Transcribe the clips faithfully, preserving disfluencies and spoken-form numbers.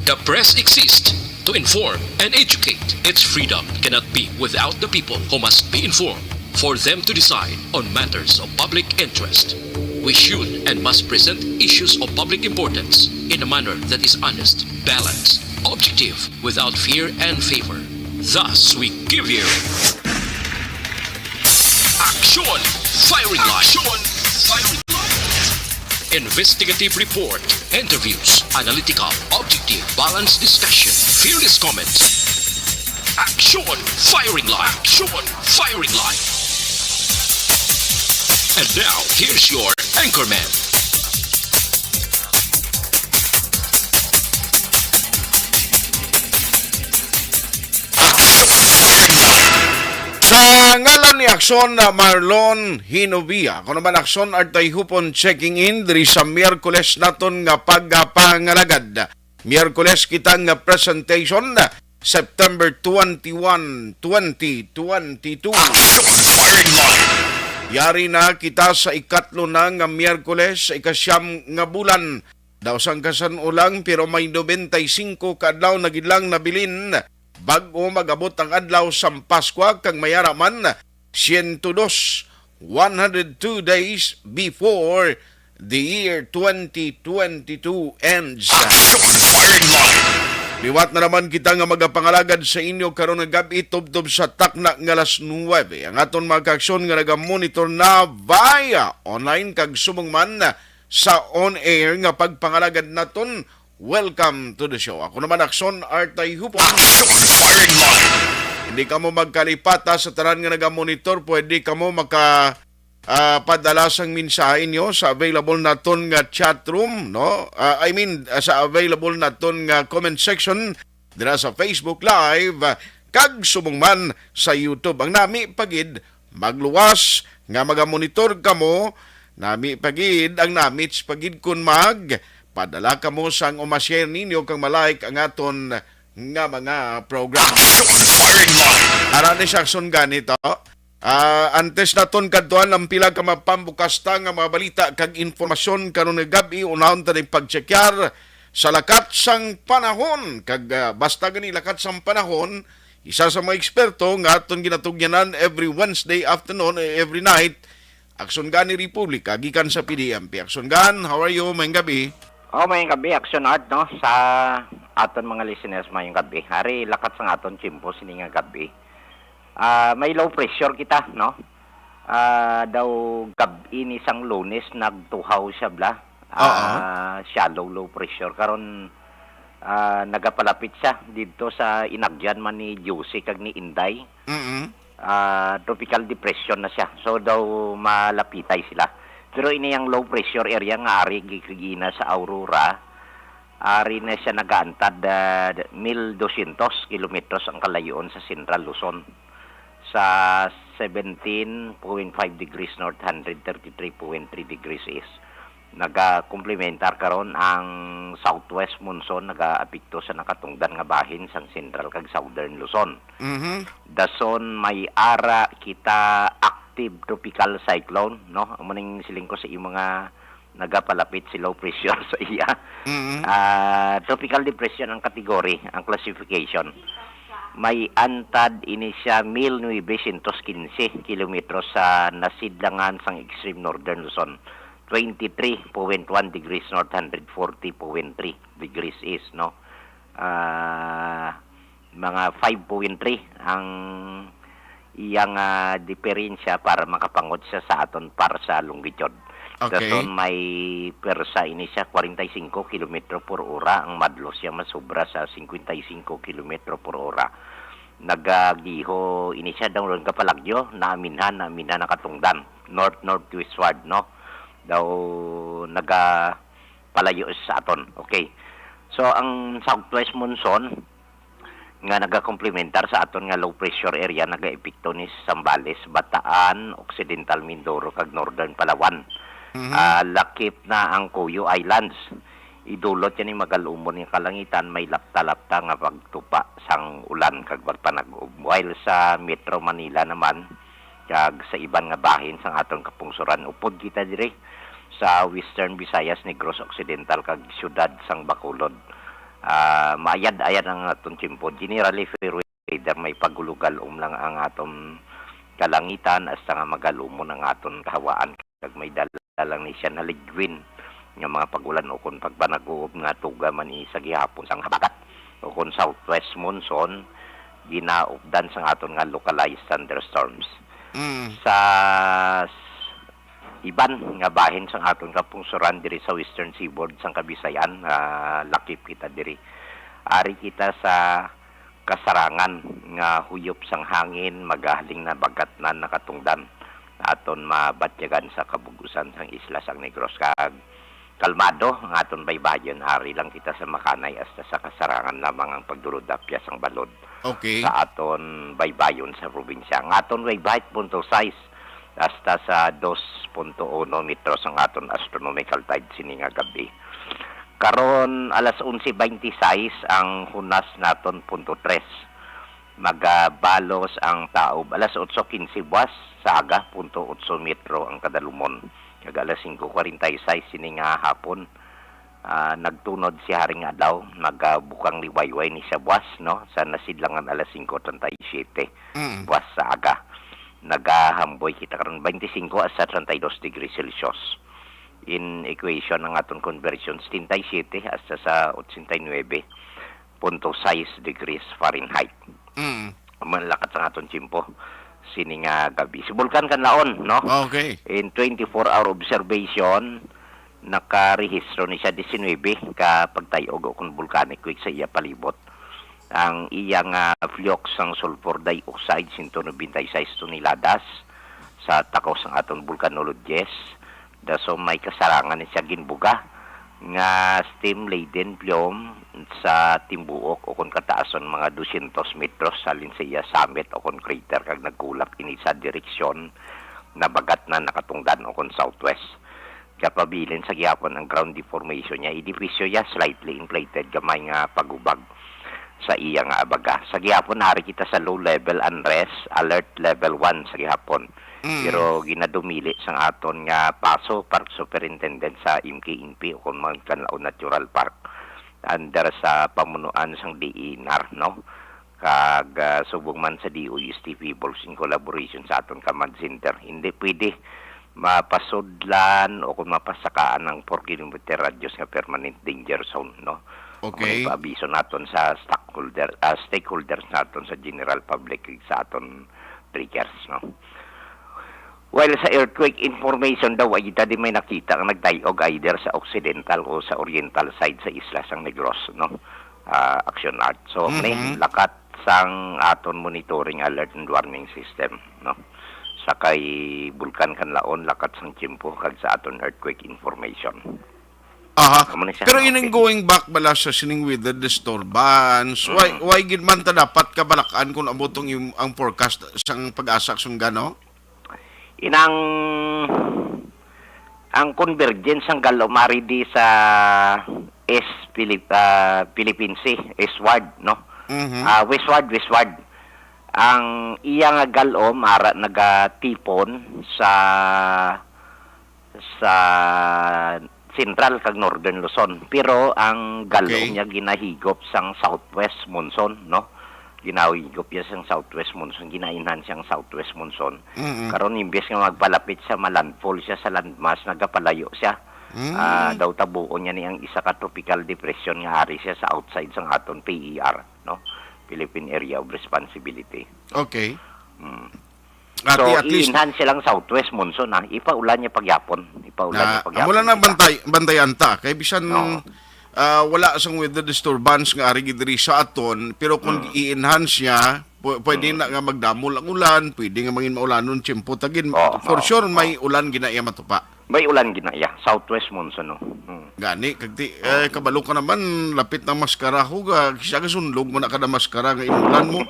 The press exists to inform and educate. Its freedom cannot be without the people, who must be informed for them to decide on matters of public interest. We should and must present issues of public importance in a manner that is honest, balanced, objective, without fear and favor. Thus, we give you Action Firing Line. Action Firing Line. Investigative report, interviews, analytical, objective, balanced discussion, fearless comments. Action Firing Line. Action Firing Line. And now, here's your anchorman. Sa ngalan ni Aksyon na Marlon Hinovia, ako naman Aksyon Artay Hupon checking in diri sa Miyerkules naton nga pagpangalagad. Miyerkules kita nga presentation, September twenty-one, twenty twenty-two. Action Firing Line. Yari na kita sa ikatlo na nga Miyerkules, ikasyam nga bulan. Daw sang kasan-o lang, pero may nobenta y singko ka adlaw na gid lang nabilin. Bag-o mag-abot ang adlaw sang Paskwa, kag may ara man, siyento dos, one hundred two days before the year twenty twenty-two ends. Action Firing Line. Liwat na naman kita nga magapangalagad sa inyo karon nga gab-i tubtob sa takna nga alas nuwebe. Ang aton mga kaaksyon nga nagamonitor na via online kag subong man sa on-air nga pagpangalagad naton, welcome to the show. Ako naman, Aksyon Artay Hupon. Action Firing Line. Hindi kamo magkalipata sa tanan nga nagamonitor, pwede kamo maka, ah, padala sang mensahe nyo sa available naton nga chat room, no? Ah, I mean, ah, sa available naton nga comment section dira sa Facebook Live, ah, kag subong man sa YouTube. Ang nami pa gid, magluwas nga magamonitor kamo, nami pa gid, ang namits pa gid kon mag padala kamo sang uma-share ninyo kag ma-like ang aton nga mga program. Action Firing Line. Ara ni sa aksyon gani to. Ah, antes naton kadtuan ang pila ka mapambukasta nga mga balita kag informasyon karon nga gab-i, unahon ta ning pagtsekyar sa lakat sang panahon. Kag, ah, basta gani lakat sang panahon, isa sa mga eksperto nga aton ginatugyanan every Wednesday afternoon, eh, every night, Aksyon Gani Republika, gikan sa P D M P. Aksyon Gan, how are you? Mayong gabi. Oh, mayong gabi, Action Art, no? Sa aton mga listeners, mayong gabi. Hari, lakat sang aton tiyempo sini nga gabi. Ah, may low pressure kita, no? Ah, daw gab-i ni sang Lunes nagtuhaw siya, bla. Oo. Ah, shallow low pressure. Karon, ah, nagapalapit siya didto sa inagyan man ni Juicy kag ni Inday. Mm-mm. Ah, tropical depression na siya. So, daw malapitay sila. Pero ini ang low pressure area nga ari gikagina sa Aurora, ari na siya nagaantad, ah, mil dosyentos kilometros ang kalayoon sa Central Luzon. Sa seventeen point five degrees north, hundred thirty-three point three degrees east. Nagakomplementar karon ang southwest monsoon, nagaapekto sa nakatungdan nga bahin sang Central kag Southern Luzon. Mhm. Dason may ara kita active tropical cyclone, no? Amo ning siling ko sa imo nga nagapalapit si low pressure sa iya. Mhm. Ah, tropical depression ang kategory, ang classification. May antad ini siya mil novecientos quince kilometros sa nasidlangan sang extreme northern Luzon, twenty-three point one degrees north, hundred forty point three degrees east, no? Ah, mga five point three ang iyang, ah, diferensya para makapangod siya sa aton par sa longitude. Okay. Dason may pwersa ini siya, forty-five kilometro por ora, ang madlo siya masubra sa fifty-five kilometro por ora. Nagagiho ini siya daw nagapalagyo, naaminhan, naaminhan nakatungdan. North-northwestward, no? Daw nagapalayo sa aton. Okay. So, ang southwest monsoon nga nagakomplementar sa aton nga low pressure area, nagaepekto ni Zambales, Bataan, Occidental Mindoro, kag Northern Palawan. Mhm. Ah, lakip na ang Cuyo Islands. Idulot yan ni magalumon nga kalangitan, may lapta-lapta nga pagtupa sang ulan kag pagpanag-ob. While sa Metro Manila naman, kag sa iban nga bahin sang aton kapungsoran, upod kita diri sa Western Visayas, Negros Occidental, kag siyudad sang Bacolod, Ah, maayad-ayad ang aton tiyempo. Generally, fair weather, may pagulugal-om lang ang aton kalangitan, hasta nga magalumon ang aton kahawaan, kag may dala lang ni siya na ligwin nga mga pag-ulan ukon pagpanaguob nga tuga man ini sa gihapon sang habagat ukon southwest monsoon, ginaupdan sang aton nga localized thunderstorms. Mm. Sa s-, iban nga bahin sang aton kapungsoran diri sa western seaboard sang Kabisayan, ah, lakip kita diri. Ari kita sa kasarangan nga huyop sang hangin, magahaling na bagatnan nakatungdan. Aton mabatyagan sa kabug-usan sang isla sang Negros, kag kalmado ang aton baybayon. Ari lang kita sa Makanay, hasta sa kasarangan lamang ang pagdurudapya sang balod Okay. sa aton baybayon sa probinsya. Ang aton wave height, punto sais, hasta sa dos punto uno metros ang aton astronomical tide sini nga gabi. Karon, alas onse twenty-six, ang hunas naton, punto tres. Magabalos ang taob. Alas otso quince buwas sa aga, punto otso metro ang kadalumon. Kag alas singko kwarenta y seis sini nga hapon, ah, nagtunod si Haring Adlaw, nagabukang liwayway ni siya buwas, no, sa nasidlangan alas singko treinta y siete. Mm. Buwas sa aga. Nagahamboy kita karon, twenty-five hasta treinta y dos degrees Celsius. In equation, ang aton conversion, setenta y siete hasta sa ochenta y nuebe punto sais degrees Fahrenheit. Mm. Malakat ang aton tiyempo sini nga gabi. Si Bulkan Kanlaon, no? Okay. In twenty-four hour observation, nakarehistro ni siya diecinuebe ka pagtay-og ukon volcanic quake sa iya palibot. Ang iya nga flux sang sulfur dioxide, sento nobenta y seis toneladas sa takos sang aton volcanologist. Dason may kasarangan ni siya ginbuga nga steam-laden plume sa timbuok ukon kataason mga dosyentos metros halin sa iya summit ukon crater, kag nagkulap ini sa direksyon na bagatnan nakatungdan ukon southwest. Kapabilin sa gihapon ang ground deformation niya. Edipisyo niya slightly inflated, gamay nga pagubag sa iya nga abaga. Sa gihapon, ari kita sa low level unrest, alert level one sa gihapon. Mm. Pero ginadumili sang aton nga PASO, Park Superintendent sa M K N P, ukon man Kanlaon Natural Park, under sa pamunuan sang D E N R, no? Kag, ah, subong man sa D O S T Peoples in collaboration sa aton command center. Hindi pwede mapasudlan o kung mapasakaan ang four kilometer radius nga permanent danger zone, no? Okay. Ang paabiso naton sa stockholder, ah, stakeholders naton sa general public, sa aton triggers, no? While sa earthquake information daw, ay kita di may nakita ang nagtayog either sa occidental o sa oriental side sa isla sang Negros, no? Ah, Action Art. So, Mhm. ni lakat sang aton monitoring alert and warning system, no? Sa kay Bulkan Kanlaon, lakat sang tiyempo, kag sa aton earthquake information. Aha. Amo ni siya. Pero ining Okay. going back bala sa sining weather disturbance, why, Mm. why gid man ta dapat kabalak-an kung amo tong im-, ang forecast sang PAGASA, Sunggan, no? Inang, ang convergence sang gal-om ari di sa East Philip-, ah, Philippine Sea, eastward, no? Mhm. Ah, westward, westward. Ang iya nga gal-om ara nagatipon sa, sa Central kag Northern Luzon. Pero ang gal-om Okay. niya ginahigop sang southwest monsoon, no? Ginahigop niya sang southwest monsoon, gina-enhance ang southwest monsoon. Mm-mm. Karon, imbes nga magpalapit siya, malandfall siya sa landmass, nagapalayo siya. Mm. Ah, daw tabuon niya ni ang isa ka tropical depression nga ari siya sa outside sang aton P E R, no? Philippine Area of Responsibility. Okay. Mm. Ati, So, at least i-enhance siya lang southwest monsoon, ha? Ipaulan niya pagyapon. Ipaulan Na, niya pagyapon amo lang na kita. bantay, bantayan ta. Kay bisan, Oo. ah, wala sang weather disturbance nga ari gid diri sa aton, pero kung Mm. i-enhance niya, pu-, pwede Mm. na nga magdamol ang ulan, pwede nga mangin maulanon, tiyempo tagin. Oo, For oo, sure, may oo. ulan gina iya matupa. May ulan gina iya. Southwest monsoon, no? Mm. Gani, kag ti-, eh, kabalo ka naman, lapit na maskara ko, ga-, siya ka sundog mo na kada maskara nga inulan mo.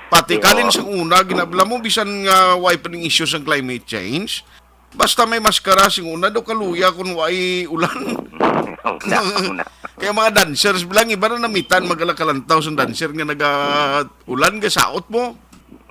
Pati Di, kalin oo. sa una, ginabla mo, bisan nga way pa ning issue sang climate change, basta may maskara sing una, daw kaluya kung way ulan. Una, una. Kaya mga dancers, bilang iba na namitan, magala kalantaw sang dancer nga naga-ulan, gasaot mo.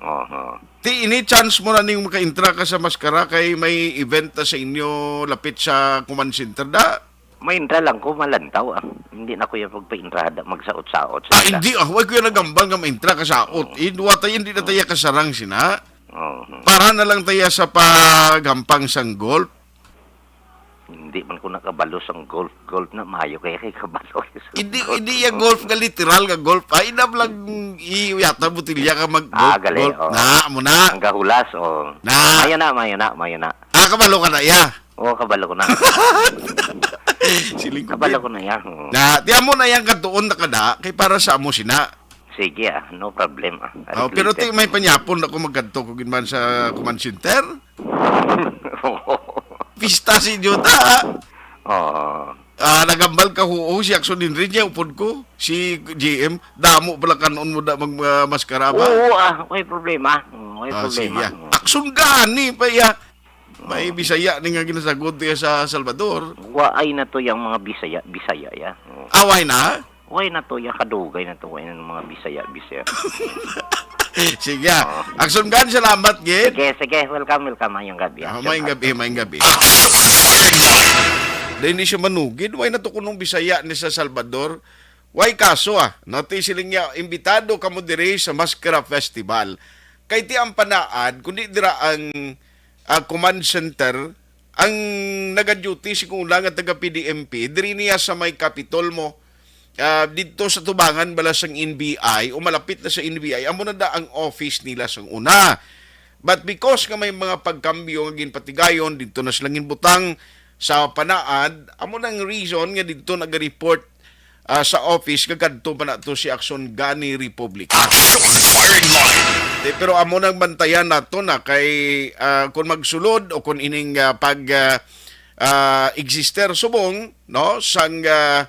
Oho. Ti, ini chance mo na ning makaintra ka sa maskara kay may event ta sa inyo lapit sa command center, da? Maintra lang ko, malantaw, ah. Hindi na ko yung pagpaintrada, magsaot-saot sa Ah, ila. Hindi, ah. Why ko yung nagambal nga maintra ka sa out? Oh. Hindi, hindi na tayo kasarang sina. Oh. Para na lang tayo sa paghampang sang golf. Hindi man ko nakabalo sang golf. Golf na, mayo kaya kay kabalo. Hindi, hindi yung golf nga literal nga golf. Ay, inam lang iyata botilya ka mag Ah, golf, gali, golf. Oh. Na, amo na. Ang gahulas, oh. Na. Mayo na, mayo na, mayo na. Ah, kabalo ka na, iya. Oo, kabalo ko na. Siling ko, Kabalo ko na yan. Oo. Na, di amo na yan katuon na kada, kay para sa amo sina. Sige, ah, no problem, ah. Oh, pero ti may panyapon ako magkadto ko ginman sa command center. Pista si Jota, ah. Oo. Ah, nagambal ka, huo, si Axon Henry niya, upod ko, si G M, damo pala kanon mo da mag, ah, maskara ba? Oo, ah, may problema. Oo, may Ah, problema. Sige, ah. Oo. Axon gani pa iya. May Bisaya ni nga ginasagod diya sa Salvador. Wa ay na to yang mga Bisaya, Bisaya ya. Oo. Away na? Way na to yang kadugay na to, way na mga Bisaya, Bisaya. Sige, ah. Oo. Aksyon Gan, salamat, gid. Sige, sige. Welcome, welcome. Mayong gabi, ah. Ah, mayong gabi, mayong gabi. Dahil hindi siya manugid, way na to kunong Bisaya ni sa Salvador. Way kaso, ah. Nati siling niya, imbitado kamo diri sa Maskara Festival. Kay ti ang panaad, kundi dira ang ah, command center, ang nagaduty si una nga taga P D M P, diri niya sa may Capitol mo, ah, didto sa tubangan bala sang N B I o malapit na sa N B I, amo na da ang office nila sang una. But because nga may mga pagkambyo nga ginpatigayon, didto na sila ginbutang sa panaad, amo nang reason nga didto naga-report ah, sa office, kag kadto pa na to si Aksyon Gani Republic. Aksyon Firing Line. Di, pero amo nang bantayan nato na kay, ah, kung magsulod o kung ining, ah, pag, ah, ah, exister subong, no, sang, ah,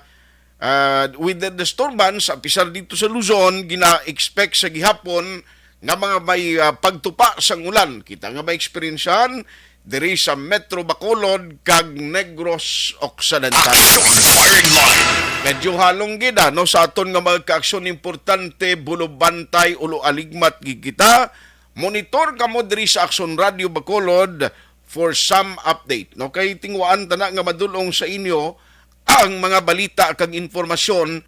ah, weather disturbance, apisar dito sa Luzon, gina-expect sa gihapon nga mga may, ah, pagtupa sang ulan. Kita nga may eksperyensyahan diri sa Metro Bacolod kag Negros Occidental. Aksyon Firing Line. Medyo halong gid, ah, no, sa aton nga mga kaaksyon importante, bulubantay, ulo aligmat gid kita. Monitor kamo diri sa Aksyon Radio Bacolod for some update. No, kay tingwaan ta na nga madulong sa inyo ang mga balita kag impormasyon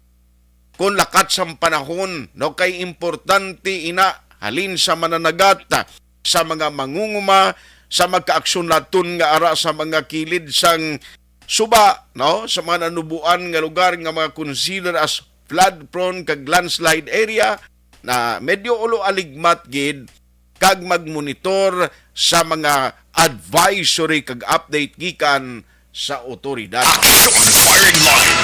kon lakat sang panahon, no, kay importante ina halin sa mananagat, sa mga mangunguma, sa magkaaksyon naton nga ara sa mga kilid sang suba, no, sa mga nanubuan nga lugar nga mga consider as flood prone kag landslide area, na medyo ulo aligmat gid kag magmonitor sa mga advisory kag update gikan sa otoridad. Action Firing Line.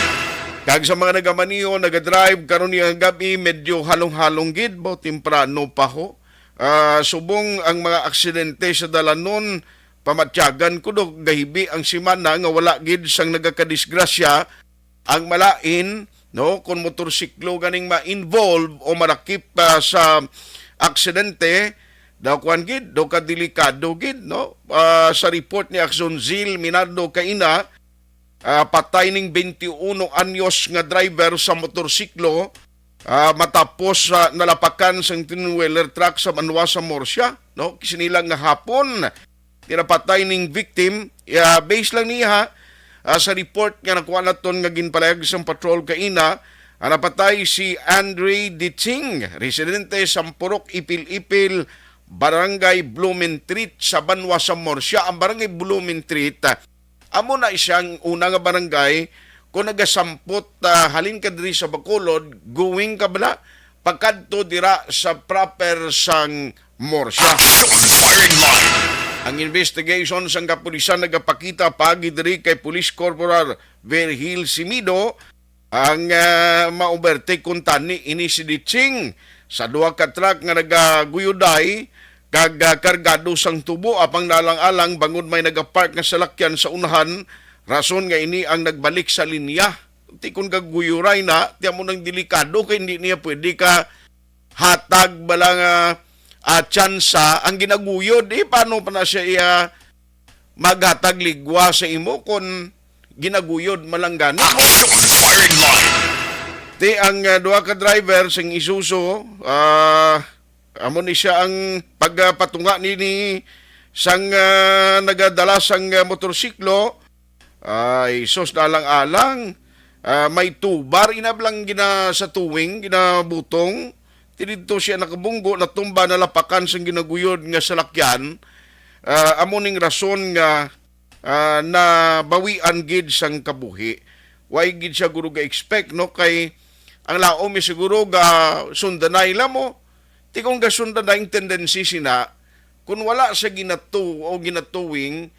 Kag sa mga nagamaneho, nagadrive karon nga gabi, medyo halong-halong gid, bo, temprano pa ho. Ah, subong ang mga aksidente sa dalanon, pamatyagan ko do, gahibi ang semana nga wala gid sang nagakadisgrasya, ang malain, no, kung motorsiklo ganing ma-involve o malakip, ah, sa aksidente, daw kuan gid, daw ka delikado gid, no? Ah, sa report ni Axon Zil Minardo kaina, ah, patay ning twenty-one anyos nga driver sa motorsiklo, ah, matapos sa nalapakan sang ten-wheeler truck sa banwa sa Murcia, no? Sini lang nga hapon, Ginapatay ning victim, ah, base lang niya, ah, sa report nga nakuha naton nga ginpalayag sang patrol kaina, ang napatay si Andre Diching, residente sa Purok Ipil-Ipil, Barangay Blumentritt sa banwa sa Murcia. Ang Barangay Blumentritt, ah, amo na siyang una nga barangay kung nagasampot, ah, halin ka diri sa Bacolod, going ka bala, pakadto dira sa proper sang Murcia. Action Firing Line. Ang investigation sang kapulisan nagapakita paagi diri kay Police Corporal Virgil Simido ang, ah, ma-overtake kuntani ini si Diching sa duha ka truck nga nagaguyuday kag, ah, kargado sang tubo apang nalang-alang bangod may nagapark nga salakyan sa unahan, rason nga ini ang nagbalik sa linya. Ti kon gaguyuray na, ti amo nang delikado kay hindi niya pwede ka hatag bala nga, ah, tsansa ang ginaguyod, eh, paano pa na siya iya maghatag ligwa sa imo kon ginaguyod malanggani? Action Firing Line. Ti ang, ah, duha ka driver sang Isuzu, ah, amo ni siya ang pagpatunga nini sang, ah, nagadala sang, ah, motorsiklo, Ay, sus, alang-alang. Ah, may tubar inablang gina sa tuwing, ginabutong. Ti didto siya nakabunggo, natumba, nalapakan sang ginaguyod nga salakyan. Ah, amo ning rason nga, ah, nabawian gid sang kabuhi. Way gid siya guro ga-expect, no? Kay ang laom ni siguro ga sundanay lang mo. Ti kung gasundanay ang tendency sina, kung wala sa ginatu o ginatuwing,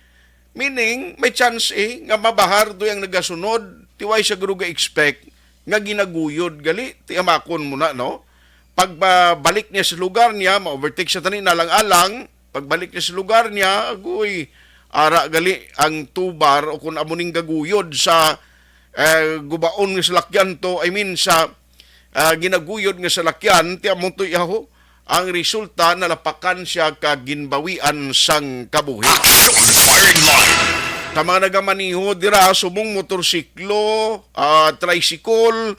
meaning may chance eh, nga mabahar to ang nagasunod, ti way sa guro ga-expect nga ginaguyod gali, ti amakon mo na, no? Pagbalik niya sa lugar niya, ma-overtake siya tani nalang-alang. Pagbalik niya sa lugar niya, agoy, ara gali ang tubar o kung amo ning gaguyod sa, eh, gubaon nga salakyan to, I mean, sa, ah, ginaguyod nga salakyan, ti amo to yaho. Ang resulta, nalapakan siya kag ginbawian sang kabuhi. Action firing line. Sa mga nagamaniho dira, subong motorsiklo, ah, tricycle,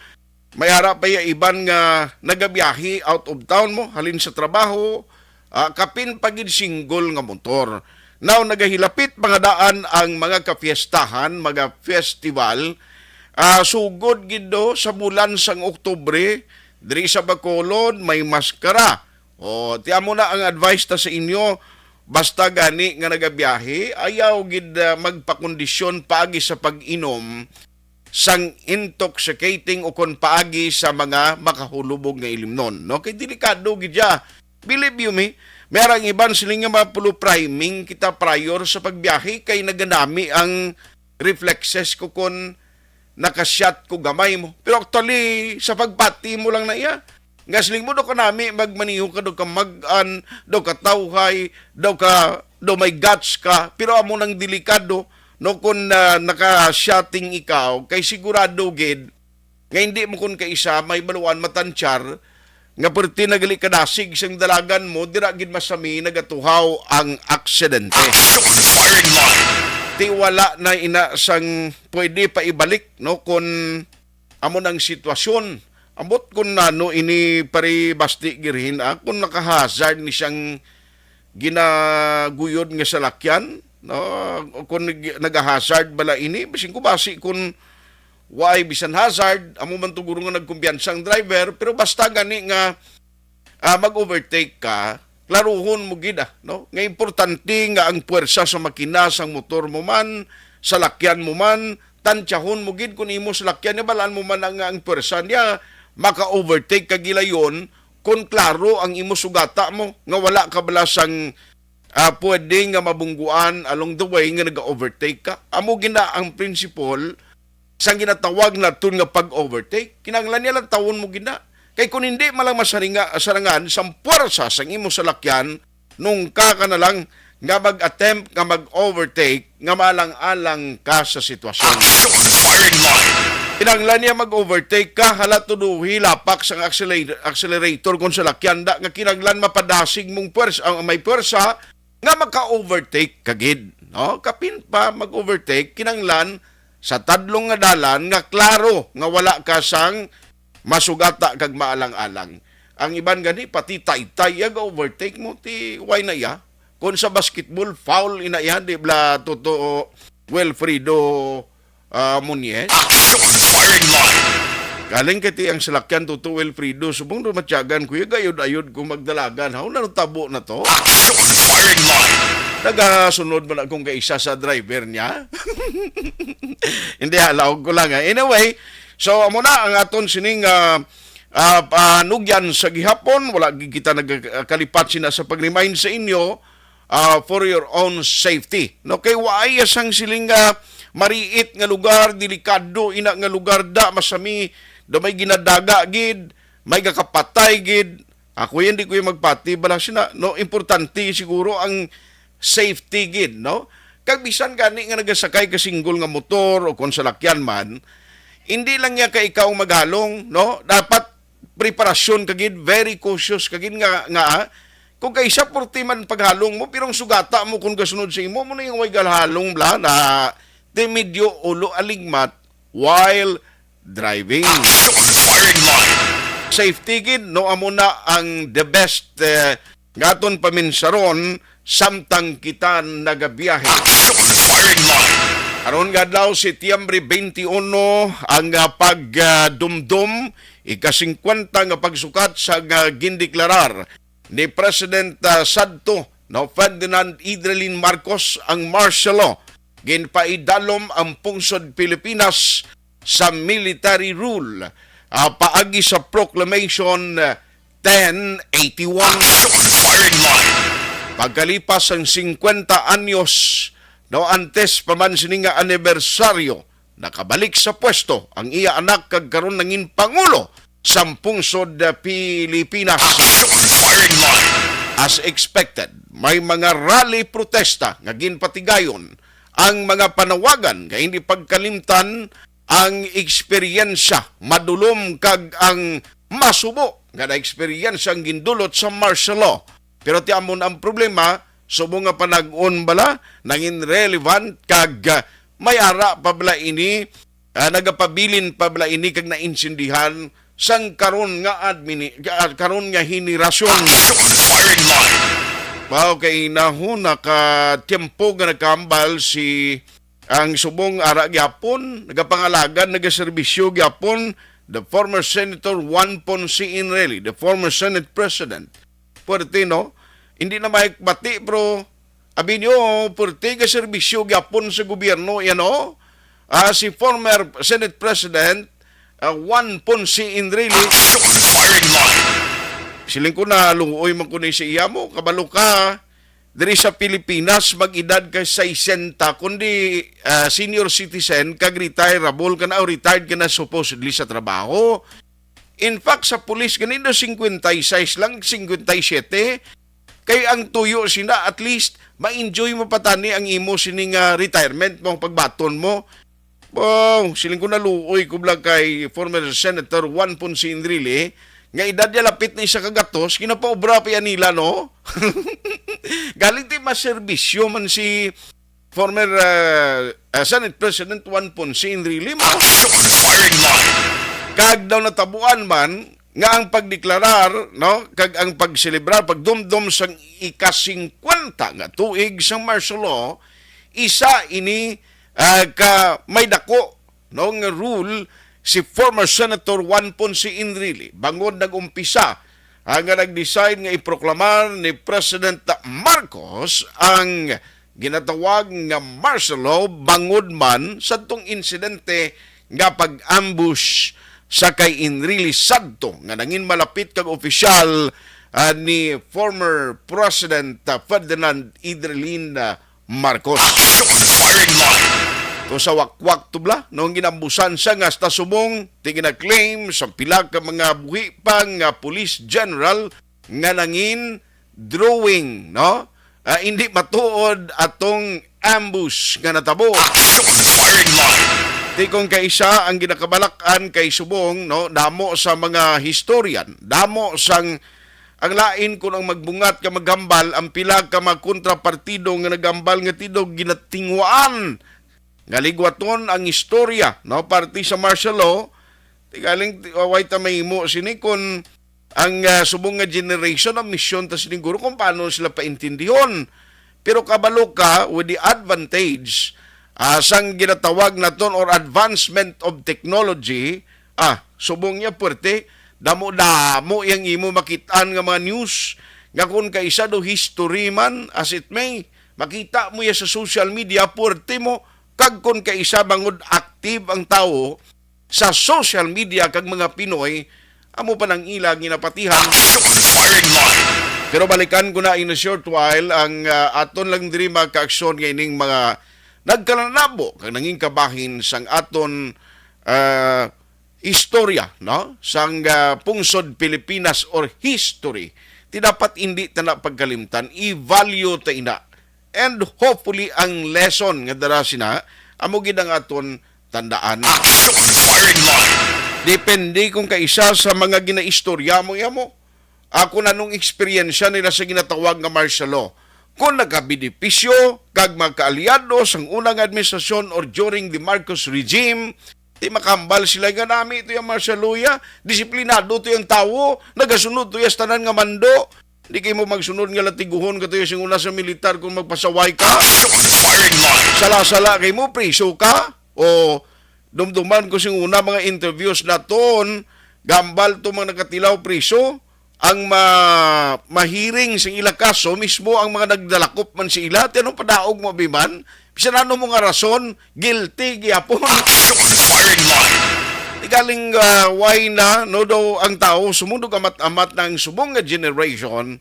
may ara pa ya iban nga nagabiyahe out of town mo, halin sa trabaho, ah, kapin pa gid single nga motor. Now, nagahilapit mga daan ang mga kafiestahan, mga festival, ah, sugod gid do sa bulan sang Oktubre, diri sa Bacolod, may maskara. O, ti amo na ang advice ta sa inyo, basta gani nga nagabiyahe, ayaw gid, ah, magpakondisyon paagi sa pag-inom sang intoxicating o kon paagi sa mga makahulubog nga ilimnon, no? Kay delikado gid siya. Believe you me, may arang iban sila nga mapulo priming kita prior sa pagbiyahe kay naganami ang reflexes ko kon naka-shot ko gamay mo. Pero actually, sa pagpati mo lang na iya, nga siling mo, daw ka nami magmaniho ka, daw ka mag-an, daw ka tawhay, daw ka, daw may guts ka, pero amo nang delikado, no, kung, ah, naka-shooting ikaw, kay sigurado gid nga hindi mo kun kaisa may baluan matansyar nga perti na gali kadasig sang dalagan mo, dira gid masami nagatuhaw ang aksidente. Action firing line. Ti wala na ina sang pwede pa ibalik, no, kung amo nang sitwasyon. Ambot kun nano ini pare basti girhin, ah, kung nakahazard ni siyang ginaguyod nga salakyan, no? Kung nag-, nagahazard bala ini, bisan ko basi kung why bisan hazard, amo man to guro nga nagkumpiyansa ang driver, pero basta gani nga, ah, mag-overtake ka, klaruhon mo gid, ah, no? Nga importante nga ang puwersa sa makina, sang motor mo man, salakyan mo man, tansyahon mo gid kung imo salakyan niya, balaan mo man nga ang puwersa niya maka-overtake ka gilayon, kung klaro ang imo sugata mo, nga wala ka bala sang, ah, pwede nga mabungguan along the way nga nag-overtake ka. Amo gina ang principle sang ginatawag naton nga pag-overtake. Kinahanglan niya lang tawon mo gina. Kay kung hindi man lang masaringa, sarangan sang puwersa sang imo salakyan, nung ka ka na lang nga mag-attempt nga mag-overtake nga maalang-alang ka sa sitwasyon. Action firing line. Kinahanglan niya mag-overtake ka, hala tuduhi lapak sang accelerator, accelerator kung salakyan da nga kinahanglan mapadasig mong pwersa, ang may pwersa nga maka-overtake ka gid, no? Kapin pa mag-overtake, kinahanglan sa tadlong nga dalan nga klaro nga wala ka sang masugata kag maalang-alang. Ang iban gani pati taytay ya ga-overtake mo ti way na ya. Kung sa basketball, foul ina ya, di bala, Toto Wilfredo, ah, Muñez? Action firing line. Galing kay ti ang salakyan, Toto Wilfredo, subong do matyagan ko, ya gayod-ayod ko magdalagan. Haw na tabo na to? Action firing line. Nagasunod man akong kaisa sa driver niya. Hindi, halaog ko lang, ah. Anyway, so, amo na ang aton sining, ah, ah, panugyan sa gihapon. Wala gid kita nagkalipat sina sa pag-remind sa inyo, ah, for your own safety. No, kay waay sang siling nga mariit nga lugar, delikado ina nga lugar da, masami da may ginadaga gid, may gakapatay gid. Ako yan, di ko yung magpati bala sina, no? Importante siguro ang safety gid, no? Kag bisan gani nga nagasakay ka single nga motor o kung salakyan man, hindi lang niya ka ikaw ang maghalong, no? Dapat preparasyon ka gid, very cautious ka gid nga, nga, ah, kung kay sa purti man paghalong mo, pero ang sugata mo kung gasunod sa imo, mo na yung way galhalong bla na ti medyo ulo aligmat while driving. Action firing line. Safety gid, no, amo na ang the best, eh, nga aton paminsaron samtang kita nagabiyahe. Action firing line. Karon nga adlaw, Setyembre twenty-one, ang, ah, pagdumdom, ika-singkwenta nga pagsukat sa nga gindeklarar ni President, ah, sadto, no, Ferdinand Idrelin Marcos ang martial law. Ginpaidalom ang pungsod Pilipinas sa military rule, ah, paagi sa Proclamation, ah, ten eighty-one. Action Firing Line. Pagkalipas ang singkwenta anyos, no, antes pa man sini nga anibersaryo, nakabalik sa pwesto ang iya anak kag karon nangin pangulo sang pungsod, ah, Pilipinas. Action Firing Line. As expected, may mga rally protesta nga ginpatigayon ang mga panawagan nga hindi pagkalimtan ang eksperyensya, madulom kag ang masubo nga na-eksperyensya ang gindulot sa martial law. Pero ti amon ang problema, subong nga panag-on bala nangin relevant kag, ah, may ara pa bala ini, ah, nagapabilin pa bala ini kag naintindihan sang karon nga admini-, ah, karon nga henerasyon. Action Firing Line. Mao kay nahon nakatiempo nga nagkahambal si ang subong ara gyapon, nagapangalagan, nagaserbisyo gyapon, the former Senator Juan Ponce Enrile, the former Senate President. Puwerte, no? Hindi na may bati, pero abi niyo, puwerte gaserbisyo gyapon sa gobyerno, yan, no? Ah, si former Senate President, ah, Juan Ponce Enrile. Action Firing Line. Siling ko na, luoy man ko ni sa iya mo, kabalo ka, diri sa Pilipinas, mag-edad ka sesenta, kundi, ah, senior citizen, kag retirable ka na, o retired ka na supposedly sa trabaho. In fact, sa pulis, ganindo, singkwenta y seis lang, singkwenta y siyete. Kay ang tuyo sina, at least, ma-enjoy mo pa tani ang imo sini nga retirement mo, pagbaton mo. Wow, siling ko, naluoy ko bala kay former Senator Juan Ponce Enrile, nga edad niya lapit na isa ka gatos, ginapaobra pa yan nila, no? Galing ti maserbisyo man si former, ah, ah, Senate President Juan Ponce Enrile mo. Action Firing Line. Kag daw natabuan man nga ang pagdeklarar, no, kag ang pagselebrar, pagdumdom sang ika-singkwenta nga tuig sang martial law, isa ini, ah, ka may dako, no, nga role si former Senator Juan Ponce Enrile bangod nag-umpisa, ah, nga nag-decide nga iproklamar ni President Marcos ang ginatawag nga martial law bangod man sa tong insidente nga pag-ambush sa kay Enrile sadto nga nangin malapit kag opisyal, ah, ni former President, ah, Ferdinand Idrelin, ah, Marcos. Action Firing Line. Kung sa wakwak tubla, nung ginambusan siya nga hasta subong, ti gina-claim sa pila ka mga buhi pa nga police general nga nangin drawing, no? Ah, hindi matuod atong ambush nga natabo. Action Firing Line. Ti kung kaisa ang ginakabalak-an kay subong, no, damo sa mga historian, damo sang ang lain kun ang magbungat ka maghambal, ang pila ka mga kontrapartido nga naghambal nga tidog ginatinguan nga ligwaton ang istorya, no, parte sa martial law. Ti galing, ti-, way ta mahimo sini kun ang, ah, subong nga generation, ang misyon ta sini guro kung paano sila paintindihon. Pero kabalo ka, with the advantage, ah, sang ginatawag naton or advancement of technology, ah, subong niya puwerte, damo-damo yang imo makit-an nga mga news, nga kun kaisa do history man, as it may, makita mo ya sa social media, puwerte mo, kag kun kaisa bangod active ang tawo sa social media kag mga Pinoy, amo pa nang ila ginapatihan. Action Firing Line. Pero balikan ko na in a short while ang, ah, aton lang diri mga kaaksyon nga ining mga nagkalanabo kag nangin kabahin sang aton, ah, istorya, no? Sang, ah, pungsod Pilipinas or history. Ti dapat indi ta na pagkalimtan, i-value ta ina. And hopefully, ang lesson nga dara sina, amo gid ang aton tandaan. Action Firing Line. Depende kung kaisa sa mga ginaistorya mo, iya mo. Ako na nung eksperyensya nila sa ginatawag nga martial law. Kung nakabenepisyo kag magkaalyado sang unang administrasyon or during the Marcos regime, ti makambal sila nga nami to yung martial law ya, disiplinado to yung tawo, nagasunod to yung tanan nga mando. Di kay mo magsunod nga latiguhon ka tuyo sing una sa militar kung magpasaway ka. Action! Firing line! Sala-sala kay mo, priso ka. O dumduman ko sing una mga interviews naton, gambal to mga nagkatilaw priso. Ang ma mahiring sing ila kaso mismo ang mga nagdalakop man sa ila. Ti anong padaog mo, Biman? Bisan ano mo nga rason, guilty gyapon. Action! Firing line! Di galing, ah, why na, no, daw ang tao sumundog amat-amat na ang subong nga generation,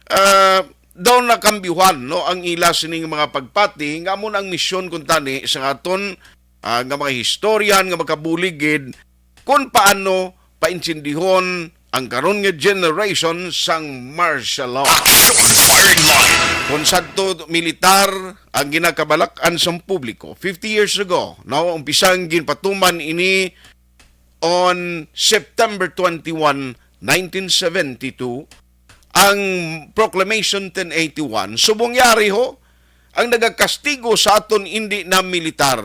ah, daw nakambyuhan, no, ang ila sining mga pagpati nga amo na ang misyon kuntani sa aton, ah, nga mga historian nga makabulig gid kung paano paintindihon ang karon nga generation sang martial law. Action! Firing line! Kung sadto militar ang ginakabalakan sang publiko, fifty years ago, no, umpisang ginpatuman ini on September twenty-one, nineteen seventy-two, ang Proclamation ten eighty-one, subong yari ho, ang nagakastigo sa aton indi na militar,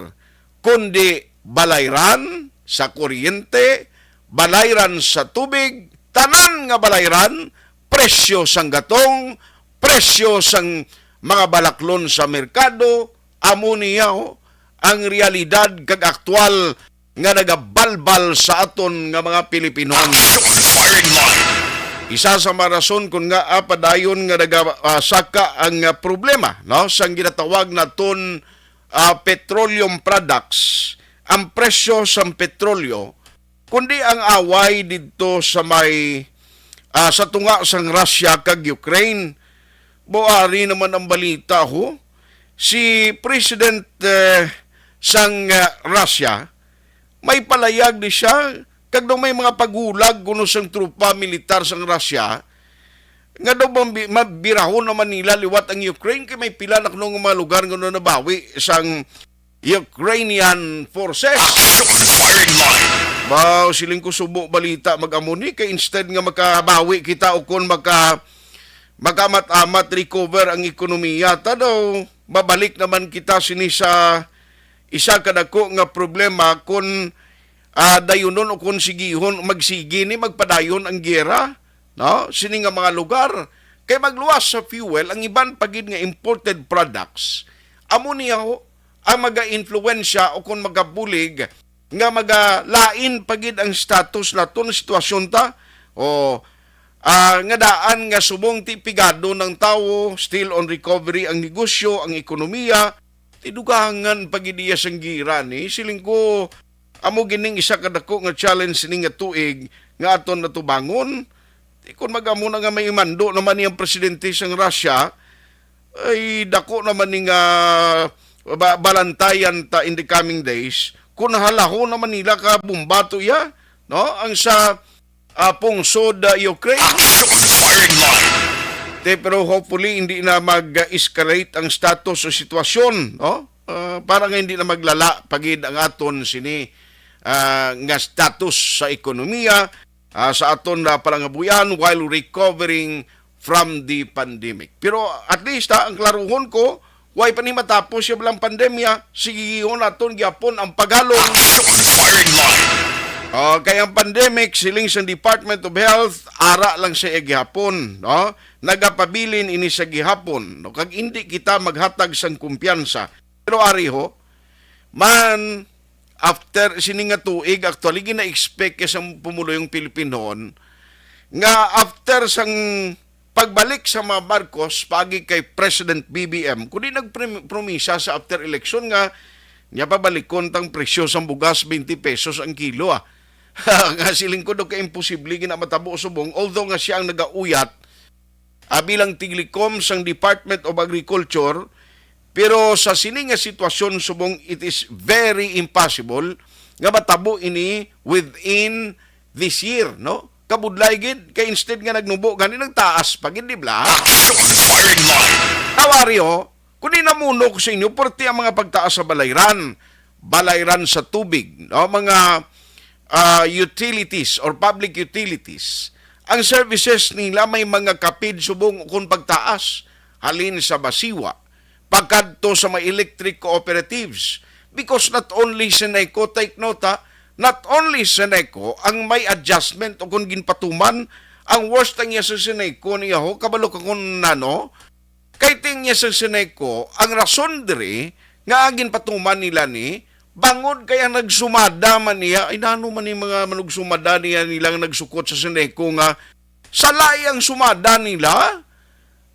kundi balayran sa kuryente, balayran sa tubig, tanan nga balayran, presyo sang gatong, presyo sang mga balaklon sa merkado, amo niya ho ang realidad kag aktual nga nagabalbal sa aton nga mga Pilipino. Action! Firing line! Isa sa mga rason kun nga, ah, padayon nga nagasaka ang, ah, problema, no, sang ginatawag naton, ah, petroleum products, ang presyo sang petrolyo, kundi ang away didto sa may, ah, sa tunga sang Russia kag Ukraine. Buari naman ang balita, ho. Si President, eh, sang, ah, Russia, may palayag ni siya, kag daw may mga paghulag kuno sang tropa militar sang Russia, nga daw mambi-, mabirahon naman nila liwat ang Ukraine, kay may pila na kuno nga mga lugar nga nabawi sang Ukrainian forces. Action! Firing line! Baw, siling ko subo balita mag-amo ni, kay instead nga makabawi kita o kon maka-, makamat-amat recover ang ekonomiya, ta daw mabalik naman kita sini sa isa ka dako nga problema kon, ah, dayunon o kon sigihon, magsigi ni magpadayon ang giyera, no? Sini nga mga lugar kay magluwas sa fuel ang iban pa gid nga imported products. Amo niya ho ang maga-influensya o kon magabulig nga magalain pa gid ang status naton, sitwasyon ta. O, ah, nga daan nga subong ti pigado ng tawo, still on recovery ang negosyo, ang ekonomiya. Ti dugangan pa gid iya sang gira ni. Siling ko, amo gining isa ka dako nga challenge ni nga tuig nga aton natubangon. Ti kon mag-amo na nga may imando naman niyang presidente sang Russia, ay dako naman ni nga ba-, balantayan ta in the coming days. Kung halaho naman nila ka bomba to iya, no? Ang sa, ah, pungsod, ah, Ukraine. Action! Firing line! Te, pero hopefully, hindi na mag-escalate ang status o sitwasyon, no? Ah, para nga hindi na maglala pagid ang aton sini, ah, nga status sa ekonomiya, ah, sa aton na palangabuyan while recovering from the pandemic. Pero at least, ha, ang klaruhon ko, way pa ni matapos yung lang pandemya, sigihon naton gyapon ang paghalong. Action! Firing line! Oh, kay ang pandemic, siling sa Department of Health, ara lang sa gihapon, no? Nagapabilin ini sa gihapon, no? Kag hindi kita maghatag sang kumpiyansa. Pero ari ho, man, after sini nga tuig, actually, gina-expect kay sa pumuluyong Pilipinhon nga after sang pagbalik sa mga Marcos, pagi kay President B B M, kundi nagpromisa sa after election nga niya pabalikon tang presyo sang bugas, twenty pesos ang kilo, ah. Nga siling ko, do ka imposible gina matabo subong, although nga siya ang nagauyat, ah, bilang tiglikom sang Department of Agriculture, pero sa sini nga sitwasyon subong, it is very impossible nga matabo ini within this year, no? Kabudlay gid, kay instead nga nagnubo gani, nagtaas pa gid, di ba? Action! Firing line! Tawari, oh, kung di namuno ko sa inyo, perti ang mga pagtaas sa balayran, balayran sa tubig, no? Mga, ah, utilities or public utilities. Ang services nila may mga kapid subong kung pagtaas, halin sa basiwa, pagkadto sa mga electric cooperatives. Because not only Seneco, take note, ha, not only Seneco ang may adjustment o kung ginpatuman Ang worst ang iya sa Seneco niya ho, kabalo ka kung nano? Kay ting niya sa Seneco, ang rason diri nga ang ginpatuman nila ni, bangod kay ang nagsumada man niya, ay nano man ni mga manugsumada niya nilang nagsukot sa Seneco nga sala ang sumada nila?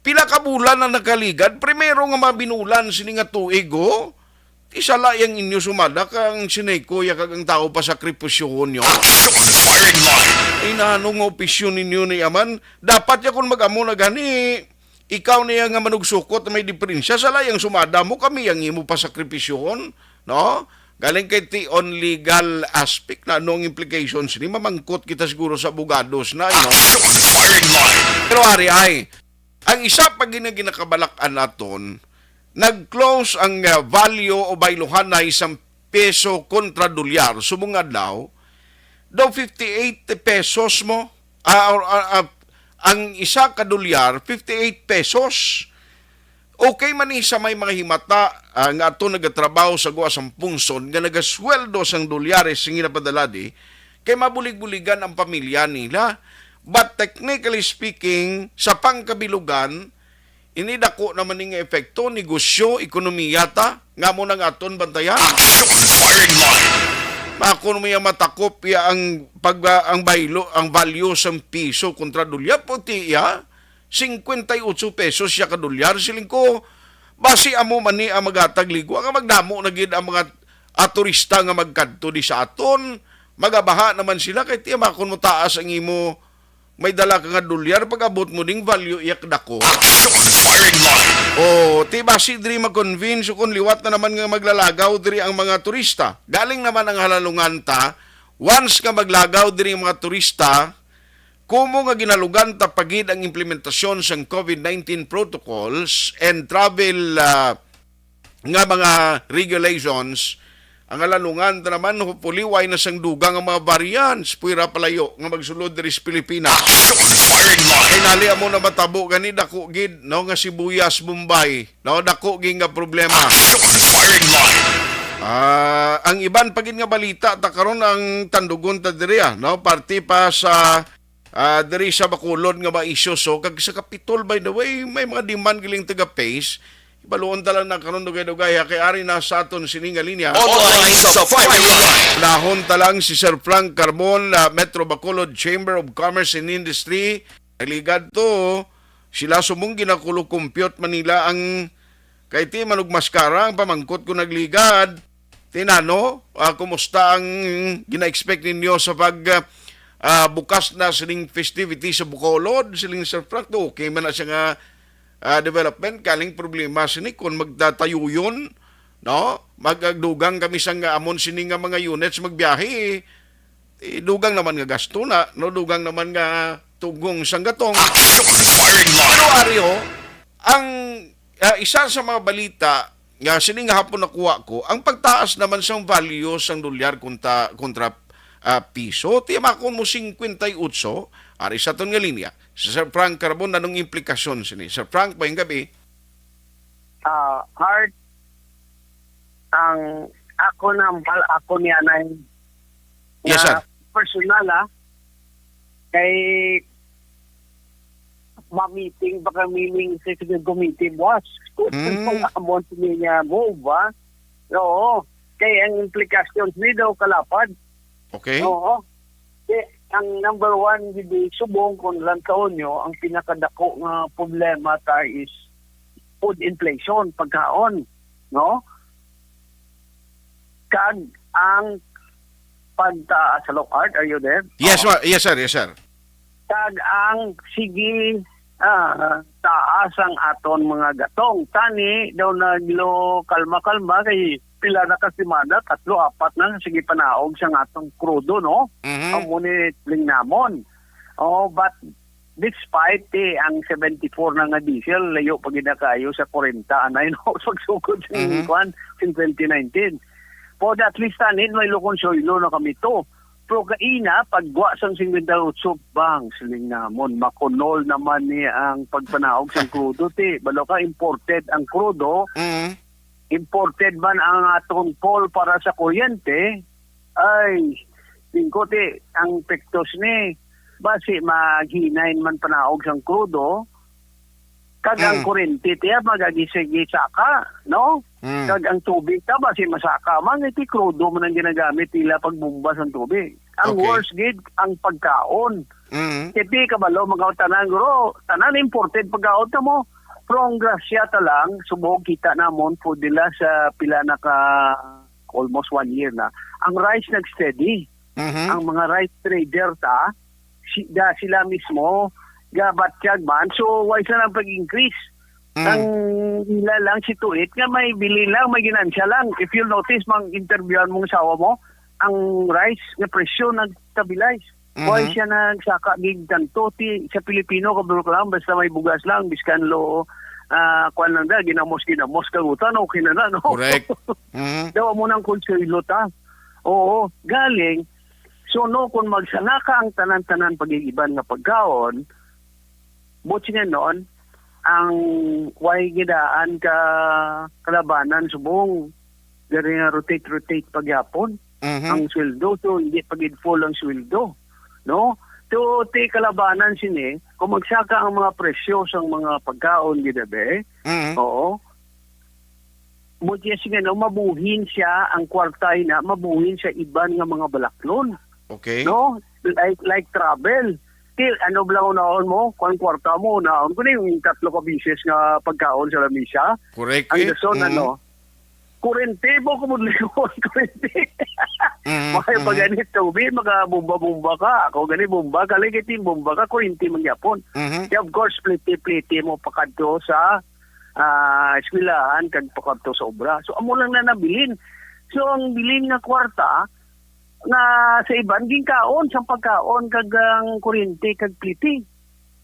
Pila ka bulan na nakaligad, primero nga mabinulan sini nga tuig, oh. Isala ang inyo sumada kang Seneco ya kag ang tao pa sakripisyohon niyo. Action firing line. Ay nano nga opisyon ninyo ni aman? Dapat ya kung mag-amo na gani, ikaw niya nga manugsukot na may diferensya, sala ang sumada mo, kami ang imo pa sakripisyohon, no? Galing kay ti on legal aspect na ano ang implications ni mamangkot kita siguro sa abogados na, you know? Action firing line. Pero ari ay, ang isa pa gina ginakabalak-an naton, nag-close ang, ah, value o bayluhanay sang peso kontra dolyar subong adlaw, daw fifty-eight pesos mo, ah, or, ah, ah, ang isa ka dolyar, fifty-eight pesos. Okay man ni sa may mga himata, ah, nga ato nagatrabaho sa guwa sang pungsod nga nagasweldo sang dolyares nga ginapadala di, kay mabulig-buligan ang pamilya nila. But technically speaking, sa pangkabilugan, ini dako naman ning epekto, negosyo, ekonomiya ta, nga mo nang aton bantayan. Action firing line. Makon mo ya matakop ya ang pag, ang baylo, ang value sang piso kontra dolyar, puti ya, cincuenta y ocho pesos siya ka dolyar. Siling ko, basi amo man ni ang magatag ligwa nga magdamo na gid ang mga, ah, turista nga magkadto di sa aton. Magabaha naman sila kay tiyamakon mo taas ang imo may dala ka nga dolyar, pag-abot mo ding value iyak dako. Action firing line. O, ti basi diri mag-convince o kung liwat na naman nga maglalagaw diri ang mga turista. Galing naman ang halalungan ta, once nga maglagaw diri ang mga turista, kumo nga ginalugan ta pagid ang implementasyon sang covid nineteen protocols and travel, ah, nga mga regulations, ang alalungan ta naman, hopefully, way na sang dugang ang mga variants, puwera palayo nga magsulod diri sa Pilipinas. Action firing line. Finally, amo na matabo gani, dako gid, no, nga sibuyas, Bombay, no, dako gid nga problema. Action firing line. Ah, ang iban pa gid nga balita ta karon ang tandugon ta diri, ah, no, parte pa sa ah, diri sa Bacolod nga mga issues, so, kag sa Kapitol, by the way, may mga demand galing taga P A C E. Ibaluon ta lang na karon dugay-dugay, ha, kay ari na sa aton sini nga linya. Online sa firing line. Dahon ta lang si Sir Frank Carbon, ah, Metro Bacolod Chamber of Commerce and Industry. Nagligad to, sila sumong ginakulukumpyot Manila ang kay ti manugmaskara ang pamangkot ko nagligad. Tinano, ah, kumusta ang gina-expect ninyo sa pag, ah, ah, bukas na sining festivity sa Bacolod, siling Sir Frank, okay man na siya nga, ah, development, kaling problema sini kung magtatayuyon, no? Magagdugang kami sa nga amon sini nga mga units magbiyahe, eh, dugang naman nga gasto na, no? Dugang naman nga tugong sang gatong. Action firing line. Pero ari, oh, ang, ah, isa sa mga balita nga sini nga hapon nakuha ko, ang pagtaas naman sang value sang dolyar kontra, kontra, ah, piso. Tiyamakon mo, cincuenta y ocho, ari sa aton nga linya. Si Sir Frank Carbon, anong implikasyon sini? Sir Frank, mayong gabi. Ah, Art, ang ako na, ako ni anay Yes, na sir. Personal, ah, kay ma-meeting ba kami ning executive committee, boss? Mm. Kung amon niya move, ah. Oo. Kay ang implications ni daw kalapad. Okay. Oo. Kay ang number one, di subong kung lang taon nyo, ang pinakadako nga problema ta is food inflation, pagkaon, no? Kag ang pagtaas, hello, Art, are you there? Yes, Oo. ma-, yes, sir. Yes, sir. Kag ang sige, ah, taas ang aton mga gatong. Tani daw naglo kalma-kalma kay pila na ka semana, tatlo, apat na, sige panaog sa atong krudo, no? Mhm. Amo ni lingnamon. Oh, but despite, eh, ang seventy-four na nga diesel, layo pa gid na kaayo sa forty, anay, no? Pagsugod sa Mhm. kwan, sa twenty nineteen. Pero at least, tanin, may lukon suelo na kami to. Pero kaina, pagwa sang cincuenta y ocho, bang, siling namon, makunol naman ni ang pagpanaog sang krudo, ti. Balo ka, imported ang krudo, Mhm. imported man ang atong coal para sa kuryente, ay, tingko, ti, ang pektos ni, basi maghinay man panaog sang krudo, kag ang Mm. kurente tiya magagisigi saka, no? Mm. Kag ang tubig ta basi masaka man, iti krudo man ang ginagamit nila pagbomba sang tubig. Ang Okay. worst gid, ang pagkaon. Mm. Iti kabalo, mga tanan, guro, tanan imported pagkaon ta mo. From Russia ta lang, subong kita namon food nila sa pila na ka, almost one year na. Ang rice nag-steady. Mhm. Ang mga rice trader ta, si, da sila mismo gabatyag man. So, why sa lang pag-increase? Mm. Ang ila lang si Tuit nga may bili lang, may ginansya lang. If you'll notice, mang interviewan mong asawa mo, ang rice nga presyo nag-stabilize. Why Mhm. siya nagsaka gig tanto? Ti, sa Pilipino, kabalo ka lang, basta may bugas lang, biskan lo, ah, kwan lang da, ginamos-ginamos, kagutan, okay na na, no? Correct. Mhm. Daw mo nang konsuelo ta. Oo, galing. So, no, kung magsanaka ang tanan-tanan pag-iiban nga pagkaon, buot siya noon, ang way gidaan ka kalabanan subong, gari nga rotate-rotate pagyapon Mhm. ang sweldo, so hindi pa gid full ang sweldo, no? So, ti kalabanan sini, kung magsaka ang mga presyo sang mga pagkaon gidabi, Mhm. oo, mo siya sige, no, mabuhin siya ang kwartay na, mabuhin siya iban nga mga balaklon, Okay. no? Like, like travel. Ti, ano ba lang unahon mo? Kung kwarta mo, unahon ko na yung tatlo ka bisis nga pagkaon sa lamisa. Correct, Ang eh. dason, Mhm. ano, kurente mo, kumudli mo, kurente. Mhm, Makay pa mhm. ganit, tubig, makabomba-bomba ka. Ako gani, bomba ka, lagi, tim, bomba ka, kurente man yapon. Mhm. Kaya, of course, pliti-pliti mo pakadto sa, ah, eskwelahan, kag pakadto sa obra. So, amo lang na nabilin. So, ang bilin nga kwarta, nga sa iban, ginkaon, sa pagkaon, kag ang kurente, kag pliti.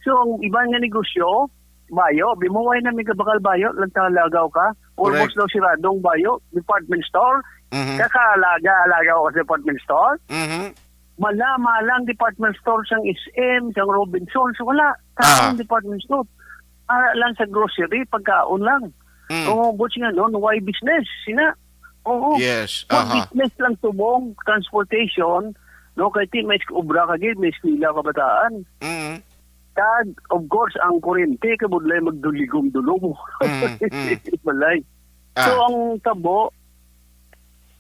So, ang iban nga negosyo, bayo, bimuway na may kabakal bayo, lang ta lagaw ka. Almost Correct. daw siradong bayo, department store. Mhm. Kakalaga, lagaw ka sa department store. Mhm. Mala, malang department store sang S M, sang Robinsons, wala. Taong Ah. department store. Ara lang sa grocery, pagkaon lang. Mm. Oo, buot nga, no, why business, sina? Oo. Yes, Kung aha. business lang tubong, transportation, no, kay ti may obra ka gid, may eskwela kabataan. Mm. Kag, of course, ang kurente, kabudlay magduligom-dulom. Mm, mm. Balay. Ah. So, ang tabo,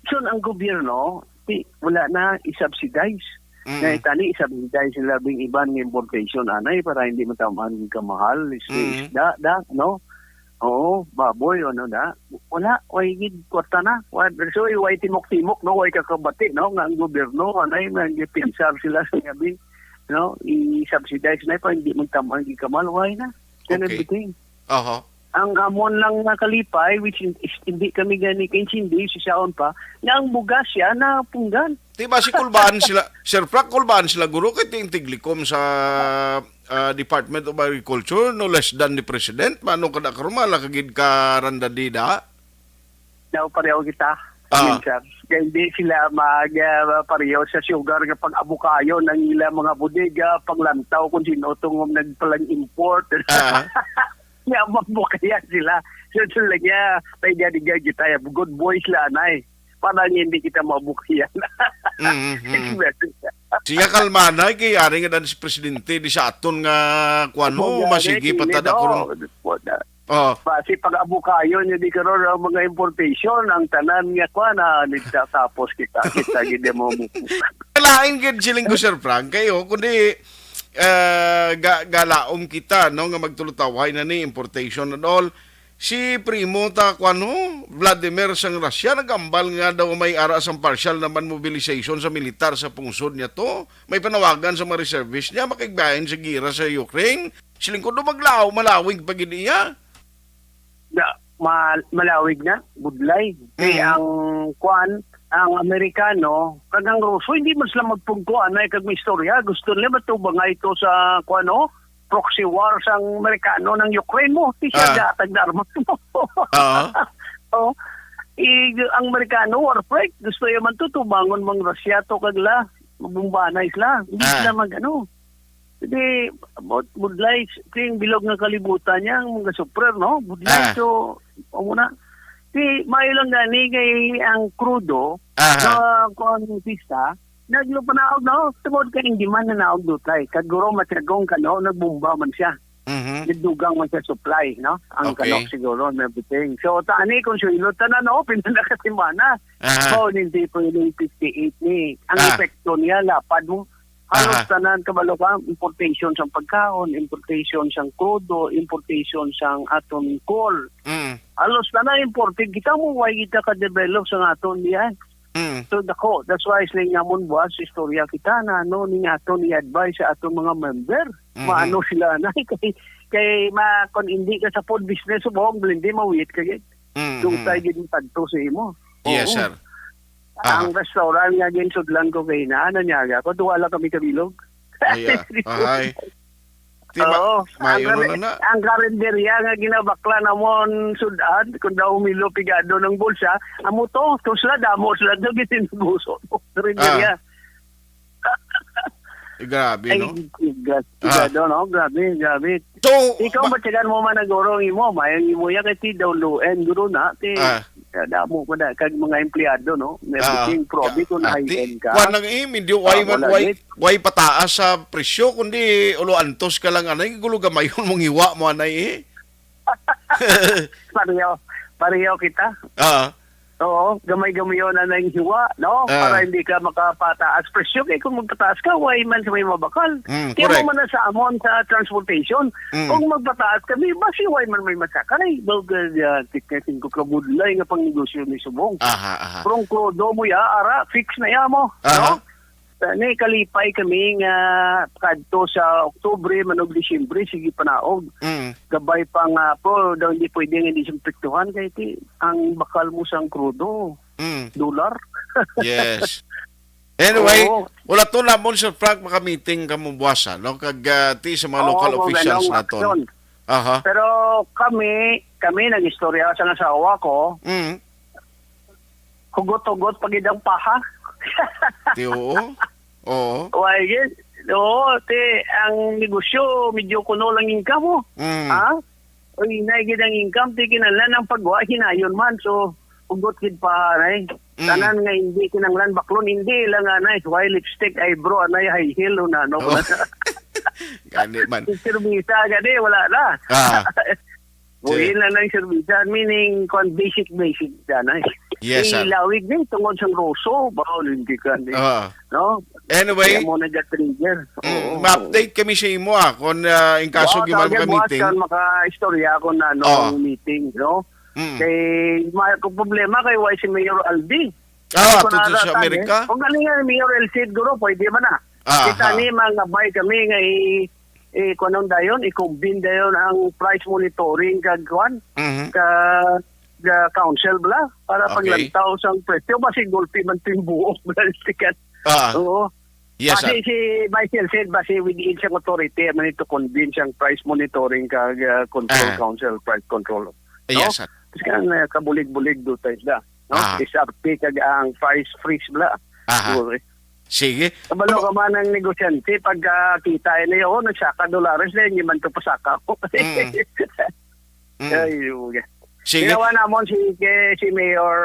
so, ang gobyerno, ti, wala na i-subsidize. Mm. Na itani, i-subsidize nila bing iban nga importation, anay, para hindi matamaan ng kamahal, is-, Mm. isda, da, no? Oo, baboy, ano na. Wala, way gid, kwarta na. Wa-, so, way timok-timok, no? Way kakabati, no? Nga ang gobyerno, anay, nga gipinsar sila sa gabi, no? I-subsidize na, pa, hindi magtamaan, hindi kamal, way na. Then Okay. everything. Aha. Ang amon lang nga kalipay, which is, is hindi kami gani kaintindi, si Shaon pa, nga ang bugas siya napunggan. Di ba si Kulbaan sila, Sir Frank, Kulbaan sila, guro, kay ting tiglikom sa, ah, Department of Agriculture, no less than the President, mano kada karumala kagid ka randa dida? Daw pareho kita, Ah. Minsan. Kaya hindi sila mag, ah, pareho sa sugar nga pag-abukayo ng ilang mga bodega, paglantaw kung sino itong nagpalang import. Ah. Nga, mabukayan sila. So, sila niya, tayo niya, di niya, kita, good boys lang, ay. Parang hindi kita mabukayan. Mm, mm. Siya kalmanay, kay ari nga dan si Presidente, di sa aton nga, kuwan mo, Oo, nga, masigi hindi, pa tada no. Karon. Oh. Basi pag-abukayo niyo di karon ang mga importation, ang tanan nga kuwan, ah, nagtatapos kita, kita gid mo. Lain gid siling ko, Sir Frank, kayo, kundi, eh, ga-, galaom kita, no, nga magtulutaway na ni importation and all. Si Primo ta, kuwan, no, Vladimir sang Russia, nagambal nga daw may ara sang partial naman mobilization sa militar sa pungsod niya to. May panawagan sa mga reservist niya, makigbahin sa gira sa Ukraine. Siling ko, do maglaw, malawig pa gid iya. Na, ma-, malawig na, budlay. Kay Mm. ang, kuan, ang Amerikano, kag ang Ruso, hindi man sila magpungko, anay, kag may istorya. Gusto nila matubang nga ito sa, kuan, no? Proxy war sang Amerikano ng Ukraine mo. Di siya Ah. gatag na armas mo. Ah. Oh. I, ang Amerikano, war freak. Gusto niya man to, tubangon mang Russia to, kag la, mabumbanay sila. Hindi Ah. sila mag, ano, Hindi, bud-, budlay, king bilog nga kalibutan niya, ang mga suprer, no? Budlay, Ah. so, amo na. Di, maayo lang gani kay ang krudo, Aha. sa, kuwan, pista, Naglo panaog, no? Tungod kay hindi man nanaog dutay. Kag guro, matyagong kano, nagbomba man siya. Mhm. Nagdugang man siya supply, no? Ang Okay. Kanok siguro and everything. So, tani, kung silo, tanan, no? Pinanakasimana. Aha. So, hindi po yung fifty-eight ni. Ang Ah. epekto niya, lapad mo. Halos Aha. tanan, kabalo ka, importation sang pagkaon, importation sang krudo, importation sang aton coal. Mm. Halos tanan imported. Kita mo, why kita ka-develop sa aton diyan? Mm. So, dako. That's why, siling namon buwas, istorya kita na, ano, ning aton i-advise sa aton mga member. Mhm. Maano sila na, kay, kay ma-, kung hindi ka sa food business, subong, hindi mawit ka, gid. Mm, Dugtay mm. gid ang tagto sa imo. Yes, Oo. sir. Ang Aha. restaurant nga ginsudlan ko kay na, nanyaga ko, duwa lang kami kabilog. Ay, ah, ahay. Di ba, Oo. may Ang ano kare-, na na? ang karinderya nga ginabakla namon sud-an, kung daw milo pigado ng bulsa, amo to, to sila, damo sila to, gitinduso mo. Karinderya. Ah. Eh, grabe, Ay, no? tigas, Ah. tigado, no? Grabe, grabe. So, Ikaw, ma- ba, tiyagan mo man ang guro ang imo, may ang imo yan, kay ti daw luen, guro na, ti, Ah. damo ko na, kag mga empleyado, no? Ah, Everything, probi ka, kung ah, ti, high-end ka. Kuwan lang eh, medyo Ah, way man, wala, way, gid. way pataas sa presyo, kundi ulo antos ka lang, anay, gulo gamayon mong hiwa mo, anay, eh. Pareho, pareho kita. Ah. Oo, gamay-gamayon na nang hiwa, no? Ah. Para hindi ka makapataas presyo. Kaya kung magpataas ka, way man sa may mabakal. Mm, Kaya correct. mo man na sa amon sa transportation. Mm. Kung magpataas kami, basi way man may masakay. Daw, uh, tika singko ka budlay nga pang negosyo ni subong. Aha, aha. Pero ang krudo mo ya, ara, fix na ya mo. Aha. No? Ni kalipay kami nga kadto sa Oktubre, manog Disyembre, sige panaog. Mm. Gabay pa nga po, daw hindi pwede nga hindi siya pektuhan kay ti, ang bakal mo sang krudo, Mm. dolar. Yes. Anyway, Oo. wala to namon, Sir Frank, maka-meeting ka mo buwasa, no? Kag, ah, ti sa mga Oo, local kung officials anong naton. aksyon. Aha. Pero kami, kami nag-istorya sa asawa ko, Mm. hugot-hugot pa gid ang paha. Ti, oo. Oo. Why, gid? Oo, ti, ang negosyo, medyo kuno lang income, oh. Mm. Ha? Uy, hinay gid ang income, ti, kinahanglan ang pagwa, hinayon man. So, hugot gid pa, nay. Mm. Tanan nga hindi kinahanglan baklon, hindi lang, anay. Why lipstick, eyebrow, anay, high heel, o na, ano, Oh. Gani man. Yung serbisa, gani, wala na. Ah. Buhi Sige. na lang service, meaning, kung basic, basic, dyan, eh. Yes, sir. Ilawig na, eh, tungod sa roso, bawal, hindi ka, eh. Oo. No? Anyway, Kaya mo na dyan trigger. mm, Oo. ma-update kami sa imo, ah, kung, ah, in kaso Wow, giman talaga, ka buwas meeting. ka, makaistorya ako na, no, Oo. meeting, no? Mm. Kay, ma-, kung problema kay, why si Mayor Aldi? Ah, Kung ato to nara sa ka, Amerika? eh. Kung galing nga, Mayor El Cid, guro, pwede man na. Aha. Kita ni, mga bay kami nga i-, eh, kuwan dayon, i-convene dayon ang price monitoring kag kuwan, Mhm. ka, ka council bala, para Okay. paglantaw sang presyo. Basi gulpi man to yung buok, bala, sikat. Ah. Oo. Yes, Basi sir. si Vice Chair said, basi within siyang authority, man ito convene siyang price monitoring kag, ah, control Ah. council, price control. No? Yes, sir. Kasi nga, ah, kabulig-bulig do tayo sila. No? Ah. S R P kag ang price freeze bala. Aha. Oo, eh. Sige. Kabalo Ano ka man ang negosyante, pagkakita nila, "Oh, nagsaka dolares na, hindi man to pasaka ko." Mm. Mm. Ay, okay. Sige. Ginawa namon si, kay si Mayor,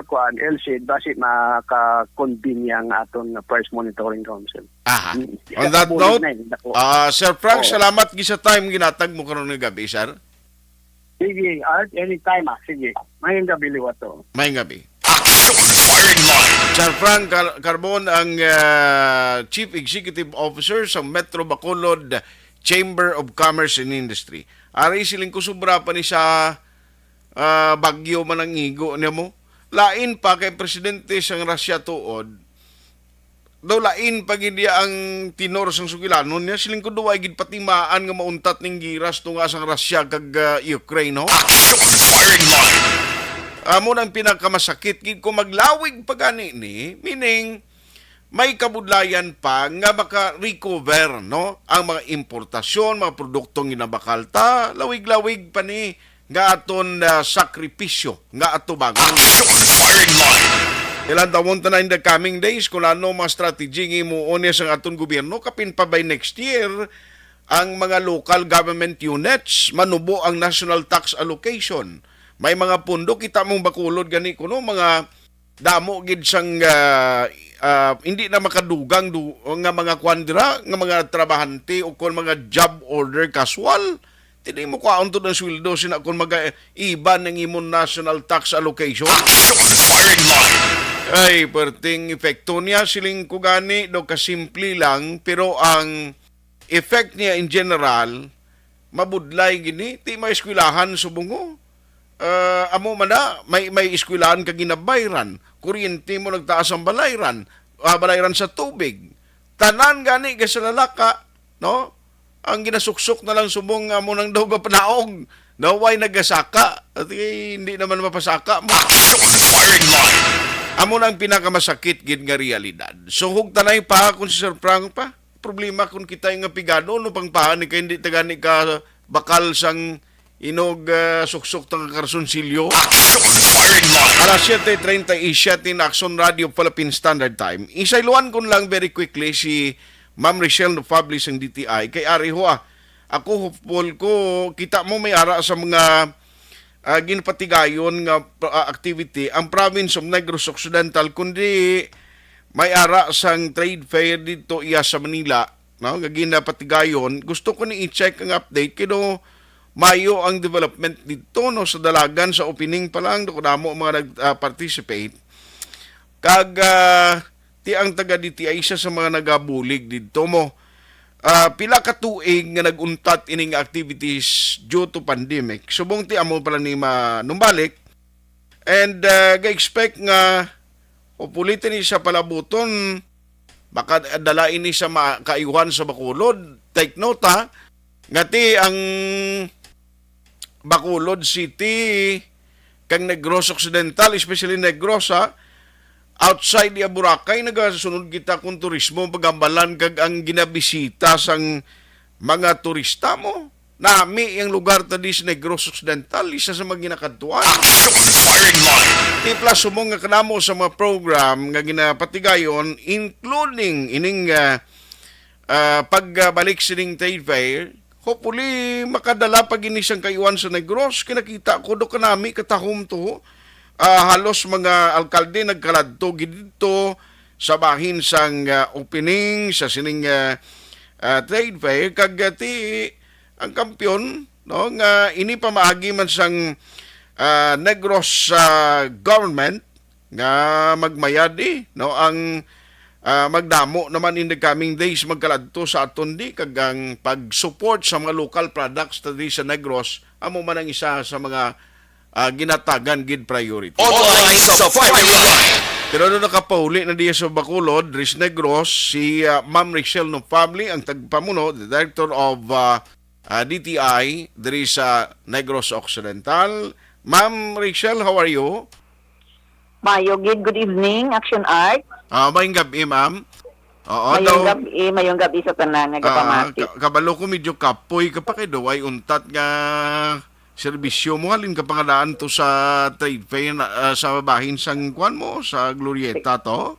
kuan, El Cid, basi maka-convene ang aton price monitoring council. Aha. Mm. On that Kabulig note, na eh, dako. ah, Sir Frank, Oo. salamat gid sa time ginatag mo karon nga gabi, sir. Sige, Art, anytime, ah. Sige. Mayong gabi, liwat to. Mayong gabi. Action Firing Line. Sir Frank Car-, Carbon, ang, ah, Chief Executive Officer sa Metro Bacolod Chamber of Commerce and Industry. Ari siling ko, sobra pa ni sa, ah, Baguio man ang igo niya mo. Lain pa kay presidente sang Russia tuod, daw lain pa gid niya ang tenor sang sugilanon niya. Siling ko, duwa gid patimaan nga mauntat ning giras tunga sang Russia kag, ah, Ukraine, no? Action Firing Line. Amo nang pinakamasakit gid kung maglawig pa gani ni, meaning may kabudlayan pa nga maka-recover, no? Ang mga importasyon, mga produktong ginabakal ta, lawig-lawig pa ni nga aton, ah, sakripisyo nga atubangon. Action Firing Line. Ilantawon ta na in the coming days kung ano mga strategy nga himuon niya sa aton gobyerno, kapin pa by next year ang mga local government units, manubo ang national tax allocation. May mga pundo, kita mong Bacolod gani kuno, mga damo gid sang, ah, ah, hindi na makadugang du-, nga mga kwan dira, nga mga trabahante o kon mga job order casual. Ti di mo kwaon to ang sweldo sina kon mag-iban ang imong national tax allocation. Action Firing Line. Ay, perting epekto niya, siling ko gani, do kasimple lang, pero ang effect niya in general, mabudlay gini, ti may eskwelahan subong mo. Ah, amo man na, may, may eskwelahan ka ginabayran, kuryente mo nagtaas ang balayran, ah, balayran sa tubig. Tanan gani ka sa lalaka, no? Ang ginasuksok na lang subong nga mo nang daw gapanaog. No, way nagasaka. At, eh, hindi naman mapasaka mo. Action Firing Line. Amo na ang pinakamasakit gid nga realidad. So, hugtanay pa kung si Sir Frank pa. Problema kung kita nga pigado, no, pang pahan ni kay hindi tagani ka bakal sang inog, ah, suksok ta nga karsunsilyo. Action Firing Line. Alas siete treinta y siete na Action Radio Philippine Standard Time. Isayluan ko lang very quickly si Ma'am Richelle Nofable sang D T I. Kay ari ho, ah, ako hopeful ko, kita mo may ara sa mga, ah, ginpatigayon nga, ah, activity ang province of Negros Occidental, kundi may ara sang trade fair dito iya sa Manila, no, nga ginapatigayon. Gusto ko ni i-check ang update kay do mayo ang development dito, no, sa dalagan, sa opening pa lang, do damo mga nag, ah, participate. Kag, ah, ti ang taga D T I isa sa mga nagabulig dito mo. Ah, pila ka tuig nga nag-untat ining activities due to pandemic. Subong ti amo pala ni manumbalik. And, ah, ga-expect nga hopefully ni sa palabuton, makadala ini sa ma-, kaayuhan sa Bacolod. Take note, ha, nga ti ang Bacolod City kag Negros Occidental, especially Negros, ha, outside iya Boracay, nagasunod kita kung turismo, pagambalan kag ang ginabisita sang mga turista mo. Nami ang lugar ta di sa Negros Occidental, isa sa mga ginakadtuan. Action Firing Line. Ti plus subong nga kanamo sa mga program nga ginapatigayon, including ining, ah, ah, pagbalik sining trade fair, hopefully makadala pa gini sang kaiwan sa Negros. Kinakita ko do kanami katahom to. Ah, halos mga alkalde nagkaladto gid dito sa bahin sang, ah, opening sa sining, ah, ah, trade fair, kag, ah, ti ang kampiyon, no, nga ini pamaagi man sang, ah, Negros, ah, government nga magmayad, eh, no, ang, ah, magdamo naman in the coming days magkaladto sa aton di, kag ang pag-support sa mga local products ta di sa Negros amo man ang isa sa mga, ah, ginatagan gid priority. Online sa Firing Line. Pero ano, nakapauli na diya sa Bacolod, Ris Negros, si, ah, Ma'am Richelle Nofable, ang tagpamuno, the director of, ah, ah, D T I, diri sa Negros Occidental. Ma'am Richelle, how are you? Mayo gid, good evening, Action Art. Ah, mayong gabi, ma'am. Oo, Mayong daw, gabi, mayong gabi sa tanan nga ah, gapamati. Ka-, kabalo ko medyo kapoy ka pa kay daw ay untat nga serbisyo mo. Halin ka pangadaan to sa trade fair na, ah, sa bahin sang kwan mo, sa Glorieta to?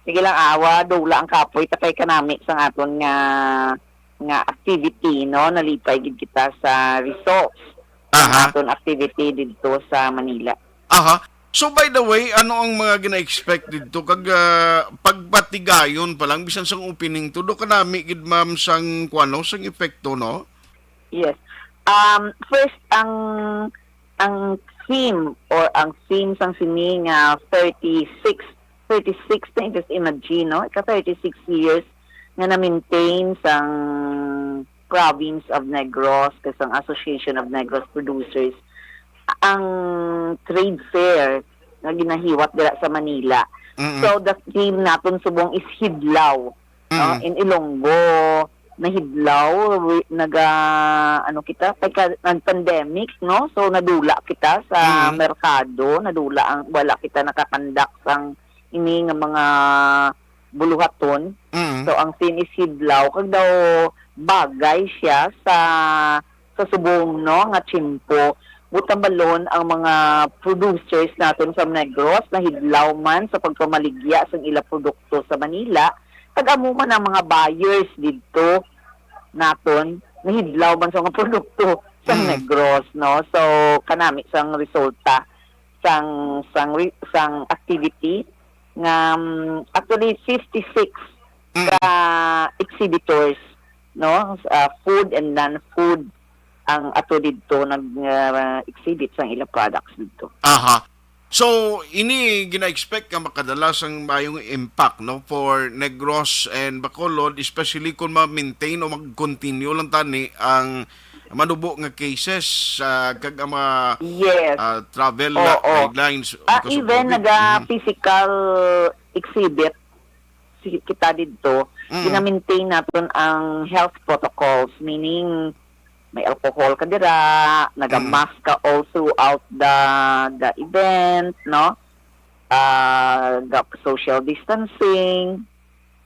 Sige lang, awa, dula ang kapoy, ta kay kanami sang aton nga, nga activity, no? Nalipay gid kita sa results ng Aha. aton activity didto sa Manila. Aha. So, by the way, ano ang mga gina-expect didto? Kag, ah, pagpatigayon pa lang, bisan sang opening to, do kanami gid, ma'am, sang kuwano, sang epekto, no? Yes. Um, first, ang, ang theme or ang theme sang sini nga thirty-six, thirty-six na, just imagine, no? Ika thirty-six years nga na-maintain sang Province of Negros, kag sang Association of Negros Producers, ang trade fair nga ginahiwat dira sa Manila. Mm-mm. So, the theme naton subong is Hidlaw, no? Mm. In Ilonggo, nahidlaw, wi-, naga, ano kita, pagka nag-pandemic, no? So, nadula kita sa Mm. merkado, nadula ang, wala kita nakakandak sang ini nga mga buluhaton. Mm. So, ang theme is Hidlaw, kag daw bagay siya sa, sa subong, no, nga tiyempo. Buot hambalon, ang mga producers naton sa Negros nahidlaw man sa pagpamaligya sang ila produkto sa Manila, kag amo man ang mga buyers didto naton nahidlaw man sa mga produkto sa Mm. Negros, no? So, kanami sang resulta. sang sang re- sang activity nga, um, actually fifty-six Mm. ka exhibitors, no? Uh, food and non-food ang ato didto nag uh, exhibit sang ilang products didto. Aha. So, ini gina-expect nga makadala sang mayong impact, no, for Negros and Bacolod, especially kung ma-maintain o mag-continue lang tani ang manubo nga cases, ah, kag ang mga, Yes. ah, travel na Oo. guidelines Ah, because of even COVID. naga Mhm. physical exhibit si kita didto, Mm. gina-maintain naton ang health protocols, meaning may alcohol ka dira, naga-mask ka all throughout the the event, no? Ah, ga- social distancing,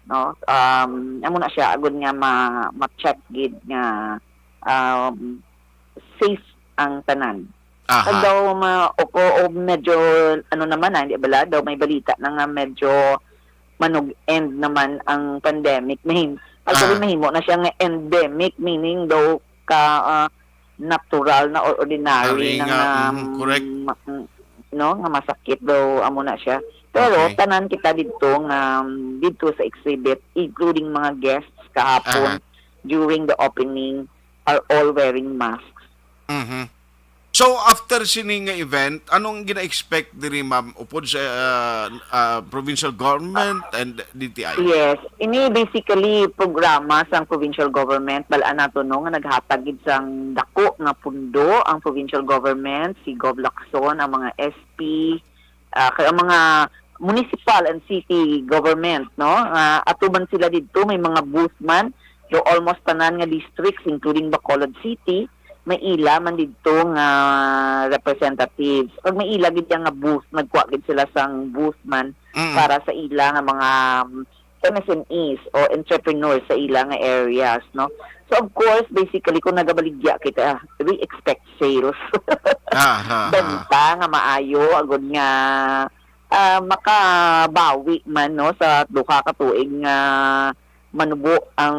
no? Um, amo na siya, agud nga ma ma-check gid nga, um, safe ang tanan. Aha. Although ma o, o medyo ano naman, ah, hindi bala, daw may balita na nga medyo manug-end naman ang pandemic. Mahim actually, Ah. mahimo na siya nga endemic, meaning daw ka, ah, natural na or ordinary Ari na nga, nga, mhm, correct. ma- mm, no, nga masakit daw amo na siya. Pero Okay. tanan kita didto nga, um, didto sa exhibit, including mga guests kahapon Aha. during the opening, are all wearing masks. Mhm. So, after sini nga event, anong gina-expect diri, ma'am, upod sa, ah, ah, provincial government and D T I? Yes. Ini basically programa sang provincial government, bal-an nato, no, nga naghatag gid sang dako nga pundo ang provincial government, si Gov Lacson, ang mga S P, ah, kay ang mga municipal and city government, no? Ah, ato man sila didto, may mga booth man. So, almost tanan nga districts, including Bacolod City, may ila man didto nga representatives. Pag may ila gid nga booth, nagkuha gid sila sang booth man Mm. para sa ila nga mga, um, M S M Es o entrepreneurs sa ila nga areas, no? So, of course, basically, kung nagabaligya kita, we expect sales. Aha, aha. Benta nga maayo, agud nga, ah, makabawi man, no, sa duha ka tuig nga manubo ang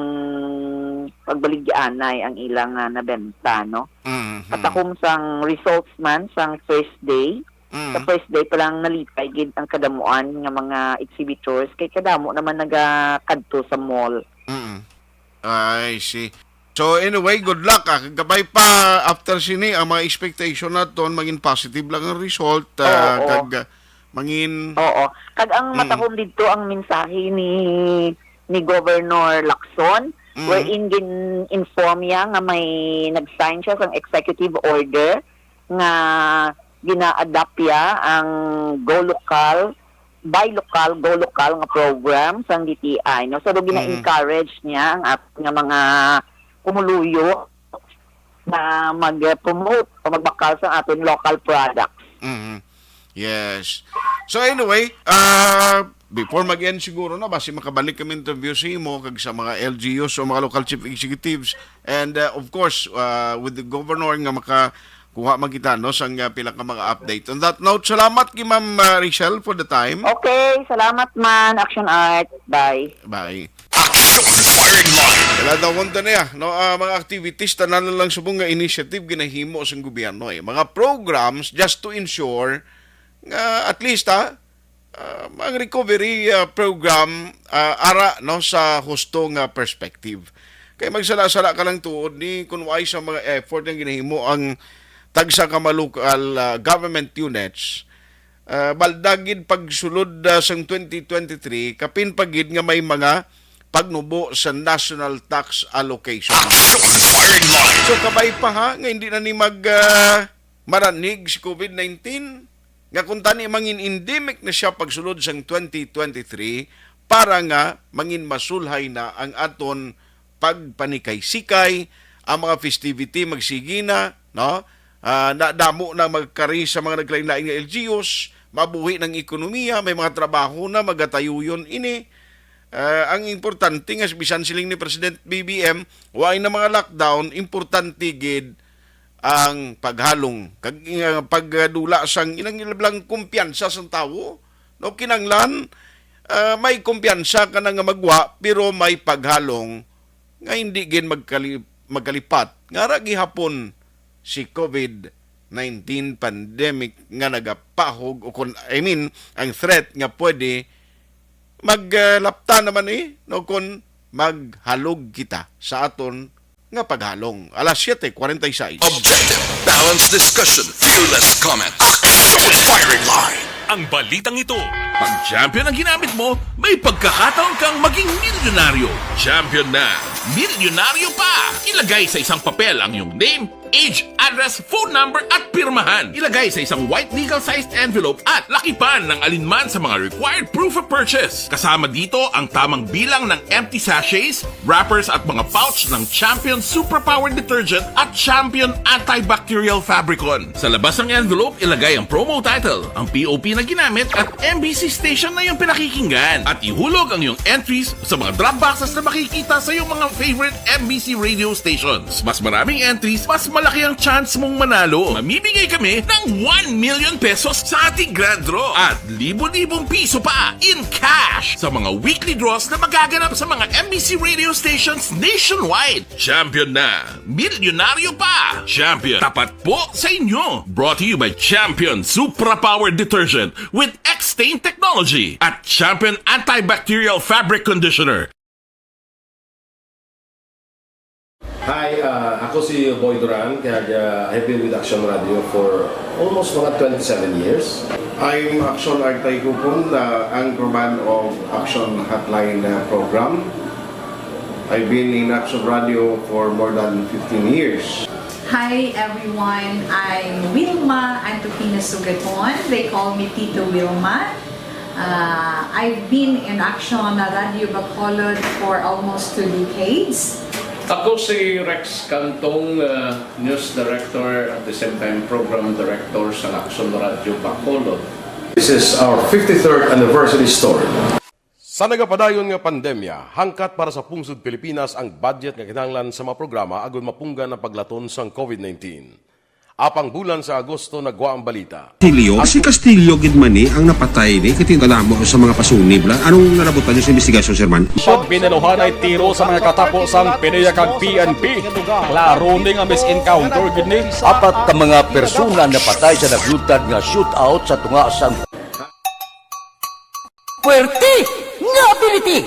pagbaligyaanay ang ilang, ah, nabenta, no? Mhm. Katakom sang results man sang first day, sa Mm. first day pa lang nalipay gid ang kadamuan nga mga exhibitors kay kadamo naman nagakadto sa mall. Mm. I see. So anyway, good luck, ah. Kabay pa after sini ang mga expectation naton mangin positive lang ang result, ah, Oo. kag, ah, mangin Oo. Kag ang Mm. matahom didto ang mensahe ni ni Governor Lacson, Mm. wherein gin-inform niya nga may nag-sign siya sang executive order nga gina-adapt niya ang Go Local, Buy Local, Go Local nga program sang D T I, no? So, do Mm. gina-encourage niya ang aton nga mga pumuluyo na mag-promote o magbakal sa aton local products. Mhm. Yes. So anyway, ah, before mag-end siguro na, basi makabalik kami interview sa imo kag sa mga L G Us o mga local chief executives and, ah, of course, ah, with the governor nga makakuha man kita, no, sang, ah, pila ka mga update. On that note, salamat kay Ma'am, ah, Rachel for the time. Okay, salamat man, Action Art. Bye. Bye. Action Firing Line. Wala daw kung niya, no, ah, mga activities, tanan na lang subong nga initiative ginahimo sang gobyerno, eh. Mga programs just to ensure nga at least, ah, ah, ang recovery, ah, program, ah, ara, no, sa husto nga perspective. Kay magsala-sala ka lang tuod ni kun wala sa mga effort nga ginahimo ang tagsa ka mga local, ah, government units, ah, balda gid pagsulod, ah, sang twenty twenty-three, kapin pa gid nga may mga pagnubo sa national tax allocation. Action Firing Line. So, kabay pa ha, nga hindi na ni mag, ah, maranig si COVID nineteen, nga kung tani mangin endemic na siya pagsulod sang twenty twenty-three, para nga mangin masulhay na ang aton pagpanikay-sikay, ang mga festivity magsigi na, no? Ah, nadamo na magkari sa mga naglain-lain nga L G Us, mabuhi ng ekonomiya, may mga trabaho na, magatayuyon ini. Ah, ang importante nga bisan siling ni President B B M, way na mga lockdown, importante gid ang paghalong kag, ah, pagdula sang ilang ilablang kumpiyansa sang tawo, no? Kinanglan, ah, may kumpiyansa ka na nga magwa, pero may paghalong nga hindi gid magkali-, magkalipat. Nga ra gihapon si COVID nineteen pandemic nga nagapahog, o kon, I mean, ang threat nga pwede maglapta naman, eh, no, kon maghalog kita sa aton nga paghalong. Alas siete cuarenta y seis. Objective, balanced discussion, fearless comment. Action with firing line. Ang balitang ito. Pag champion ang ginamit mo, may pagkakataon kang maging milyonaryo. Champion na, milyonaryo pa! Ilagay sa isang papel ang iyong name, age, address, phone number, at pirmahan. Ilagay sa isang white legal-sized envelope at lakipan ng alinman sa mga required proof of purchase. Kasama dito ang tamang bilang ng empty sachets, wrappers, at mga pouch ng Champion Superpower Detergent at Champion Antibacterial Fabricon. Sa labas ng envelope, ilagay ang promo title, ang P O P na ginamit, at M B C station na iyong pinakikinggan. At ihulog ang iyong entries sa mga drop boxes na makikita sa iyong mga favorite M B C radio stations. Mas maraming entries, mas malaki ang chance mong manalo. Mamimigay kami ng one million pesos sa ating grand draw at libo-libong piso pa in cash sa mga weekly draws na magaganap sa mga M B C radio stations nationwide. Champion na! Milyonaryo pa! Champion, tapat po sa inyo! Brought to you by Champion Supra Power Detergent with X-Stain Technology at Champion Antibacterial Fabric Conditioner. Hi, ah, ako si Boy Duran, kag, ah, I've been with Action Radio for almost mga twenty-seven years. I'm Action Artay Kupon, the anchorman of Action Hotline, ah, program. I've been in Action Radio for more than fifteen years. Hi everyone, I'm Wilma Antofina Sugaton. They call me Tito Wilma. Uh, I've been in Action Radio Bacolod for almost two decades. Ako si Rex Cantong, uh, news director, at the same time program director sa Action Radio Bacolod. This is our fifty-third anniversary story. Sa nagapadayon nga pandemya, hangkat para sa pungsod Pilipinas ang budget nga kinahanglan sa mga programa agud mapunggan ang paglaton sang COVID nineteen. Apang bulan sa Agosto nagwa ang balita. Castillo, si Castillo gid man ni ang napatay ni, kay kadamo sa mga pasunib la. Anong nalabutan niyo sa investigasyon, Sir Man? Pag binaluhan ay tiro sa mga katapo sang PDEA kag P N P. Klaro ni nga mis-encounter gid ni. Apat ka mga persona napatay sa naglutad nga shootout sa tunga sang Puwerte nga ability!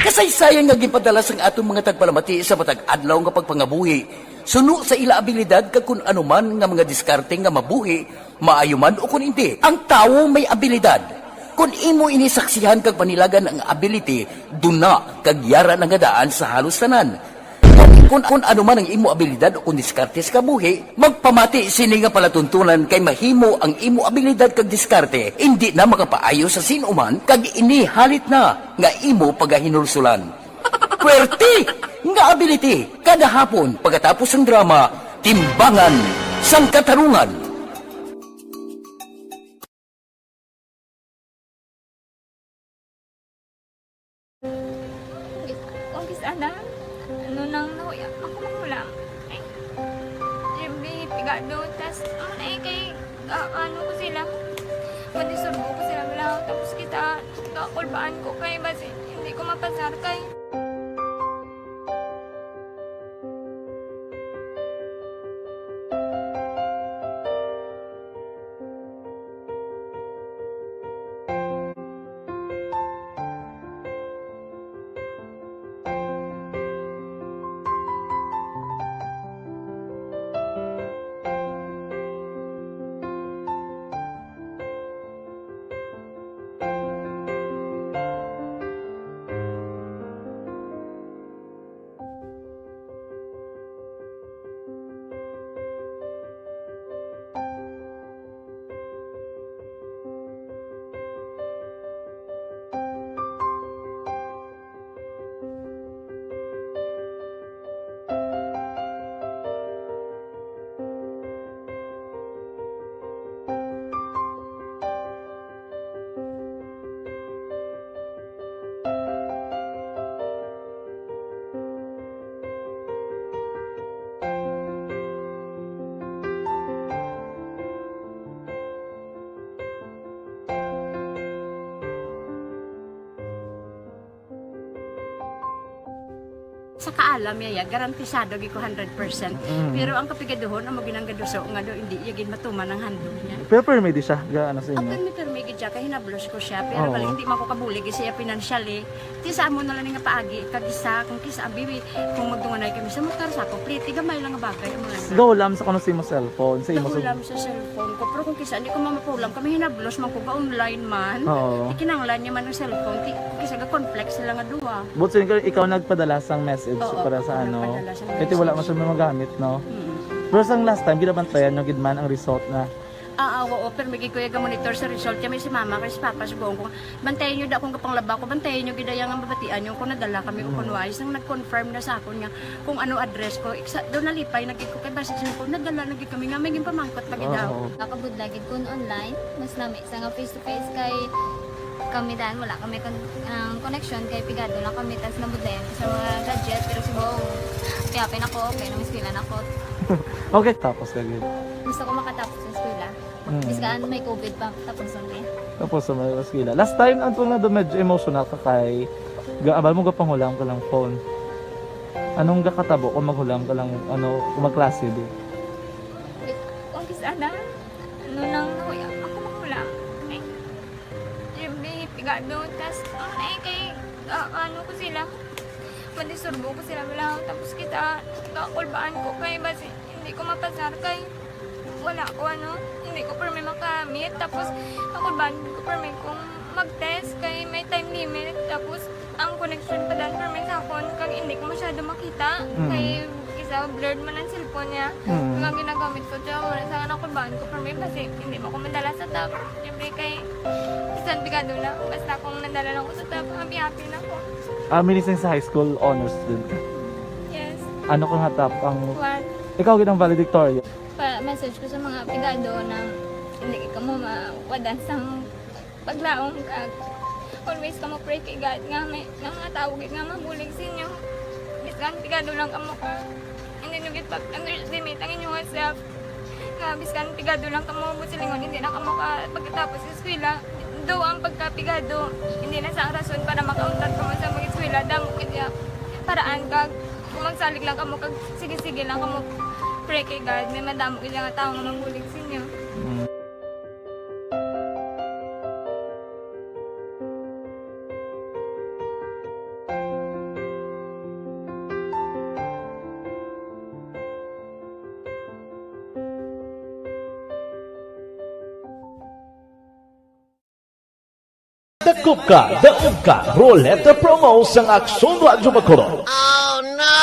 Kasaysayan nga ginpadala sang aton mga tagpalamati sa matag adlaw nga pagpangabuhi, suno sa ila abilidad kag kun ano man nga mga diskarte nga mabuhi, maayo man o kun indi, ang tawo may abilidad. Kun imo ini saksihan kag panilagan ang ability, duna kag yara na nga daan sa halos tanan. Kun, kun ano man ang imo abilidad o kun diskarte sa kabuhi, magpamati sini nga palatuntunan kay mahimo ang imo abilidad kag diskarte indi na makapaayo sa sin-o man kag ini halit na nga imo pagahinulsolan. Puwerte nga ability kada hapon pagkatapos sang drama, Timbangan sang Katarungan. Kung kis-, kung kis-, ana, ano nang nahuya, ako mahulam. Ay, siyempre, pigado, tas, ano na eh, kay, ah, ano ko sila, madisurbo ko sila, wala, tapos kita, kakulbaan ko kay, basi, hindi ko mapasar kay. Sa kaalam niya, ya, garantisado gid ko hundred percent. Mm. Pero ang kapigaduhon, amo ginang gaduso nga do, hindi iya gid matuman ang handog niya. Pero permi di siya, ga-, ano sa imo? Ang permi, permi gid siya, kay hinablos ko siya. Pero Oo. Bali, hindi man ko kabulig siya financially. Ti sa amo na lang nga paagi, kag isa, kung kisa, abi, kung magdunganay kami sa motor, sa ako, pliti, gamay lang nga bagay, amo lang. Gahulam sa kuno sa imo cellphone, sa imo sa Gahulam sa cellphone ko, pero kung kisa, hindi ko mamapulam, kami hinablos man ko, ga-online man. Oo. Ikinanglan niya man ang cellphone, ti, kisa ga-conflict sila nga duha. But sino ka, ikaw nagpadala sang message Oo, para sa ako ano? Nagpadala sang Kaya ti wala man message. Siya magamit, no? Mm. Pero sang last time, ginabantayan nyo gid man ang result na? Ah, ah, oo, pero may gid ko yung monitor sa result. Kaya may si mama, kay si papa, subukan ko. Bantayan nyo da kung kapanglaba ko, bantayan nyo gid ang mabatian nyo kung nadala kami o Mm. kung wais. Nang nag-confirm na sa akon nga kung ano address ko, iksa, doon nalipay na gid ko kay basta sa ko, nadala na gid kami nga may ginpamangkot pa gid Oo. Ako budlay gid kun online, mas lami sa nga face to face kay kami dan wala kami kon-, ang connection kay pigado lang kami tas nabudlayan ko sa mga gadget pero subong piyapin ako kay nang eskwela na ko. Okay, tapos ka gid. Gusto ko makatapos sa eskwela. Mm. Bisan may covid pa, tapos ang eh. Tapos sa may eskwela. Last time, ang tunga do medyo emotional ka kay gaabal mo gapanghulam ka lang phone. Anong gakatabo kung maghulam ka lang, ano, kung magklase di? Kung kisa na, ano lang, nahuya ako mahulam. Ay, yung may pigado, tas, ano na eh, kay, ah, ano ko sila, mandisturbo ko sila, wala, tapos kita, kakulbaan ko kay, basi, hindi ko mapasar kay, wala ko, ano, hindi ko permi makamit, tapos, kakulbaan ko permi kung mag-test kay may time limit, tapos, ang connection pa dan permi sa akon, kag hindi ko masyado makita, Mm. kay isa blurred man ang cellphone niya. Mm. Kag ang ginagamit ko siya, wala sa anak ko, baan ko permi, kasi hindi mo ko madala sa top. Siyempre kay, bisan pigado na, basta kung nadala lang ko sa top, happy-happy na ko. Ah, meaning sa high school honors student ka? Yes. Ano ka nga top ang One. Ikaw gid ang valedictorian? Pa-message ko sa mga pigado na hindi ka mo mawadan sa paglaom, kag always kamo pray kay God nga may, nga mga tawo gid nga mabulig sa inyo. Bisan pigado lang kamo ka, hindi nyo gid pag-underestimate ang inyong self. Nga bisan pigado lang kamo, buot silingon, hindi na kamo ka pagkatapos sa eskwela. Do ang pagkapigado, hindi na sa ang rason para makauntat kamo sa mag-eskwela. Damo gid ya paraan, kag kung magsalig lang kamo, kag sige-sige lang kamo pray kay God, may madamo gid nga tawo nga mabulig sa inyo. Mm. Dakop ka, daog ka, Roleta Promo sang Aksyon Radyo Bacolod. Oh, no!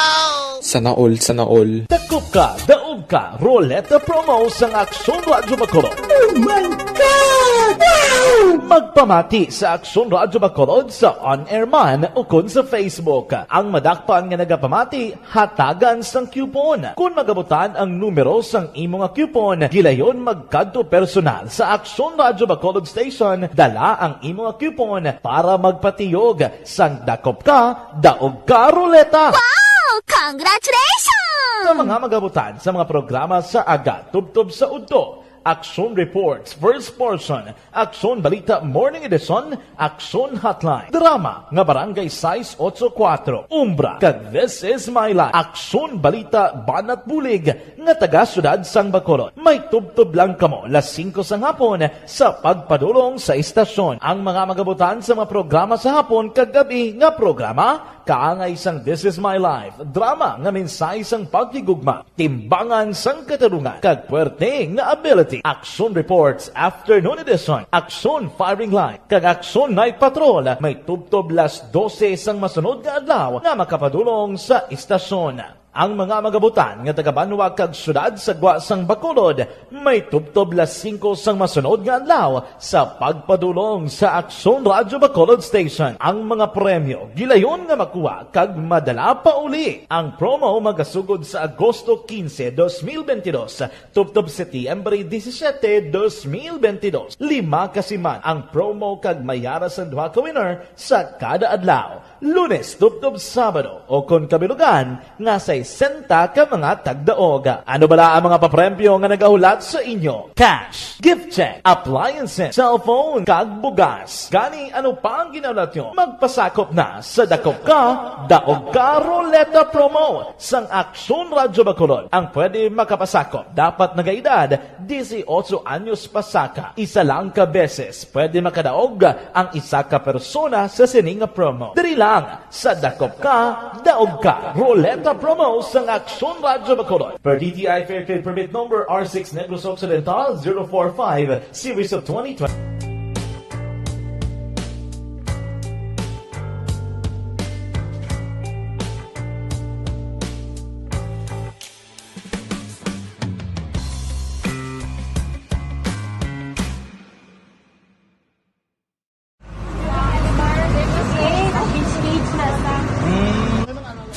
Sana all, sana all. Dakop ka, daog ka, Roleta Promo sang Aksyon Radyo Bacolod. Oh my God! Wow! Magpamati sa Aksyon Radyo Bacolod sa on-air man ukon sa Facebook. Ang madakpan nga nagapamati, hatagan sang coupon. Kon magabutan ang numero sang imo nga coupon, gilayon magkadto personal sa Aksyon Radyo Bacolod Station, dala ang imo nga coupon para magpatiyog sang Dakop Ka, Daog Ka Ruleta! Wow! Congratulations! Sa mga magabutan sa mga programa sa aga tubtob sa udto, Aksyon Reports, First Portion, Aksyon Balita Morning Edition, Aksyon Hotline, drama nga Barangay sais otso kuwatro, Umbra, kag This Is My Life, Aksyon Balita Banat Bulig nga taga Siyudad sang Bacolod. May tubtob lang kamo las singko sang hapon sa pagpadulong sa istasyon. Ang mga magabutan sa mga programa sa hapon kag gab-i nga programa, kaangay sang This Is My Life, drama nga mensahe sang paghigugma, timbangan sang katarungan, kag puwerte nga ability. Aksyon Reports, Afternoon Edition, Aksyon Firing Line, kag Aksyon Night Patrol may tubtob las dose sang masunod nga adlaw nga makapadulong sa istasyon. Ang mga magabutan nga taga-banwa kag siyudad sa gwa sang Bacolod may tubtob las singko sang masunod nga adlaw sa pagpadulong sa Aksyon Radyo Bacolod Station. Ang mga premyo gilayon nga makuha kag madala pauli. Ang promo magasugod sa Agosto quince, dos mil veintidós, tubtob Setyembre disisiete, dos mil veintidós. Lima ka siman ang promo kag may ara sang duha ka winner sa kada adlaw, Lunes tubtob Sabado, o kon kabilugan nga sais sesenta ka mga tagdaog. Ano bala ang mga papremyo nga nagahulat sa inyo? Cash, gift check, appliances, cellphone, kag bugas. Gani, ano pa ang ginahulat nyo? Magpasakop na sa Dakop Ka, Daog Ka Ruleta Promo sang Aksyon Radyo Bacolod. Ang pwede makapasakop dapat nagaedad dieciocho anyos pasaka. Isa lang ka beses pwede makadaog ang isa ka persona sa sini nga promo. Diri lang sa Dakop Ka, Daog Ka Ruleta Promo sang Aksyon Radyo Bacolod. Per D T I Fair Trade Permit Number R six Negros Occidental zero four five, Series of twenty twenty.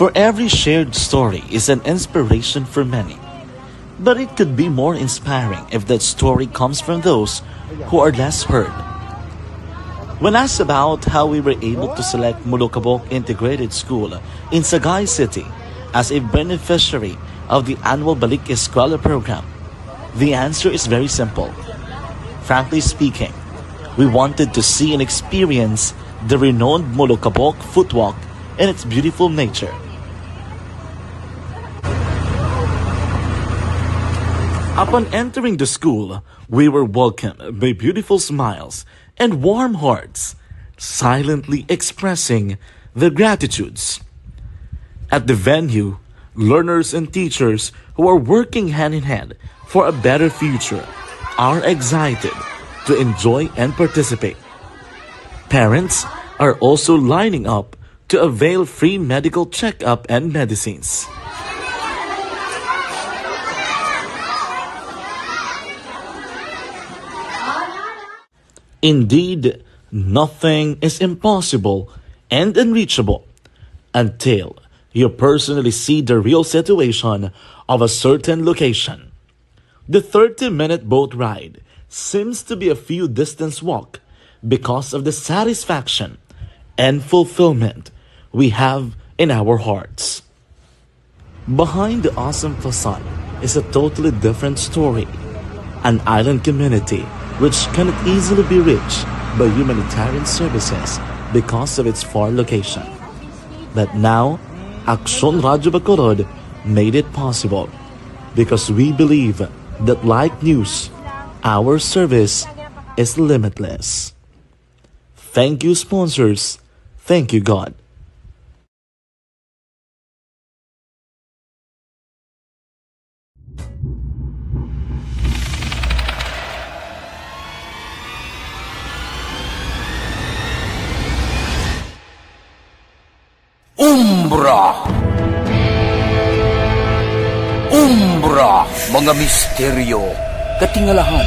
For every shared story is an inspiration for many. But it could be more inspiring if that story comes from those who are less heard. When asked about how we were able to select Molokabok Integrated School in Sagay City as a beneficiary of the annual Balik Eskwela program, the answer is very simple. Frankly speaking, we wanted to see and experience the renowned Molokabok Footwalk and its beautiful nature. Upon entering the school, we were welcomed by beautiful smiles and warm hearts, silently expressing their gratitudes. At the venue, learners and teachers who are working hand in hand for a better future are excited to enjoy and participate. Parents are also lining up to avail free medical checkup and medicines. Indeed, nothing is impossible and unreachable until you personally see the real situation of a certain location. The thirty-minute boat ride seems to be a few distance walk because of the satisfaction and fulfillment we have in our hearts. Behind the awesome facade is a totally different story. An island community which cannot easily be reached by humanitarian services because of its far location. But now, Aksyon Radyo Bacolod made it possible because we believe that, like news, our service is limitless. Thank you, sponsors. Thank you, God. Umbra. Umbra, mga misteryo, katingalahan,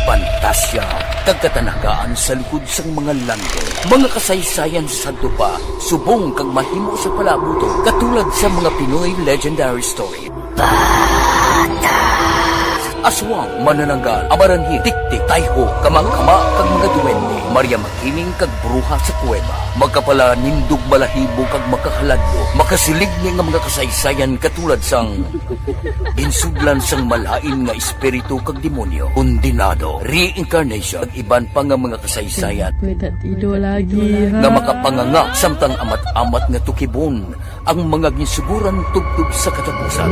pantasya, kag katanagaan sa likod sang mga landong. Mga kasaysayan sa sadto pa, subong kag mahimo sa palaabuton, katulad sa mga Pinoy legendary story. Aswang, manananggal, amaranhil, tiktik, tayho, kamangkama, kag mga duwende, Maria Makiling kag bruha sa kuweba, makapalanindog balahibo kag makahaladlok, makasiligni nga mga kasaysayan katulad sang ginsudlan sang malain nga espiritu kag demonyo, kondenado, reincarnation, kag iban pa nga mga kasaysayan May tatido lagi, ha? nga makapanganga samtang amat-amat nga tukibon ang mga ginsuguran tubtob sa katapusan.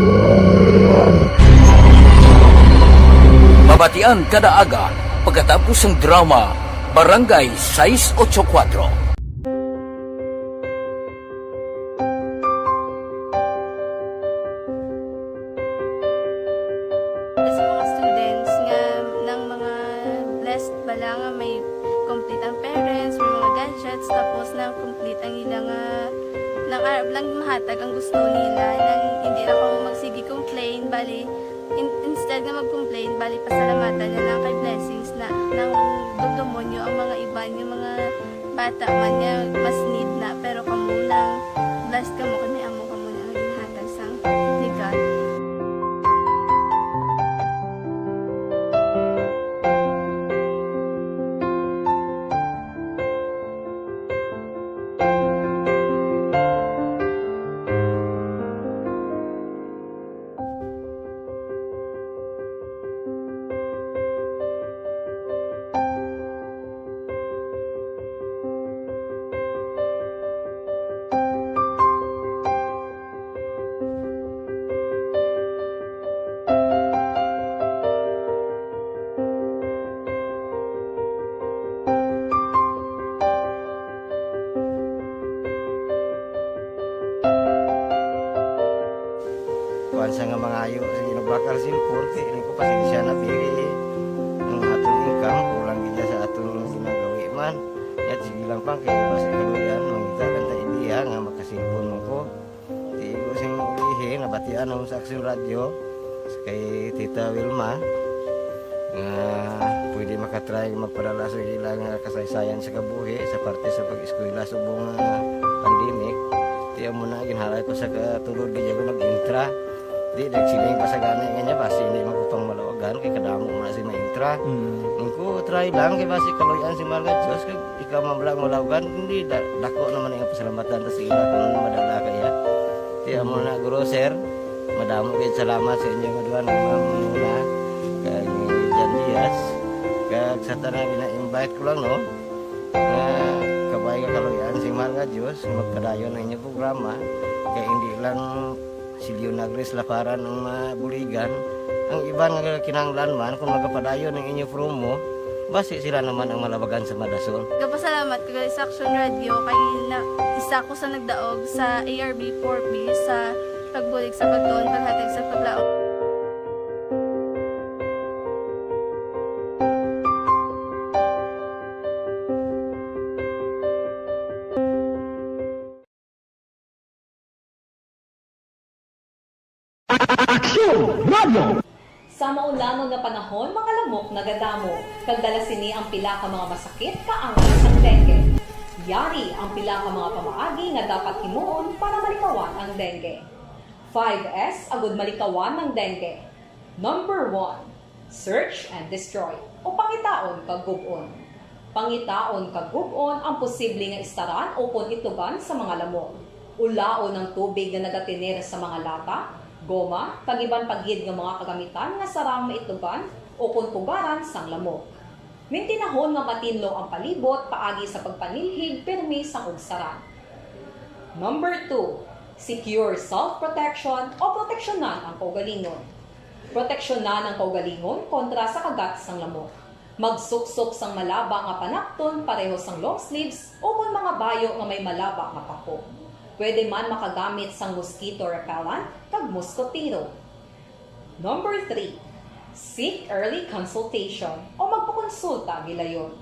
Mabatian kada aga pagkatapos sang drama Barangay Sais Ocho Kuatro. Sa mga students nga nang mga blessed bala nga may complete ang parents, may mga gadgets, tapos nang complete ang ila nga, nang arab lang mahatag ang gusto nila, nang hindi na kamo magsige complain, bali, in-, instead nga mag-complain, bali, pasalamatan na lang kay blessings na, nang dugdumonyo ang mga iban nga mga bata man nga mas need na, pero kamo lang, blessed kamo kay may amo kamo na nga ginhatag sang ni God. Pansa nga mangayo sa ginabakal sin korte, ini ko pasensya na, pili ang aton income, kulang gid sa aton ginagawi man. Yat, sige lang pa, kay basi kaluyan, mangita lang ta ideya nga makasilpon mo ko. Di ko sing ulihi, nabatian naman sa Action Radio, kay Tita Wilma, nga pwede makatry magpadala sa ilang kasaysayan sa kabuhi sa parte sa pag-eskwela subong nga pandemic. Di amo na, ginhalay ko sa katulod, di ako nag-intra. Di, nagsiling pa sa gani nga niya, basi hindi magkupang malawagan, kay kadamo mo na si maintra. Mm. Ang ko, try lang, kay basi kaluyan si Mahal nga Diyos, kag ikaw man lang malawagan, hindi, da-, dako naman ang pasalamatan ta sa ila kung madala kaya. Di amo na, Guro, Sir, madamo kayo salamat sa inyo nga duha nga mga muna, kag ni Jan Diaz, kag sa tanan, gina-invite ko lang, no, nga kabay nga kaluyan si Mahal nga Diyos, magpadayon ang inyong programa, kay hindi lang si Leonagris Laparan ang mabuligan. Ang iban nga kinahanglan man, kung magapadayon ang inyo promo, basi sila naman ang malabagan sa madasol. Gapasalamat ko gali sa Action Radio kay na, isa ko sa nagdaog sa A R B four B sa pagbulig sa pagtuon, paghatag sa paglaom. Aksyon Radio! Sa maulanon nga panahon, mga lamok nagadamo, kag dala sini ang pila ka mga masakit kaangay sang dengue. Yari ang pila ka mga pamaagi nga dapat himuon para malikawan ang dengue. Five S agud malikawan ang dengue. Number one, search and destroy, o pangitaon kag gub-on. Pangitaon kag gub-on ang posible nga istaran ukon itugan sa mga lamok. Ulaon ang tubig nga nagatener sa mga lata, goma, kag iban pa gid nga mga kagamitan nga sarang maitugan ukon pugaran sang lamok. Mintinahon nga matinlo ang palibot paagi sa pagpanilhig pirmi sang ugsaran. Number two, secure self-protection o proteksyonan ang kaugalingon. Proteksyonan ang kaugalingon kontra sa kagat sang lamok. Magsuksok sang malaba nga panapton pareho sang long sleeves ukon mga bayo nga may malaba nga pako. Pwede man makagamit sang mosquito repellent kag moskotero. Number three, seek early consultation o magpakonsulta gilayon.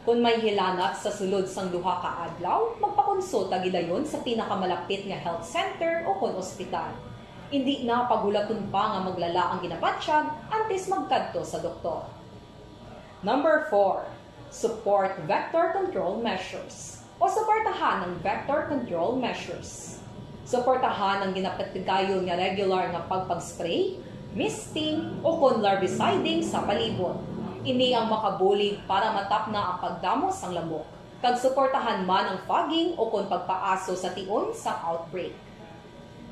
Kon may hilanat sa sulod sang duha ka adlaw, magpakonsulta gilayon sa pinakamalapit nga health center ukon ospital. Indi na paghulaton pa nga maglala ang ginabatyag antes magkadto sa doktor. Number four, support vector control measures o suportahan ang vector control measures. Suportahan ang ginapatigayon nga regular nga pagpag-spray, misting, ukon larviciding sa palibot. Ini ang makabulig para matapna ang pagdamo sang lamok, kag suportahan man ang fogging ukon pagpaaso sa tion sang outbreak.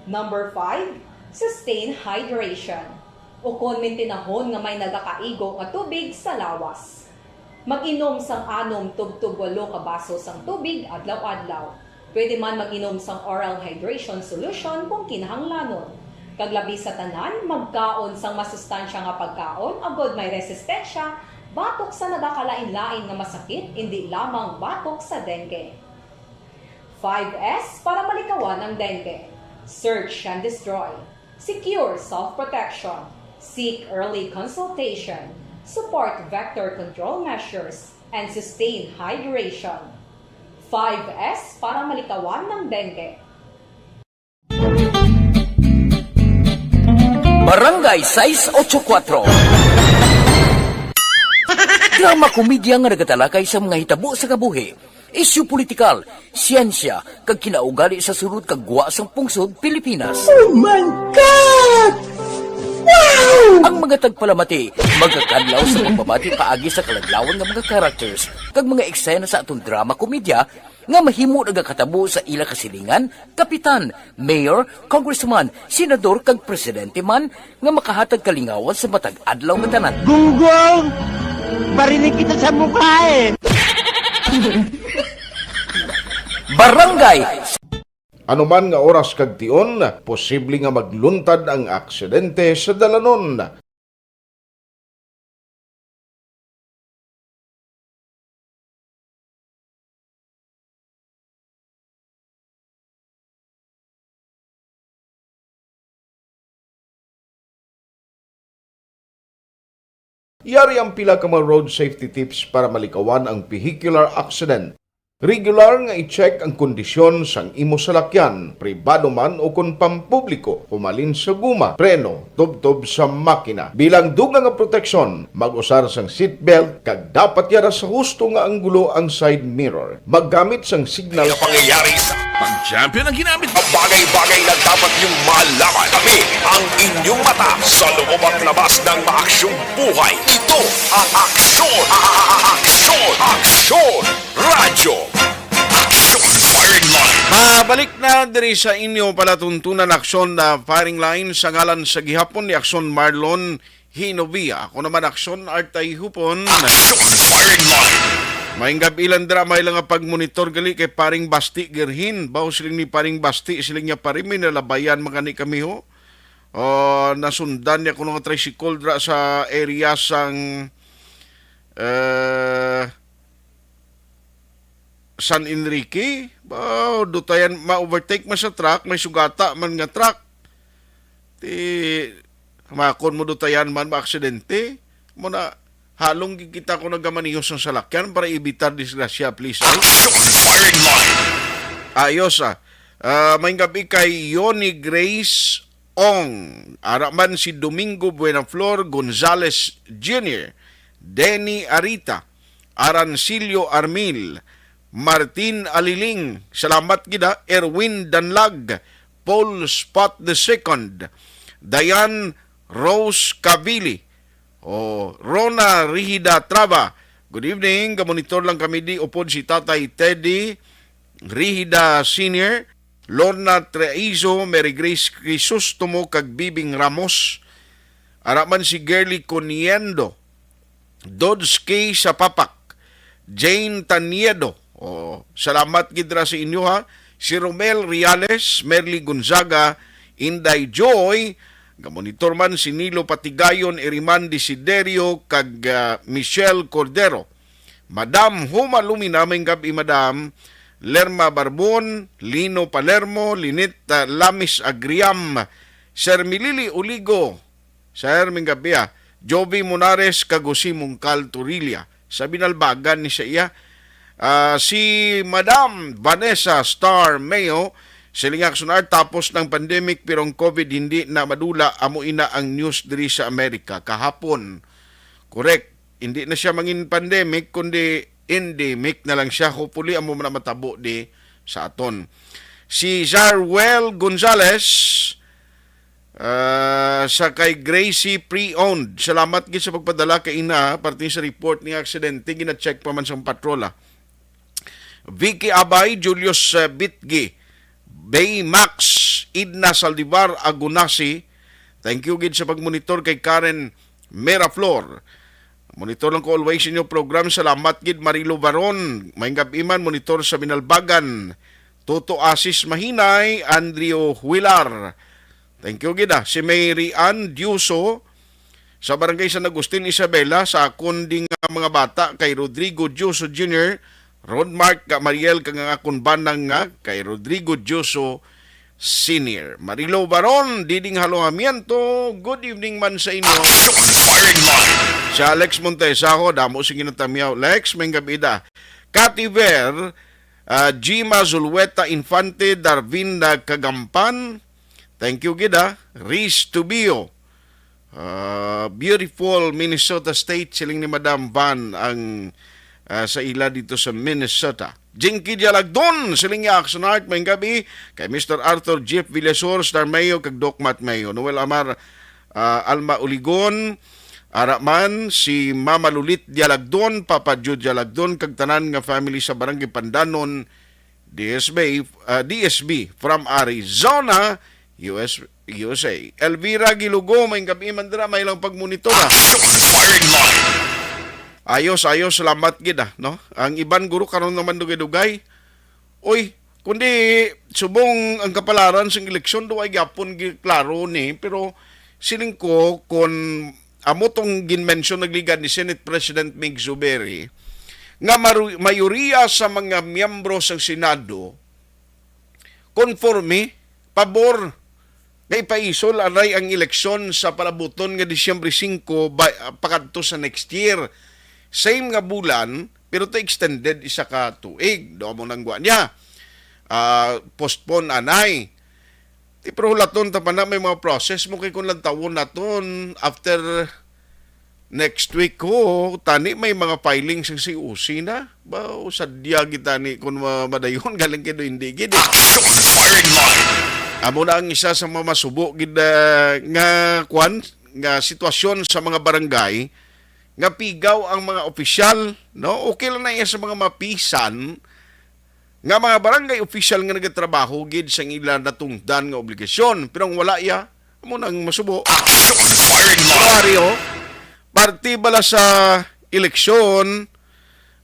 Number five, sustain hydration, ukon mintinahon nga may nagakaigo nga tubig sa lawas. Mag-inom sang anom tubtob walo ka baso sang tubig adlaw-adlaw. Pwede man mag-inom sang oral hydration solution kung kinahanglanon. Kag labi sa tanan, magkaon sang masustansya nga pagkaon agod may resistensya batok sa nagakalain-lain nga masakit, indi lamang batok sa dengue. Five S para malikawan ang dengue. Search and destroy. Secure self-protection. Seek early consultation. Support vector control measures. And sustain hydration. Five S para malikawan ang dengue. Barangay sais ocho kuwatro. Drama komedya nga nagatalakay sa mga hitabo sa kabuhi, isyu politikal, siyensya, kag kinaugali sa sulod kag gwa sang pungsod Pilipinas. Oh my God! Wow! Ang mga tagpalamati magakadlaw sa pagbabati paagi sa kaladlawan nga mga characters kag mga eksena sa aton drama komedya nga mahimo nagakatabo sa ila kasilingan, kapitan, mayor, congressman, senador, kag presidente man nga makahatag kalingawan sa matag adlaw nga tanan. Gunggong! Barinig kita sa mukha eh! Barangay. Anuman nga oras kag tion, posible nga magluntad ang aksidente sa dalanon. Yari ang pila ka mga road safety tips para malikawan ang vehicular accident. Regular nga i-check ang kondisyon sang imo salakyan, pribado man o kon pampubliko, humalin sa guma, preno, tubtob sa makina. Bilang dugang nga proteksyon, mag-usar sang seatbelt kag dapat yara sa husto nga anggulo ang side mirror. Maggamit sang signal. Kaya pangyayari sa Pag champion ang ginamit. Mga bagay-bagay na dapat niyong malaman. Kami ang inyong mata sa loob at labas ng maaksyong buhay. Ito ang Aksyon, Aksyon, Aksyon Radyo. Aksyon Firing Line. Mabalik na diri sa inyo palatuntunan, Aksyon na Firing Line, sa ngalan sa gihapon ni Aksyon Marlon Hinovia. Ako naman, Aksyon Artay Hupon. Aksyon Firing Line. Maayong gabi lang dira, may lang nga pagmonitor gali kay Paring Basti Gerhin. Baw siling ni Paring Basti, siling niya, "Pare, may nalabayan man gani kami, ho." O, nasundan niya kuno nga tricycle dira sa area sang, eh, San Enrique. Baw, dutayan, ma-overtake man sa truck, may sugata man nga truck. Ti, makon mo dutayan man, maaksidente. Mo na, halong gid kita ko nagamaneho sang salakyan para evitar disgrasya, please, ay. Action Firing Line. Ayos, ah. Ah, maayong gabi kay Yoni Grace Ong. Ara man si Domingo Buenaflor Gonzales Junior, Denny Arita, Arancilio Armil, Martin Aliling, salamat gid, ha, Erwin Danlag, Paul Spot the second, Diane Rose Cavili, o Rona Rihida Trava. Good evening, gamonitor lang kami di upod si Tatay Teddy Rihida Senior, Lorna Traizo, Mary Grace Crisostomo, kag Bibing Ramos. Ara man si Girly Coniendo, Dodds K sa Papak, Jane Taniedo. Oh, salamat gid ra sa inyo, ha. Si Romel Reales, Merly Gonzaga, Inday Joy, gamonitor man si Nilo Patigayon, Iriman Desiderio, kag, ah, Michelle Cordero. Madam Huma Lumina, maayong gabi, Madam. Lerma Barbon, Lino Palermo, Linit, ah, Lamis Agriam, Sir Milili Uligo, Sir, maayong gabi, ah. Jovi Monares kag Jose Mungcal Torilla. Sa Binalbagan ni sa iya. Ah, si Madam Vanessa Star Mayo, siling nga, "Aksyon Art, tapos ng pandemic, pero ang COVID hindi na madula, amo ina ang news diri sa Amerika kahapon." Correct. Hindi na siya mangin pandemic, kundi endemic na lang siya. Hopefully, amo na matabo di sa aton. Si Zarwell Gonzales, ah, sa kay Gracie Pre-Owned. Salamat gid sa pagpadala kay ina, parte sa report ni aksidente, gina-check pa man sang patrol, ah. Vicky Abay, Julius, ah, Bitgi, Bay Max, Idna Saldivar Agunasi. Thank you gid sa pagmonitor kay Karen Meraflor. Monitor lang ko always inyo program. Salamat gid, Marilo Baron. Maayong gabi man, monitor sa Binalbagan. Toto Asis Mahinay, Andrew Huilar. Thank you gid, ah. Si Mary Ann Diuso sa Barangay San Agustin, Isabela, sa akon di nga mga bata kay Rodrigo Diuso Junior, Rodmark, ka Mariel, kag ang akon banang nga kay Rodrigo Diuso Senior. Marilo Baron, Diding Halongamiento, good evening man sa inyo. Action Firing Line. Si Alex Montesaho, damo sing ginatamyaw. Lex, maayong gabi da. Cathy Ver, ah, Gima Zulueta Infante, Darvinda Kagampan. Thank you gid, ah. Riz Tubio. Ah, beautiful Minnesota State, siling ni Madam Van ang, ah, sa ila dito sa Minnesota. Jinky Dialagdon, siling niya, "Action Art, maayong gabi." Kay Mister Arthur Jeff Villasor, Star Mayo, kag Doc Matt Mayo. Noel Amar, ah, Alma Uligon, ara man si Mama Lulit Dialagdon, Papa Jude Dialagdon, kag tanan nga family sa Barangay Pandanon, D S B, ah, D S B from Arizona, U S, U S A. Elvira Gilugo, maayong gabi man dira, may lang pagmonitor, ah. Action Firing Line. Ayos, ayos, salamat gid, ah, no? Ang iban guro karon naman dugay-dugay. Oy, kundi subong ang kapalaran sang eleksyon, do ay gyapon gi-, klaro ni, pero siling ko, kun amo tong ginmention nagligan ni Senate President Mig Zubiri, nga maru-, mayoriya sa mga miyembro sang Senado konforme, pabor nga ipaisol anay ang eleksyon sa palabuton nga Disyembre singko ba, pakadto sa next year. Same nga bulan, pero to extended isa ka tuig. Do mo nang gwa niya. Ah, postpone anay. Ti pero hulaton ta pa na may mga process mo kay kung lantawon naton after next week ko, tani may mga filing sa C O C na. Ba, sadya gid tani kung ma-, madayon galing kay do hindi gid. Action firing line. Amo na ang isa sa mga masubo gid, ah, nga kwan, nga sitwasyon sa mga barangay nga pigaw ang mga opisyal, no? Okay lang na iya sa mga mapisan nga mga barangay official nga nagatrabaho gid sa ila natungdan nga obligasyon, pero ang wala iya, amo nang masubo. Action firing line. Baryo, parte bala sa eleksyon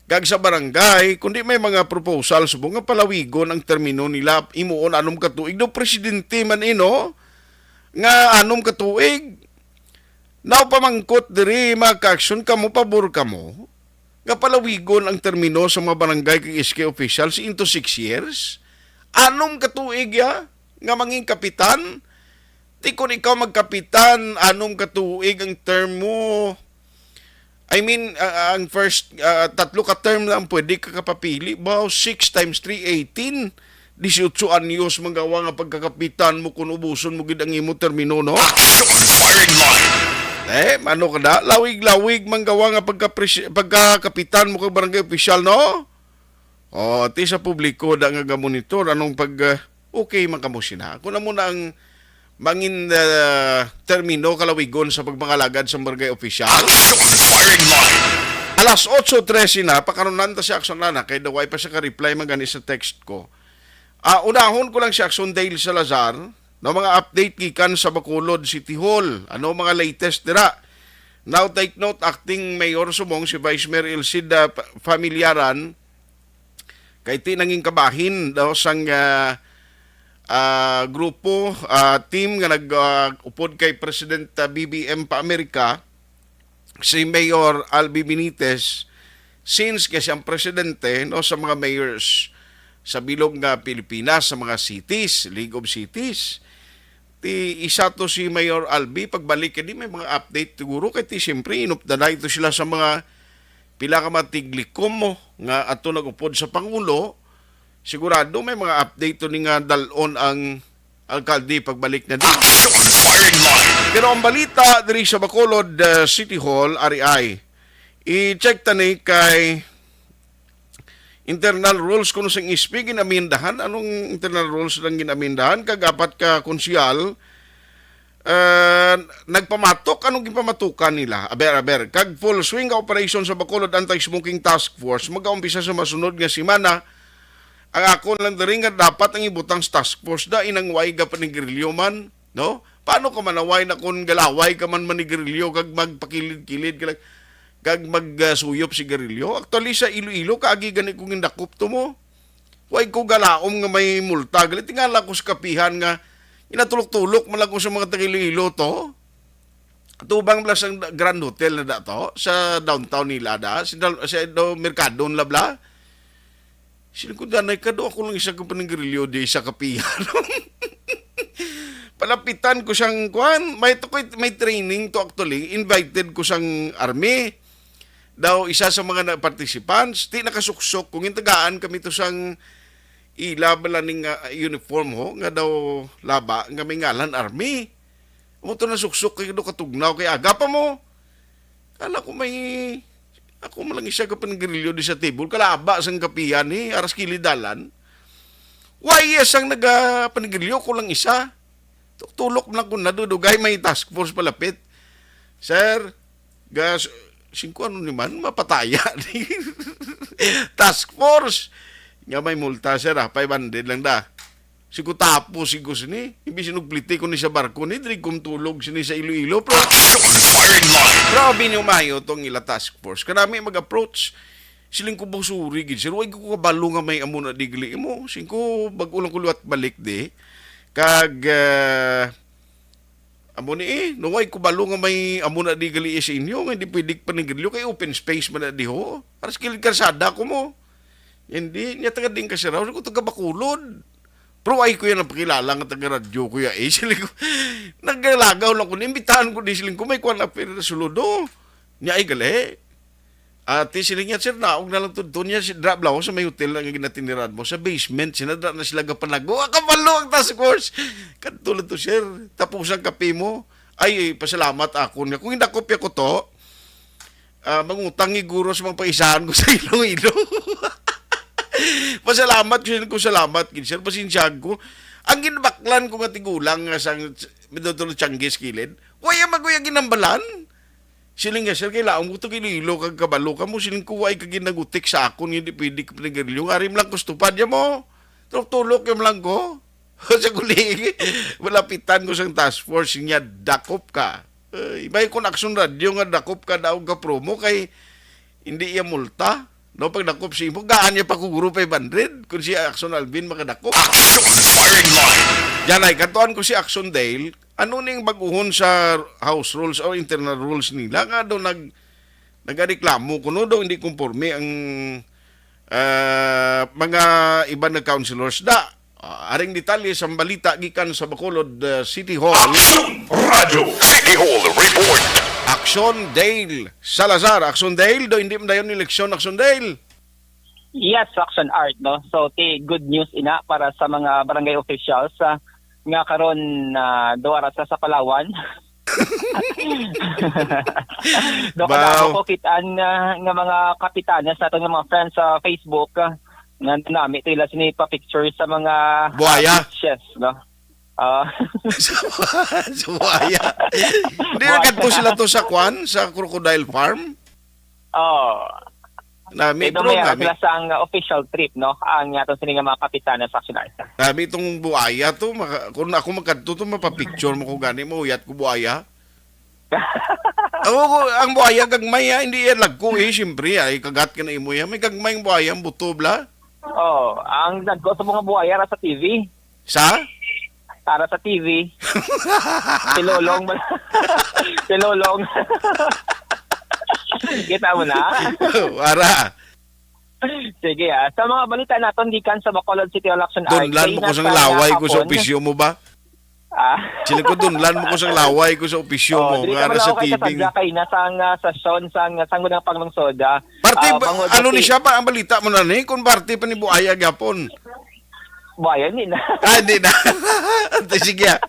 kag sa barangay, kundi may mga proposal subong nga palawigon ang termino nila, imuon anom ka tuig do presidente man ino nga anom ka tuig. Now pamangkot diri, mga ka-action, kamo pabor kamo nga palawigon ang termino sa mga barangay kag S K officials into six years? Anom ka tuig ya nga mangin kapitan? Ti kon ikaw magkapitan, anom ka tuig ang term mo. I mean, ah, ang first, ah, tatlo ka term lang pwede ka kapapili. Wow, six times three, eighteen. Disiotso anyos manggawa nga pagkakapitan mo kung ubuson mo gid ang imo termino, no? Action firing line. Eh, ano ka na? Lawig-lawig manggawa nga pagkapres-, pagkakapitan mo kag barangay opisyal, no? O, ti sa publiko da nga gamonitor, anong pag, ah, okay man kamo sina? Kung amo na ang mangin, ah, termino kalawigon sa pagpangalagad sa barangay opisyal. Action firing line. Alas otso trese na, pakarunan ta si Action na, kay daway pa siya ka-reply man gani sa text ko. Ah, unahon ko lang si Action Dale Salazar, no, mga update gikan sa Bacolod City Hall. Ano mga latest dira? Now take note, acting mayor subong si Vice Mayor Elcida Pa-, Familiaran, kay ti nangin kabahin daw sang, ah, ah, grupo, ah, team nga nag, ah, upod kay President, ah, B B M pa Amerika, si Mayor Albi Benitez, since nga siyang presidente, no, sa mga mayors sa bilog nga Pilipinas, sa mga cities, League of Cities. Ti isa to si Mayor Albi, pagbalik kay di may mga update siguro, kay ti siyempre inupdanay to sila sa mga pila ka mga tiglikom mo nga ato nag-upod sa Pangulo. Sigurado may mga update to ni nga dalon ang alkalde pagbalik na din. Action firing line. Pero ang balita diri sa Bacolod, uh, City Hall, ari ay i-check tani kay internal rules kuno sang S P ginamendahan. Anong internal rules lang ginamendahan? Kag apat ka konsehal, ah, nagpamatok. Anong ginpamatukan nila? Aber, aber. Kag full swing ka operation sa Bacolod Anti-Smoking Task Force magaumpisa sa masunod nga semana. Ang akon lang diri nga dapat ang ibutang sa task force da inang way ga panigarilyo man, no? Paano ka manaway na kung galaway ka man manigarilyo kag magpakilid-kilid ka lang, kag magsuyop sigarilyo? Actually, sa Iloilo, kaagi gani kong indakop to mo. Way ko galaom nga may multa. Gali, tingala ko sa kapihan nga inatulok-tulok man lang ko sa mga taga Iloilo to. Tubang bala sa Grand Hotel na da to, sa downtown nila da, sa, sa, sa merkado nila bala. Sino ko danay ka do? Ako lang isa ka panigarilyo di sa kapihan. Palapitan ko siyang kwan. May, to, may training to actually. Invited ko sang army. Daw isa sa mga na-, participants. Ti nakasuksok. Kung intagaan kami to sang ila bala ning, ah, uniform ho, nga daw laba, nga may ngalan army. Amo to nasuksok kay do katugnaw kay aga pa mo. Kala ko may, ako man lang isa ka panigarilyo di sa table, kalaba sang kapihan ni, aras kilid dalan. Why yes ang naga panigarilyo ko lang isa? Tulok man lang ko nadudugay may task force palapit. Sir, gas, singko ano ni man, mapataya ni task force. Nga may multa, sir, ah, five hundred lang da. Sigo tapos, sigo sini. Imbis inugpliti ko ni sa barko ni, diri kong tulog sini sa Iloilo. Pero, action firing line. Grabe ni umayo tong ila task force. Kanami mag-approach. Siling ko, "Ba, sorry gid, sir. Way ko kabalo nga may amo na di gali mo." Siling ko, "Bag-o lang ko liwat balik di." Kag, ah, amo ni eh, no, way ko balo nga may amo na di gali sa inyo, nga hindi pwede panigarilyo kay open space man na di ho. Aras kilid karsada ko mo. Hindi, niya taga din kasiraw, ko taga Bacolod. Pero ay, kuya, napakilala nga taga-radyo, kuya, eh. Siling ko, nagalagaw lang ko, naimbitahan ko, di siling ko, may kuwan na pera sulod, oh. Nya, ay, gali. Ati, siling niya, "Sir, naog na lang to, to niya, si Dra Blau, sa may hotel nga ginatiniran mo, sa basement, sinadra na sila gapanago." Ah, kabalo ang task force. Kadto lang to, sir. Tapos ang kape mo. Ay, pasalamat ako niya. Kung hindi kopya ko to, ah, mangutang ni guro sa mga paisahan ko sa Iloilo. Pasalamat ko, ko salamat, gid, sir. Pasensya ko. Ang ginbaklan ko nga tigulang nga sang Midodolo Changi sa kilid, waya maguya ginambalan. Siling niya, "Sir, kailangan mo to kay Iloilo kag kabalo ka mo." Siling ko, "Way ka ginagutik sa akon, hindi pwede ka pinagalyo. Ari mo lang kustupad niya mo. Tulok-tulok yung lang ko." Sa kuling, malapitan ko sang task force niya, "Dakop ka." Ay, may kun Aksyon Radio nga dakop ka daw ka promo kay hindi iya multa. No, pag dakop sa imo, gaan niya pa kuguro five hundred kung si Aksyon Alvin makadakop. Action Firing Line. Yan ay, kantuan ko si Aksyon Dale. Ano ning baguhon sa house rules o internal rules nila nga do nag nagareklamo kuno do hindi konforme ang, ah, mga iban nga councilors da? Ah, aring detalye sa balita gikan sa Bacolod, ah, City Hall. Action Radio City Hall Report. Aksyon Dale Salazar. Aksyon Dale, do hindi man dayon eleksyon, Aksyon Dale. Yes, Action Art, no? So, ti good news ina para sa mga barangay officials, ah, nga karon, ah, duha ra sa, sa Palawan. Do Wow. Kadamo ko kitaan nga, nga mga kapitanes nato nga mga friends sa Facebook, ah, nga nami to ila sini pa picture sa mga, ah, Buhaya. Beaches, no? Ah. Sa, sa buhaya. Hindi Buhaya. Nagkadto sila to sa kwan, sa crocodile farm? Oh. Nami, Kay pero dumay nami. Sila sa ang official trip, no? Ang aton sini nga mga kapitanes sa Action Art. Nami itong buhaya to, maka-, kung ako magkadto to, mapapicture mo ko gani, mauyat ko buhaya. Ako, ko, ang buhaya gagmay, ha, hindi yan lagko, eh, siyempre, ay, kagat ka na imo, ya. May gagmay ang buhaya, ang buto, bla. Oh, ang dagko sa mga buhaya ra sa T V. Sa? Para sa T V. Si Lolong. Si Lolong. Kita mo na? Para. Sige, ah. Sa mga balita naton gikan sa Bacolod City Election Dunlan mo ko sang laway ko sa opisyo mo ba? Ah. Sila ko, dunlan mo ko sang laway ko sa opisyo mo, dili ka nga ara sa malaw kay T V. Kasadya kay na sang, ah, sesyon sang, ah, Sangguniang Panglungsod, ah. Parte, ah, ba, bangod ano ni siya ba ang balita mo na ni? Kung parte pa ni Buaya gyapon. Buaya, hindi na. Ah, hindi na. Ante, sige, ah.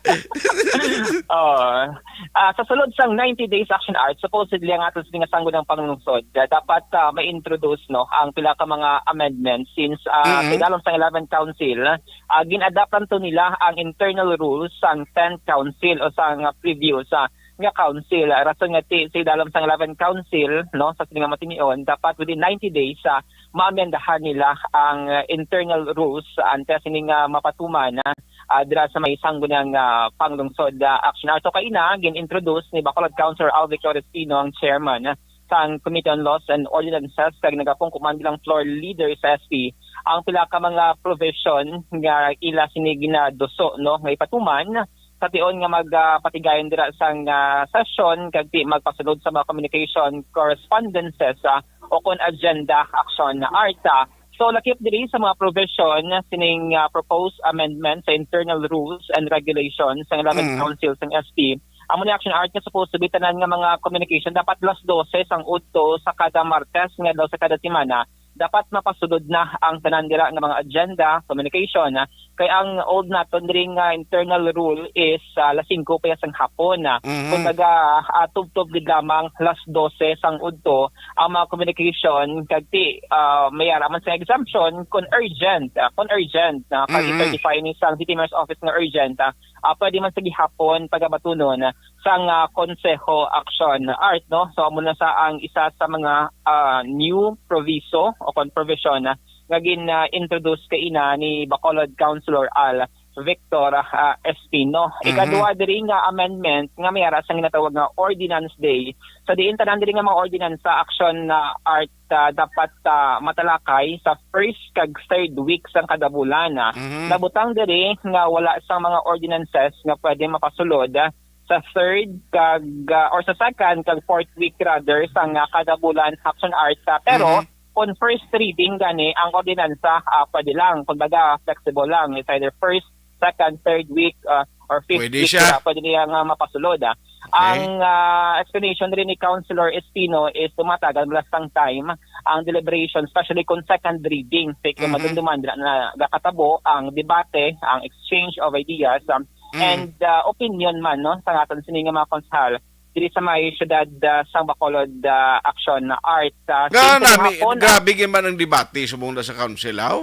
Oo. Ah, sa sulod sang ninety days Action Art, supposedly ang aton sini nga Sangguniang Panglungsod, ah, dapat, ah, ma-introduce, no, ang pila ka mga amendments since, ah, mm-hmm, sa idalom sang eleventh Council, ah, gin-adapt lang to nila ang internal rules sang tenth Council o sang, ah, previous, ah, nga Council. Ah, rason nga ti, sa idalom sang eleventh Council, no, sa sini nga matinion, dapat within ninety days, ah, maamendahan nila ang, ah, internal rules, ah, antes sini nga mapatuman, ah, ah, dira sa may Sangguniang, ah, Panglungsod, ah, Action Art. So, kaina, gin-introduce ni Bacolod Councilor Alvic Oristino, ang chairman, ah, sang Committee on Laws and Ordinances, kag nagapungko man bilang floor leader sa S P, ang pila ka mga provision nga ila sini ginaduso, no, nga ipatuman sa tion nga mag, ah, patigayon dira sang, ah, sesyon, kag ti magpasulod sa mga communication correspondences, ah, o kon agenda, Action Art. Ah, So, lakip diri sa mga provision sining, ah, proposed amendment sa internal rules and regulations sang eleventh, mm, Council sang S P. Amo ni Action Art nga supposed to be tanan nga mga communication dapat alas dose sang udto sa kada Martes nga adlaw sa kada semana. Dapat mapasulod na ang tanan dira nga mga agenda, communication, ah, kay ang old naton diri nga internal rule is, ah, alas singko pa sang hapon, ah. Mhm. Kumbaga, ah, tubtob gid lamang alas dose sang udto ang mga communication, kag ti, ah, may ara man sa exemption kung urgent, ah, kung urgent, ah, kag, mm-hmm, i-certify ni sang City Mayor's Office nga urgent, ah, ah, pwede man sa gihapon pagabatunon, ah, sang, ah, Konseho Action Art, no? So, amo na sa ang isa sa mga, ah, new proviso o kon provision, ah, nga gin, ah, introduce kaina ni Bacolod Councilor Al Victor, ah, Espino. Mhm. Ikaduha diri nga amendment nga may ara sang ginatawag nga Ordinance Day. Sa diin tanan diri nga mga ordinansa, Action, ah, Art, ah, dapat, ah, matalakay sa first kag third week sang kada bulan, ah. Mhm. Nabutang diri nga wala sang mga ordinances nga pwede mapasulod, ah, sa third kag, ah, or sa second kag fourth week rather sang, ah, kada bulan, Action Art, ah. Pero, mhm, kung first reading gani ang ordinansa, ah, pwede lang. Kumbaga, flexible lang. It's either first, second, third week, ah, or fifth Pwede week siya. Sila. Pwede niya nga mapasulod, ah. Okay. Ang, ah, explanation rin ni Councilor Espino is tumatagal malas ang time ang deliberation, especially kung second reading. Kaya Mhm. madumduman na, na nakatabo ang debate, ang exchange of ideas, um, Mm. and, ah, opinion man, no, sa aton sini nga mga konsehal diri sa may siyudad, ah, sang Bacolod, ah, Action Art, ah, Nga since nami, gahapon, ah. Grabe gyud man ang debate subong na sa council, aw?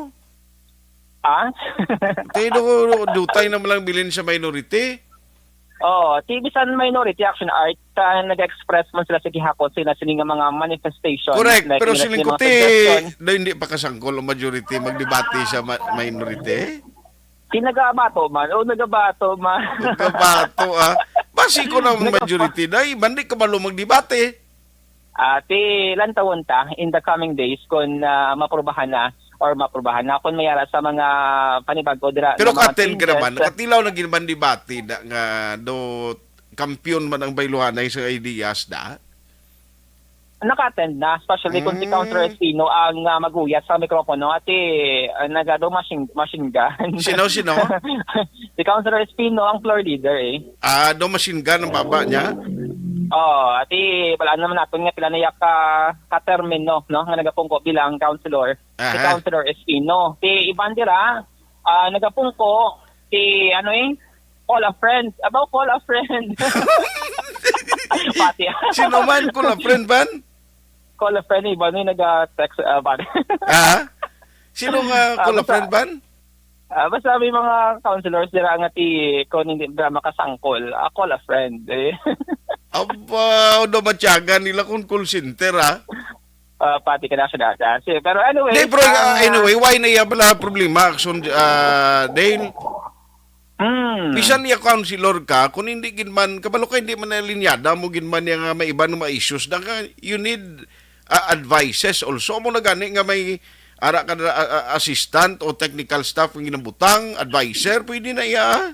Ah? Ti, do, do, dutay na man lang bilin sa minority. Oo, ti bisan minority, Action Art, ah, nag-express man sila sa gihapon sila sini nga mga manifestation. Correct, like, pero nila siling sila ko, mga ti, suggestion. Do, hindi pa kasangkol ang majority magdebate sa ma-, minority? Ti nagabato man, o nagabato man. Nagabato, ah. Basi ko ng Nagapa- majority, day, bandi ka malo magdebate. Ah, ti lantawon ta in the coming days kung, ah, maprubahan na or maprubahan na kung may ara sa mga panibag-o dira Pero nga mga katen ka changes. Naman, nakatilaw na gid man debate na nga do kampiyon man ang bayluhanay sa ideas da? Naka-attend na, especially kung si Mm. Councilor Espino ang, ah, maguyas sa mikropono, ati, ah, nagado machine, machine gun. Sino, sino? Si Councilor Espino ang floor leader, eh. Ah, do machine gun ang baba niya? Oo, ati, wala naman natin nga pila na iya ka, ka termino, no? Nga nagapungko bilang councilor. Si Aha. Councilor Espino. Si Ivan dira, ah, nagapungko, si, ano, eh, call a friend. About call a friend. Pati. Sino man, call a friend, ban? Call a friend, Ivan, eh, naga-text, ah, ban. Ah? Sino nga Ah, call a basta friend, ban? Ah, basta may mga councilors dira nga ti, kung hindi ba makasangkol, ah, call a friend, eh. Aba, do matyagan nila kung call center, ah. Ah, pati ka na siya dati. Sige, pero anyway, Di, pero, ah, ah, anyway, why na iya pala problema, Action, ah, Dale? Hmm. Bisan iya councilor ka, kung hindi gid man, kabalo ka, hindi man nalinyada mo gid man niya nga may iba nga mga issues na ka, you need, ah, advices also. Amo na gani nga may ara ka na, ah, ah, assistant o technical staff nga ginabutang, adviser, pwede na iya, ah.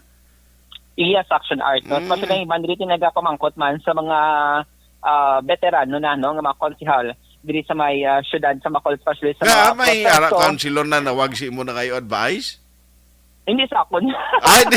Iya sa Action Art, no? Mm. Especially ang iban diri nagapamangkot man sa mga, ah, veterano na, no, nga mga konsehal diri sa may, ah, syudad sa Bacolod, especially sa Nga, mga may ara proseso. Councilor na nawag si imo na kayo advice? Hindi sa akon. Ay, di.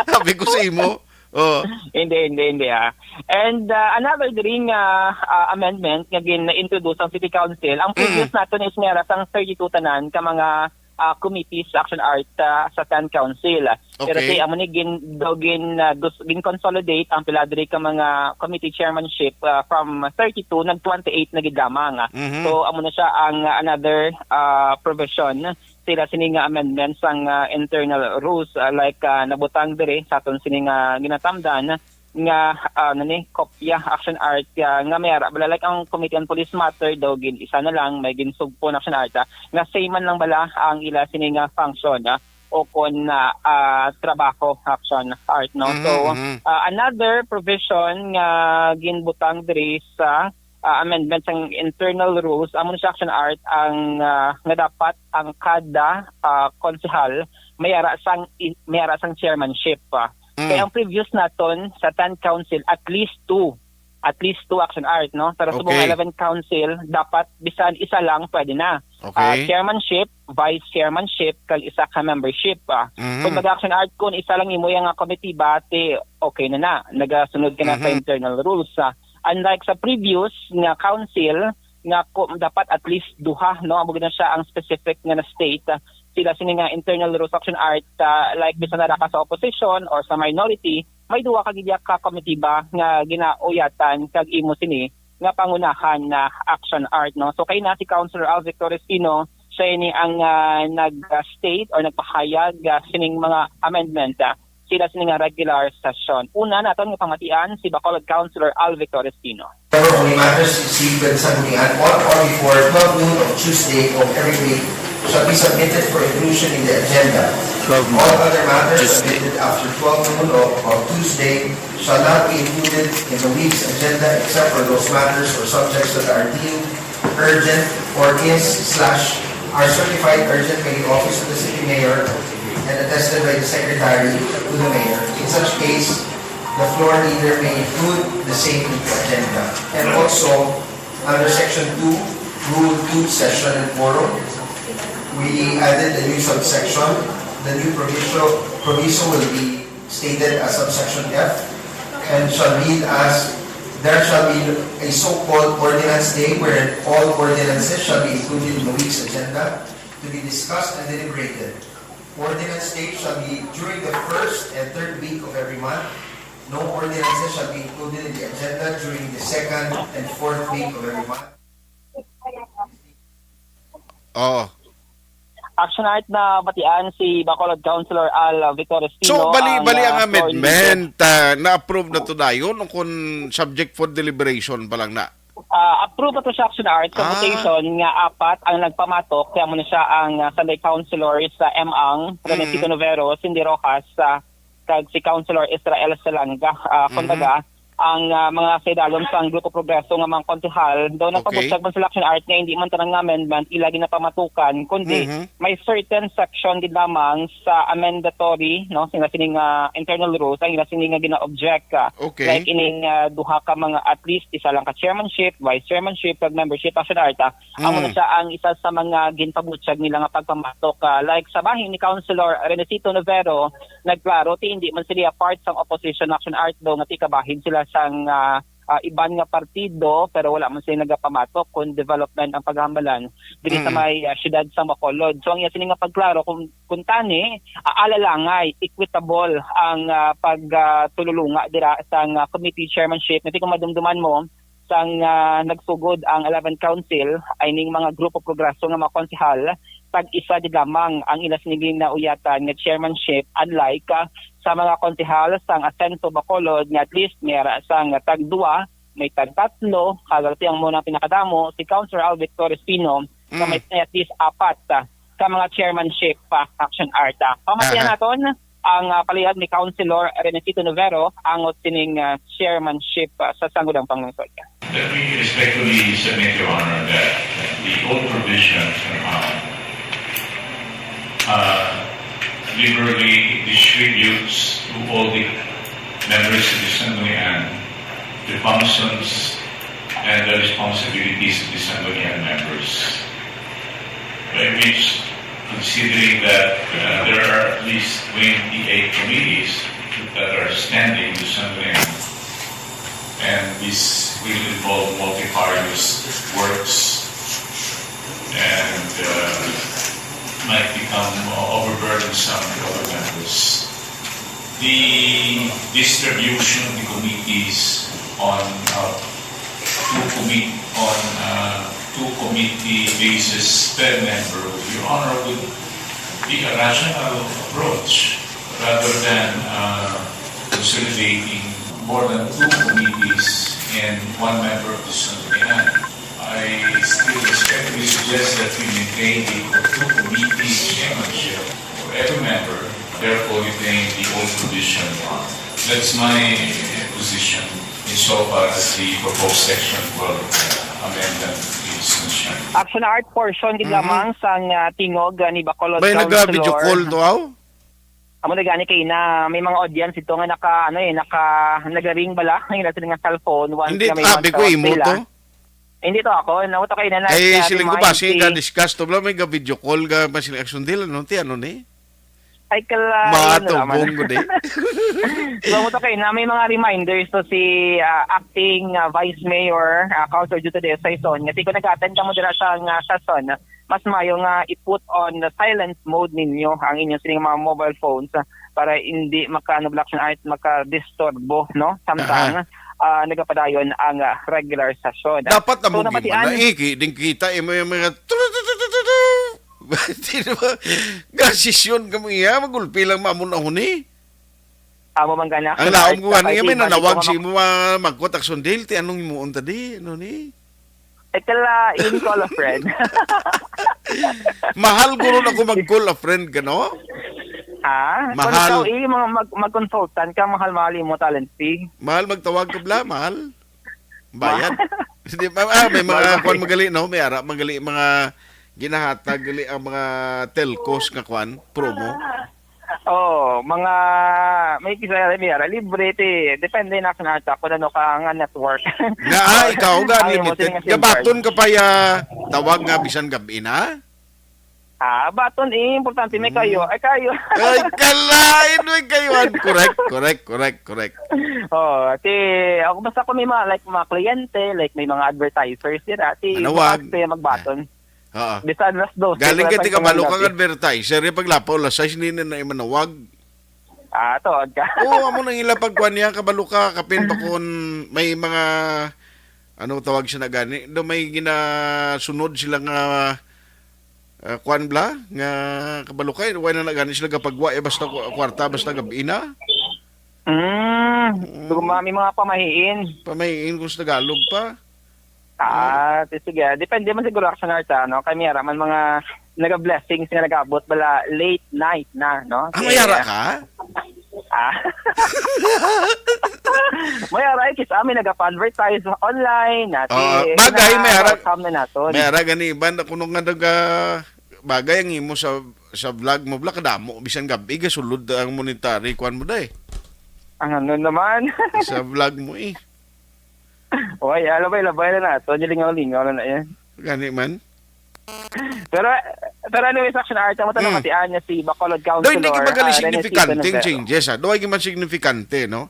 Sabi ko sa imo. Oh. Hindi, hindi, hindi, ah. And, ah, another diri nga, ah, amendment nga gin-introduce ang City Council, ang previous Mm. naton is may ara sang thirty-two tanan ka mga, ah, committees sa Action Art, ah, sa Town Council. Pero Okay. Ti, amo ni gin-, daw gin-, ah, dus-, gin-consolidate ang pila diri ka mga committee chairmanship, ah, from thirty-two, nag twenty-eight na gid lamang. Mhm. So, amo na siya ang, ah, another, ah, provision sila sini nga amendments sang, ah, internal rules, ah, like, ah, nabutang diri sa aton sini nga ginatamdan nga, ah, ano ni, kopya, Action Art, ah, nga may ara bala, like, ang Committee on Police Matter daw gin isa na lang, may ginsugpo na Action Art, ah, nga same man lang bala ang ila sini nga function, ah, o kon, ah, ah, trabaho, Action Art, no? Mhm, So, mhm. ah, another provision nga ginbutang diri sa ah, amendment sang internal rules, amo ni sa Action Art ang, ah, nga dapat ang kada, ah, konsehal may ara sang i-, may ara sang chairmanship, ah. Mm. Kaya ang previous naton sa ten council, at least two. At least two, Action Art, no? Pero sa mga Okay. eleven council, dapat bisan isa lang pwede na. Ah, Okay. chairmanship, vice chairmanship, kag isa ka membership, ah. Mhm. Kung mag-Action Art, kung isa lang imo yang, ah, komitiba, ti okay na na. Nagasunod ka na sa Mhm. internal rules, ah. Unlike sa previous nga council, nga ko, dapat at least duha, no? Amo gid na siya ang specific nga na state, ah, sila sini nga internal rules Action Art, ah, like, bisan na ka sa opposition or sa minority, may duha ka gid ka komitiba nga ginauyatan kag imo sini nga pangunahan na Action Art, no? So, kay na si Councilor Alvic Torres Pino, siya ini ang, ah, nag-state or nagpahayag, ah, sining mga amendment, ah, sila sini nga regular session. Una, naton nga pamatian si Bacolod Councilor Alvic Torres Pino. However, only matters received with sanggunian on or before twelve noon of Tuesday of every week shall be submitted for inclusion in the agenda. Twelve noon. All other matters Tuesday. Submitted after twelve noon of, of Tuesday shall not be included in the week's agenda except for those matters or subjects that are deemed urgent or is slash are certified urgent by the office of the city mayor and attested by the secretary to the mayor. In such case, the floor leader may include the same in the agenda. And also, under section two, Rule two, session and quorum, we added a new subsection. The new proviso, proviso will be stated as subsection F, and shall read as, "There shall be a so-called ordinance day wherein all ordinances shall be included in the week's agenda to be discussed and deliberated. Ordinance day shall be during the first and third week of every month. No ordinances shall be included in the agenda during the second and fourth week of every month." Oh. Action Art, nabatian si Bacolod Councilor Al Victor Espino. So, bali, ang, bali ang ah, floor leader. Amendment, ah, na-approve na to dayon o kung subject for deliberation pa lang na? Ah, approve ato siya, Action Art, sa Ah. votation nga apat ang nagpamatok, kaya mo na siya ang, ah, Sunday Councilor sa M-ang, Renesito Mm. Novero, Cindy Rojas, ah, kag si Councilor Israel Salanga. Ah, Mhm. Kumbaga, ang, ah, mga kaidalom sang Grupo Progreso nga mga konsehal, daw Okay. nagpabutyag man sila, Action Art, nga hindi man tanan nga amendment ila ginapamatukan, kundi Mhm. may certain section gid lamang sa amendatory, no, sila sining, ah, internal rules ang ila sini nga gina-object, ah, Okay. like ining, ah, duha ka mga, at least isa lang ka chairmanship, vice chairmanship, kag membership, Action Art, ah. Amo na Mm. siya ang isa sa mga ginpabutyag nila nga pagpamatok, ah, like sa bahin ni Councilor Renesito Novero, nagklaro ti hindi man sila part sang opposition, Action Art, daw nga ti kabahin sila sang, ah, ah, iban nga partido, pero wala man sila nagapamatok kung development ang paghambalan diri sa Mm. may, ah, siyudad sa Bacolod. So ang iya sini nga pagklaro, kung, kung tani, ah, alalangay, equitable ang, ah, pag, ah, tululunga dira sang, ah, committee chairmanship. Nga ti kung madumduman mo, sang, ah, nagsugod ang eleventh Council, ay ning mga Grupo Progreso nga mga konsehal, tag-isa gid lamang ang ila sini ginauyatan nga chairmanship, unlike, ah, sa mga konsehal sang Asenso Bacolod nga at least may ara sang tag-duwa, may tag-tatlo, kag ti ang muna pinakadamo si Councilor Al Victor Espino nga Mm. may at least apat, ah, ka mga chairmanship, ah, Action Art, ah. Pamatian Aha. naton ang, ah, palihag ni Councilor Renesito Novero, angot sining, ah, chairmanship, ah, sa Sangguniang Panglungsod. Let me respectfully submit, Your Honor, that the old provision somehow uh, liberally distributes to all the members of the Sangguniang the functions and the responsibilities of the Sangguniang members. By which, considering that uh, there are at least twenty-eight committees that are standing to Sangguniang, and this will involve multifarious works and uh, might become overburdensome to other members. The distribution of the committees on uh, two committee on uh, two committee basis per member, Your Honor, would be a rational approach rather than uh, consolidating more than two committees and one member of the Sangguniang. I still respectfully suggest that we maintain the two committee chairmanship for every member, therefore retain the old provision. That's my position insofar as the proposed section twelve amendment is concerned. Action Art, portion gid Mhm. lamang sang, ah, tingog, ah, ni Bacolod May Councilor. nag-video call to, aw? Amo na gani kay na may mga audience dito nga naka, ano eh, naka, nagaring bala, nga sila nga cellphone, once Hindi, nga may abi ko, one imo sila. to. Hindi to ako, amo to kay na Ay, na- siling ko remind ba, sige si- ka discuss to, bla, may ga-video call ga, mas action deal, ano, ti, ano ni? Ay, kala, Mga yun naman. tubong ko di. So, amo to kay na may mga reminders to si, ah, acting, ah, Vice Mayor, ah, Councilor Juto de Saison. Nga, ti ko nag-attend kamo dira sa, nga, session, mas mayo nga i-put on the silence mode ninyo ang inyong sining mga mobile phones, ah, para hindi maka, ano, Black Action Art, maka-disturbo, no? Samtang, ah, nagapadayon ang, ah, regular session. Dapat na So, mo nabatian- gimana, eh, ki-, ding kita, eh, may mga tu-, tu-, tu-, tu-, tu-, tu-, di ba? Gasisyon ka mo iya, magulpi lang maamo na huni. Amo man gana. Ang laom ko gani, may Sa nanawag mga si mo, ah, magkuha taksondil, ti anong imuon ta di, ano ni? Eh, kala, in call a friend. Mahal guro na ko mag-call a friend, gano? Ha? Mahal. Kung ikaw, eh, mag, mag, mag-consultant ka, mahal-mahal mo talent fee. Mahal magtawag ka bla, mahal. Bayad. Di ba, ah, may mga kwan magali, no? May ara magali mga ginahatag gali ang mga telcos nga kwan, promo. Oh, mga may kisa may ara libre ti depende na sa nata kung ano ka nga network. Nga, ah, ikaw ga Ang imo unlimited. Sining nga sim card. Gabaton ka pa ya tawag nga bisan gabi na? Ah, baton eh, importante may kayo. Ay, kayo. Ay, kalain, may kayuhan. Correct, correct, correct, correct. Oh, ti ako basta ko may mga like mga kliyente, like may mga advertisers dira, ti Manawag. Bukas kaya magbaton. Oo. Bisan alas dose, Galing wala ka, pang di ka malo kang gabi. Advertiser, yung paglapaw, alas sais, nini na imanawag. Ah, tuod ka. Oo, amo nang ila pagkuan niya, kabalo ka, kapin pa kung may mga, ano tawag siya na gani, do may ginasunod sila nga, ah, kuan bla, nga kabalo ka, wala na gani sila gapagwa, eh, basta ku-, kwarta, basta gabi na. Mm, Mm. Siguro mga, may mga pamahiin. Pamahiin kung sa Tagalog pa. Ah, ti-, sige. Depende man siguro, Action Arts, ano? Kay may ara man mga naga-blessings nga nag-abot bala late night na, no? Ah, may ara ka? Ah. May ara, eh, kis-, ah, may nag-advertise online, na, Ah, ti-, bagay, may ara, na-welcome na naton. May ara gani, iban, kuno nga naga-, bagay ang imo sa, sa vlog mo, bla, kadamo, bisan gabi, gasulod ang monetary, kuan mo, day. Ang ano naman? Sa vlog mo, eh. Oy, ah, labay-labay na nato. Nilingaw-lingaw na na yan. Gani man. Pero, pero anyways, Action Arts, ang matanong Mm. Ate Anya, si Bacolod Daw, hindi Councilor, gid ah, magkali Rene signifikante Cito ang Navero. Changes, ah. Daw ay gid man signifikante, no?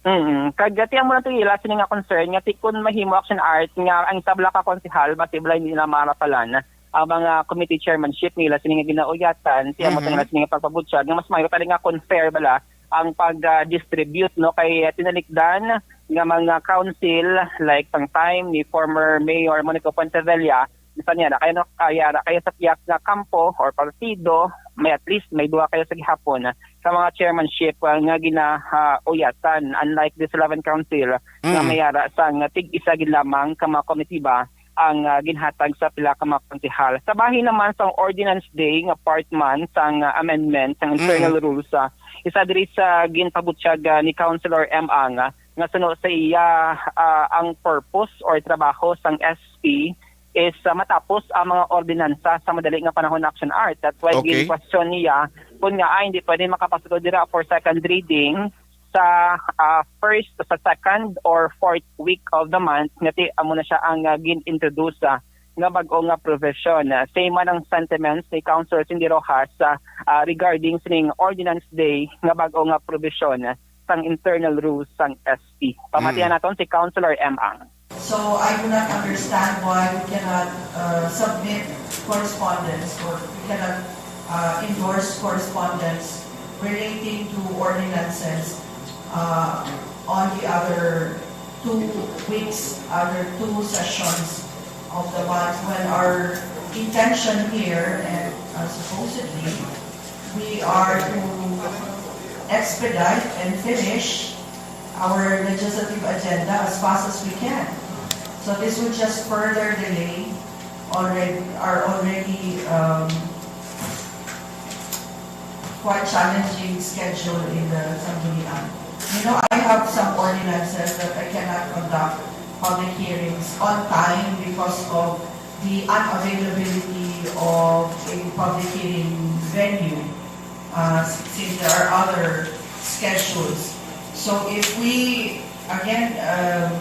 Mm. Kag, ati, ang muna to ila, sini nga concern, nga ti kun mahimo, Action Arts, nga ang tabla ka konsehal, basi bala hindi na marapalan ang mga committee chairmanship nila, sini nga ginauyatan, ti amo Mhm. nila sini nga pagpabutyag, nga mas maayo tali nga kung fair bala ang pag, ah, distribute, no? Kay, ah, tinalikdan nga mga council, like, sang time ni former Mayor Monico Pontevilla, bisan niya na, kaya, no, kaya na, kaya sa pihak nga kampo or partido, may at least, may duha kayo sa gihapon sa mga chairmanship, ah, nga ginauyatan, unlike this eleven council, nga Mm. may ara sang tig-isa gid lamang ka mga komitiba ang, ah, ginhatag sa pila ka mga konsehal. Sa bahin naman sang Ordinance Day nga part man sang, ah, amendment sang Mm. internal rules, ah, isa diri sa ginpabutyag, ah, ni Councilor M. Ang, ah, nga suno sa iya, ah, ang purpose or trabaho sang S P is, ah, matapos ang mga ordinansa sa madali nga panahon, Action Arts. That's why Okay. Gin-question niya kung nga, ay, hindi pwede makapasulod dira for second reading sa, ah, first, sa second or fourth week of the month, nga ti amo na siya ang, ah, gin-introduce, ah, nga bag-o nga provision. Ah, same man ang sentiments ni Councilor Cindy Rojas, ah, ah, regarding sining Ordinance Day nga bag-o nga provision, ah, sang internal rules sang S P. Pamatian Mm. naton si Councilor M. Ang. So I do not understand why we cannot, uh, submit correspondence or we cannot, uh, endorse correspondence relating to ordinances, uh, on the other two weeks, other two sessions of the month when our intention here and, uh, supposedly we are to expedite and finish our legislative agenda as fast as we can. So this would just further delay already, our already, um, quite challenging schedule in the Sangguniang. You know, I have some ordinances that I cannot conduct public hearings on time because of the unavailability of a public hearing venue, uh, since there are other schedules. So if we, again, uh,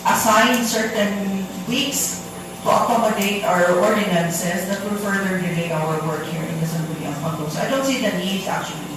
assign certain weeks to accommodate our ordinances, that will further delay our work here in the Sangguniang Panlungsod. I don't see the need, actually,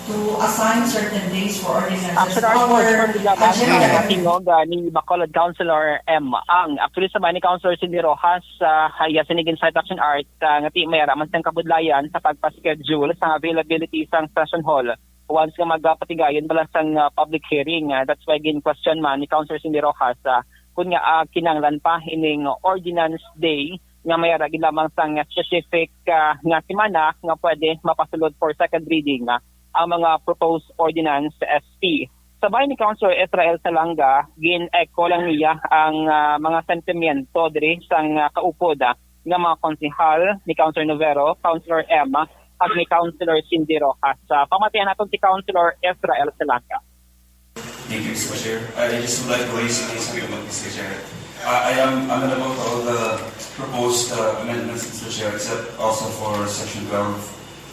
to assign certain days for ordinances. Actually, our portion nila, ma'am, agenda ang tingog, ah, ni Bacolod Councilor M. Ang. Actually, sa ni Councilor Cindy Rojas, ah, haya sinigin sa Action Arts, ah, nga ti may ara man sang kabudlayan sa pagpa-schedule sang availability sang session hall once nga magapatigayon bala sang, ah, public hearing. Ah, that's why gin-question man ni Councilor Cindy Rojas, ah, kun nga, ah, kinahanglan pa ining Ordinance Day nga may ara gid lamang sang specific, ah, nga semana nga pwede mapasulod for second reading, ah, ang mga proposed ordinance sa S P. Sa bahin ni Councilor Israel Salanga, gin-echo lang niya ang, ah, mga sentimiento diri sang, ah, kaupod, ah, nga mga konsehal ni Councilor Novero, Councilor M, ag ni Councilor Cindy Rojas. Ah, pamatian naton si Councilor Israel Salanga. Thank you, Mister Chair. I just would like to raise an issue with Mister Chair. Uh, I am amenable to all the proposed, uh, amendments, Mister Chair, except also for section twelve,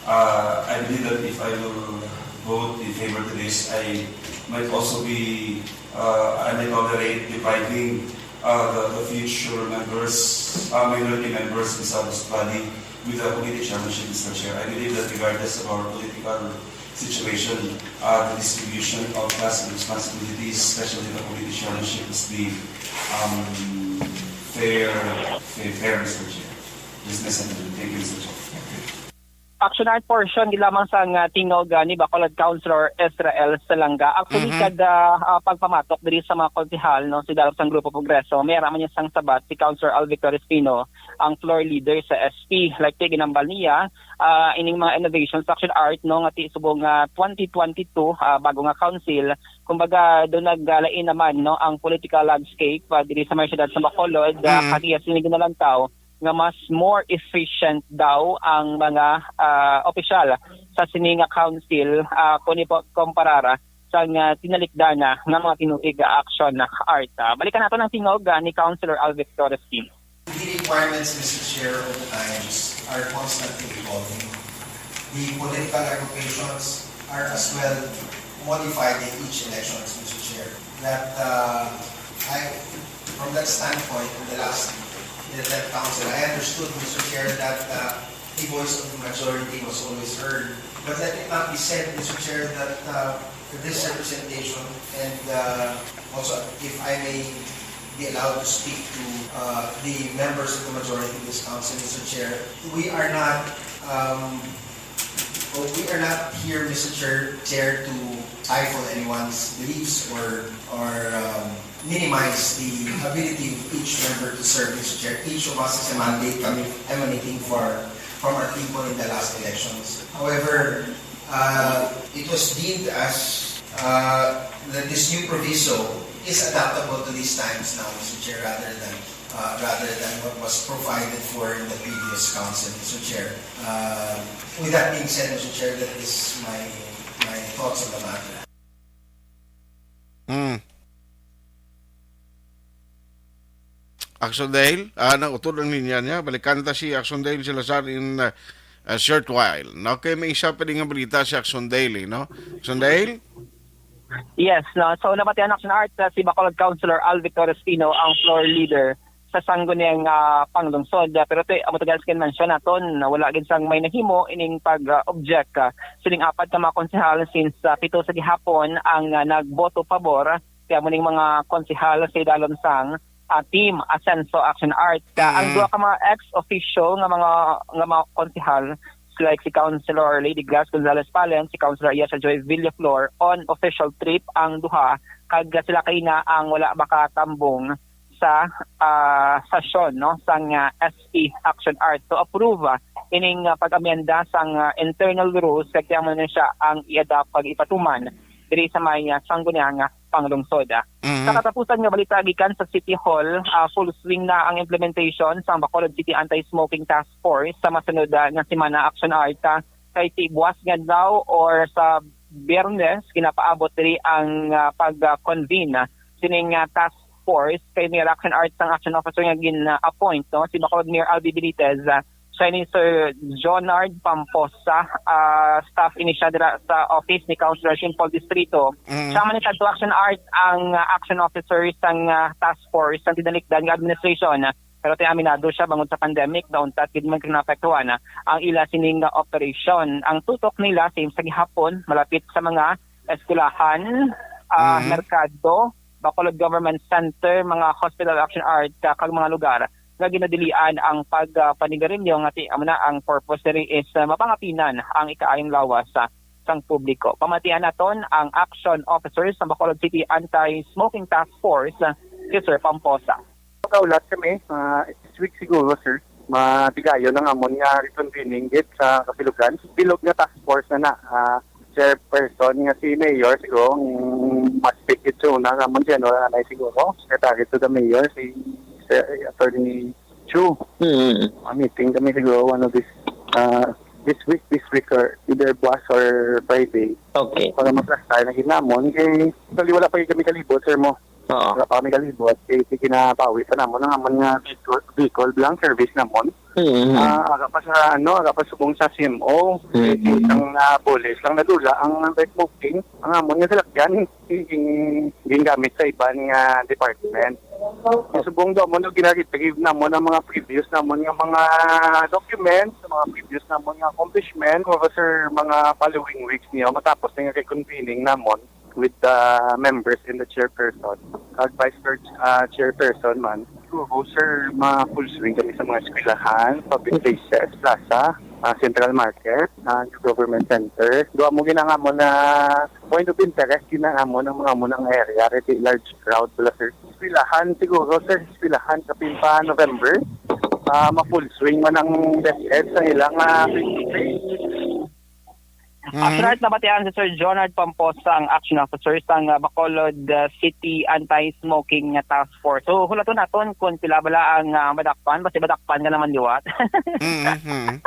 Uh, I believe that if I will vote in favor to this, I might also be, uh, I might tolerate depriving uh, the, the future members, uh, minority members in South Bali with the committee chairmanship, Mister Chair. I believe that regardless of our political situation, uh, the distribution of tasks and responsibilities, especially the committee chairmanship, must be um, fair, fair, fair, Mister Chair. Just my sentiment. Thank you, Mister Chair. Action art portion gid lamang sang ah, tingog ah, ni Bacolod Councilor Israel Salanga. Actually, Mhm. kada ah, pagpamatok diri sa mga konsehal no, sa dalom sang Grupo Progreso, may ara man niya sang sabat si Councilor Al Victor Espino, ang floor leader sa S P. Like ti ginambal niya, ah, ining mga innovations sa action art no nga ti subong nga twenty twenty-two ah, bago nga council, kumbaga do naglain naman no ang political landscape ah, diri sa mga syudad sa Bacolod, ah, Mhm. kag iya sini ginalantaw nga mas more efficient daw ang mga ah, opisyal sa sini nga council ah, kung ipo- kumparar sa nga tinalikdan na nga mga tinuig nga action na art. Ah, balikan nato ang tingog ah, ni Councilor Alvin Torres Quino. The requirements, Mister Chair, of the times are constantly evolving. The political equations are as well modified in each elections, Mister Chair. That uh, I, from that standpoint, in the last in the last council, I understood, Mister Chair, that uh, the voice of the majority was always heard. But let it not be said, Mister Chair, that uh, this representation and uh, also, if I may be allowed to speak to uh, the members of the majority of this council, Mister Chair, we are not um, we are not here, Mister Chair, Chair, to stifle anyone's beliefs or or um, minimize the ability of each member to serve, Mister Chair. Each of us is a mandate coming emanating for from our people in the last elections. However, uh, it was deemed as uh, that this new proviso is adaptable to these times now, Mister Chair, rather than uh, rather than what was provided for in the previous council, Mister Chair. Uh, with that being said, Mister Chair, that is my my thoughts on the matter. Mm. Action Dale, ah, nautod ang linya niya. Balikan ta si Action Dale Salazar in uh, a short while. Okay, may isa pa din nga balita si Action Dale, eh, no? Action Dale? Yes, no. So nabatian action art uh, si Bacolod Councilor Al Victor Espino ang floor leader sa sangguniang uh, panglungsod. Uh, pero ti, amo tagal skin mention naton na wala gid sang may nahimo ining pag uh, object uh, sining apat ka mga konsehal since uh, pito sa gihapon ang uh, nagboto pabor kaya mo ning mga konsehal sa idalom sang uh, team Asenso Action Art. Kaya ang Mm. duha ka mga ex officio nga mga nga mga konsehal like si Councilor Lady Glass Gonzalez Palen, si Councilor Yasha Joy Villaflor on official trip ang duha kag sila kaina ang wala makatambong sa ah, sesyon no sang ah, S P Action Art to approve ah, ining ah, pag-amenda sang ah, internal rules kag kaya mo na siya ang i-adopt pag ipatuman diri sa may ah, sangguniang ah, panglungsod. Ah. Mhm. Sa katapusan nga balita gikan sa City Hall, ah, full swing na ang implementation sang Bacolod City Anti-Smoking Task Force sa masunod ah, nga semana action art ah, kay ti buwas nga adlaw or sa Biyernes ginapaabot diri ang ah, pag-convene ah, sining ah, task force kay may action art sang action officer nga gin-appoint no si Bacolod Mayor Albi Benitez ah, siya ni Sir Jonard Pamposa, ah, staff ini siya dira sa office ni Councilor Jean Paul Distrito. Mhm. Siya man ni kadto action art ang ah, action officer sang ah, task force sang tinalikdan nga administration. Pero ti aminado siya bangod sa pandemic, nauntat gid man kag naapektuhan ah, ang ila sining ah, operation. Ang tutok nila same sa gihapon malapit sa mga eskwelahan, ah, Mhm. merkado, Bacolod Government Center, mga hospital action art ah, kag mga lugar nga ginadilian ang pagpanigarilyo nga ti amo na ang purpose diri is ah, mapangapinan ang ikaayong lawas ah, sang publiko. Pamatian naton ang action officer sa Bacolod City Anti-Smoking Task Force, ah, si Sir Pamposa. Makaulat kami, ah, this week siguro, sir. Matigayon ang amon nga reconvening gid sa Kapilugan. Bilog nga task force na na. Ah, chairperson nga si Mayor siguro, ang mas speak it sa una nga amon general anay siguro. Secretary to the Mayor, si Sir Attorney Chu. Hmm. Ah, meeting kami siguro one of this, ah, this week, this week or either buwas or Friday. Okay. Para ma-clarify na gid namon. Kay, actually, wala pa gid kami kalibot, sir, mo. Oo. Wala pa kami kalibot. Kay sige na bawi pa namon ang amon nga vehicle, vehicle bilang service namon. Mm-hmm. Ah, aga pa sa, ano, aga pa subong sa C M O. Mm-hmm. Kay isang nabulis lang nadula ang vape smoking. Ang amon nga salakyan, gin-, gingamit sa iban nga department. Subong daw mo, no, gina-retrieve namon ang mga previous namon nga mga documents, mga previous namon nga accomplishment, for, sir, mga following weeks niyo, matapos na nga reconvening namon with the members and the chairperson, kag vice per-, ah, chairperson man. Siguro, sir, ma-full swing kami sa mga eskwelahan, public places, plaza, ah, central market, ah, new government center. Duha mo ginangamo na point of interest, ginangamo ng mga munang area, kay large crowd bala, sir. Eskwelahan siguro, sir, eskwelahan kapin pa November. Ah, ma-full swing man ang DepEd sa ilang, ah, face-to-face. Mhm. Actually, nabatian si Sir Jonard Pamposa, ang action officer sang, ah, Bacolod, ah, City Anti-Smoking nga Task Force. So, hulaton naton kung pila bala ang, ah, madakpan, basi madakpan ka naman liwat. Mhm.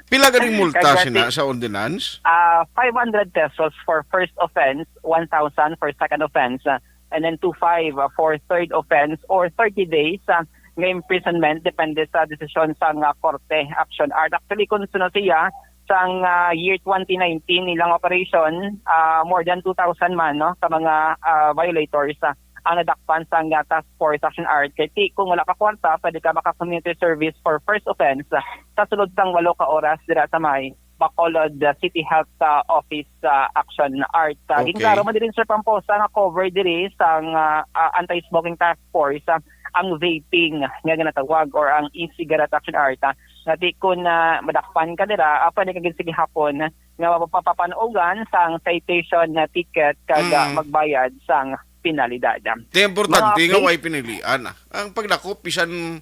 Pila ganing multa Kag sina dati, sa ordinance? Ah, five hundred pesos for first offense, one thousand for second offense, ah, and then two five, ah, for third offense or thirty days, ah, nga imprisonment, depende sa desisyon sang, ah, korte. Action Art. Actually, kung sunod siya, sang, ah, year twenty nineteen, ilang operation, ah, more than two thousand man, no, ka mga, ah, violators, ah, ang nadakpan sang, ah, Task Force Action Art. Kay ti-, kung wala ka kwarta, pwede ka maka-community service for first offense, ah, sa sulod sang walo ka oras dira sa may Bacolod, ah, City Health, ah, Office, ah, Action Art. Ah, Okay. ginklaro man diri, Sir Pamposa, nga cover diri sang, ah, ah, Anti-Smoking Task Force, ah, ang vaping nga ginatawag or ang e-cigarette Action Art, ah, nga di kun, ah, madakpan ka dira, ah, pwede ka gid sige hapon nga mapapapanugan sang citation na ticket kag, ah, Mm. magbayad sang penalidad. Di importante Mga nga update. way pinilian, ah. Ang pagdakop, bisan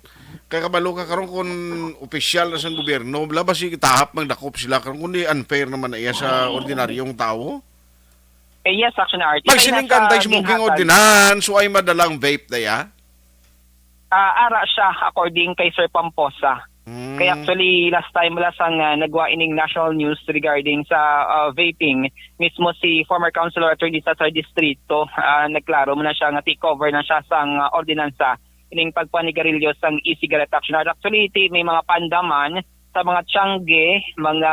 kakabalo ka karon kung opisyal na sang gobyerno, wala ba si tahap magdakop sila karon, kundi unfair naman na iya sa ordinaryong tawo? Eh, yes, Action Artist. Ay, Magsining nasa ka, anti-smoking ginhatag. ordinance, so ay madalang vape na ya? Ah, ara siya, according kay Sir Pamposa. Mm. Kaya actually, last time wala sang, ah, nagwa ining national news regarding sa, ah, vaping, mismo si former Councilor Attorney Cesar Distrito, ah, nagklaro man na siya nga take over na siya sang, ah, ordinansa ining pagpanigarilyo sang e-cigarette Action Art. Actually, ti-, may mga pandaman sa mga tiyangge, mga,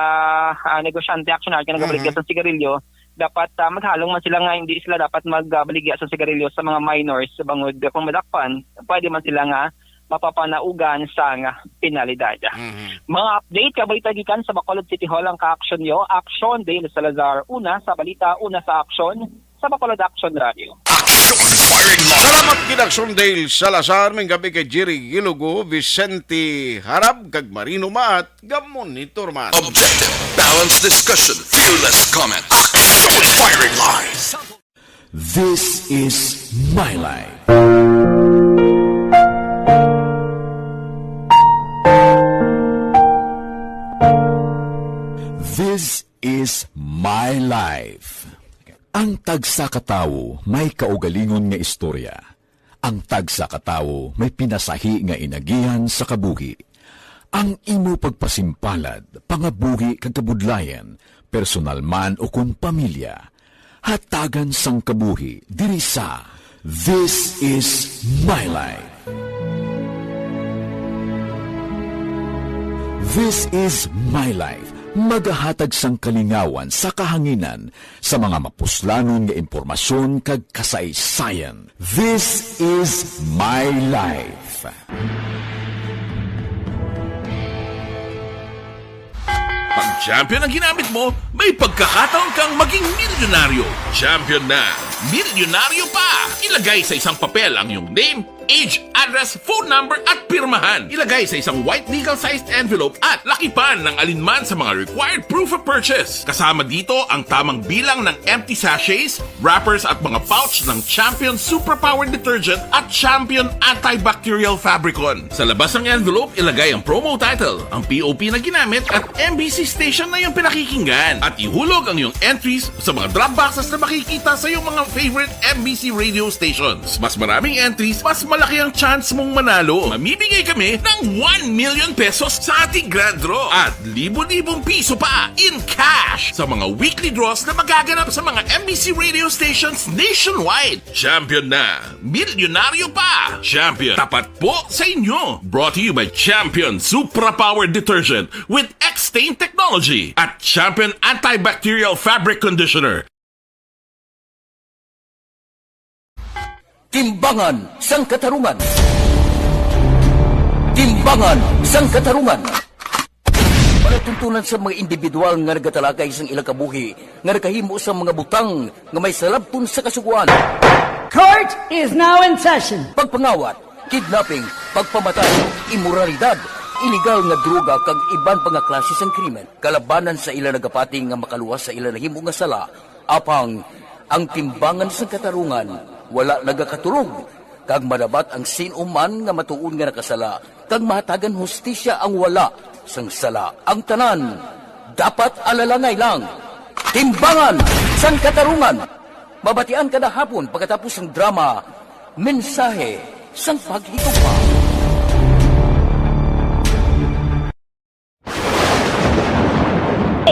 ah, negosyante Action Art nga nagabaligya Mhm. sa sigarilyo, dapat, ah, maghalong man sila nga hindi sila dapat magbaligya sa sigarilyo sa mga minors, bangod kung madakpan, pwede man sila nga mapapanaugan sang penalidad. Mhm. Mga update, kabalita gikan sa Bacolod City Hall ang ka-action nyo. Action, Dale Salazar, una sa balita, una sa action, sa Bacolod Action Radio. Action Firing Line. Salamat gid, Action Dale Salazar. May gabi kay Jerry Gilugo, Vicente Harab, kag Marino Maat, ga-monitor man. Objective, balanced discussion, fearless comment. Action Firing Line. This is my life. This is my life. Ang tagsa ka tawo may kaugalingon nga istorya. Ang tagsa ka tawo may pinasahi nga inagihan sa kabuhi. Ang imo pagpasimpalad, pangabuhi kag kabudlayan, personal man o kon pamilya, hatagan sang kabuhi diri sa This Is My Life. This Is My Life, magahatag sang kalingawan sa kahanginan sa mga mapuslanon nga impormasyon kag kasaysayan. This Is My Life. Pag champion ang ginamit mo, may pagkakataon kang maging milyonaryo. Champion na, milyonaryo pa! Ilagay sa isang papel ang iyong name, age, address, phone number, at pirmahan. Ilagay sa isang white legal-sized envelope at lakipan ng alinman sa mga required proof of purchase. Kasama dito ang tamang bilang ng empty sachets, wrappers, at mga pouch ng Champion Superpower Detergent at Champion Antibacterial Fabricon. Sa labas ng envelope, ilagay ang promo title, ang P O P na ginamit, at M B C station na iyong pinakikinggan. At ihulog ang iyong entries sa mga drop boxes na makikita sa iyong mga favorite M B C radio stations. Mas maraming entries, mas Laki ang chance mong manalo. Mamimigay kami ng one million pesos sa ating grand draw at libo-libong piso pa in cash sa mga weekly draws na magaganap sa mga M B C radio stations nationwide. Champion na, milyonaryo pa. Champion, tapat po sa inyo. Brought to you by Champion Supra Power Detergent with X-Stain Technology at Champion Antibacterial Fabric Conditioner. Timbangan sang Katarungan. Timbangan sang Katarungan. Palatuntunan sa mga individual nga nagatalakay sang ilang kabuhi nga nakahimo sang mga butang nga may salabton sa Kasugoan. Court is now in session. Pagpangawat, kidnapping, pagpamatay, imoralidad, iligal nga droga kag iban pa nga klase sang krimen kalabanan sa ila nagapati nga makaluwas sa ila nahimo nga sala. Apang ang timbangan sang katarungan wala nagakatulog, kag madabat ang sin-o man nga matuod nga nakasala, kag mahatagan hustisya ang wala sang sala. Ang tanan dapat alalangay lang. Timbangan sang Katarungan, mabatian kada hapon pagkatapos sang drama, Mensahe sang Paghigugma.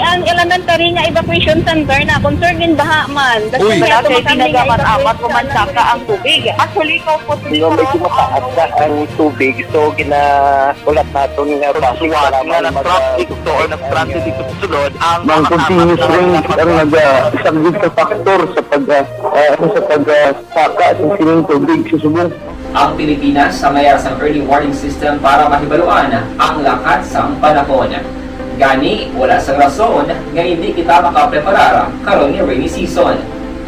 Ang elementary nga evacuation center na concerned in baha man. That's Uy. why Wala ako kay makami nga ginagamatamat evacuation o mansaka center. Ang tubig. Actually, ikaw po Nga medyo mataas na ang tubig, so ginaulat naton nga base Pagsuwat sa nga lamang nag-traffic to or nag-transit dito sa sulod, ang Ang mga continuous kasama rain na ang nagasaglit sa factor sa pag ah, ah, ano, sa pag ah, saka sa sining tubig sa subong. Ang Pilipinas sa mayar sang early warning system para mahibaluan ang lakat sang panahon. Gani, wala sang rason nga indi kita makapreparar karon nga rainy season.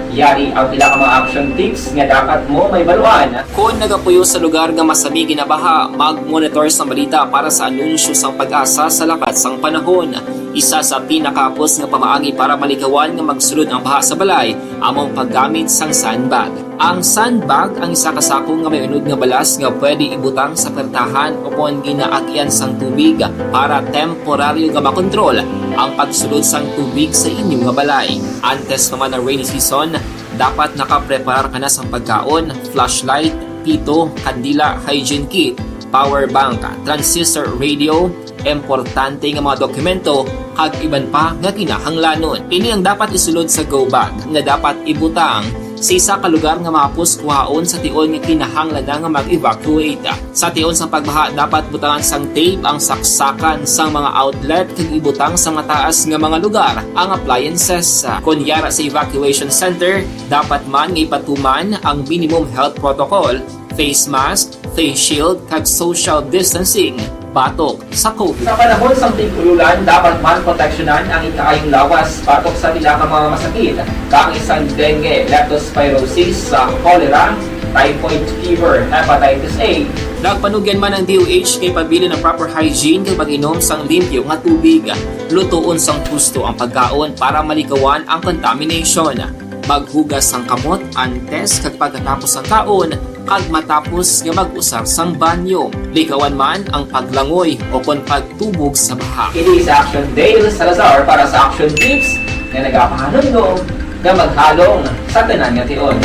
Yari ang pila ka mga action tips nga dapat mo mahibaluan. Kon nagapuyo sa lugar nga masami ginabaha, mag-monitor sang balita para sa anunsyo sang PAGASA sa lakat sang panahon. Isa sa pinakahapos nga pamaagi para malikawan nga magsulod ang baha sa balay amo ang paggamit sang sandbag. Ang sandbag ang isa ka sako nga may unod nga balas nga pwede ibutang sa pertahan o kon ginaagyan sang tubig para temporaryo nga makontrol ang pagsulod sang tubig sa inyo nga balay. Antes pa man ang rainy season, dapat nakapreparar ka na sang pagkaon, flashlight, pito, kandila, hygiene kit, power bank, transistor radio, importante nga mga dokumento, kag iban pa nga kinahanglanon. Ini ang dapat isulod sa go bag nga dapat ibutang sa isa ka lugar nga mahapos kuhaon sa tion nga kinahanglan na nga mag-evacuate. Sa tion sang pagbaha, dapat butangan sang tape ang saksakan sang mga outlet kag ibutang sa mataas nga mga lugar ang appliances. Kon yara sa evacuation center, dapat man nga ipatuman ang minimum health protocol, face mask, face shield, kag social distancing batok sa COVID. Sa panahon sang tig-ululan, dapat man proteksyonan ang ikaayong lawas batok sa pila ka mga masakit, kaangay sang dengue, leptospirosis, sa cholera, typhoid fever, hepatitis A. Nagpanugyan man ang D O H kay pabilin ang proper hygiene kag pag-inom sang limpyo nga tubig. Lutoon sang husto ang pagkaon para malikawan ang contamination. Maghugas sang kamot antes kag pagkatapos sang kaon, kag matapos nga mag-usar sang banyo. Likawan man ang paglangoy o kon pagtubog sa baha. Ini si Action Dale Salazar para sa Action Tips nga nagapahanumdom nga maghalong sa tanan nga tion.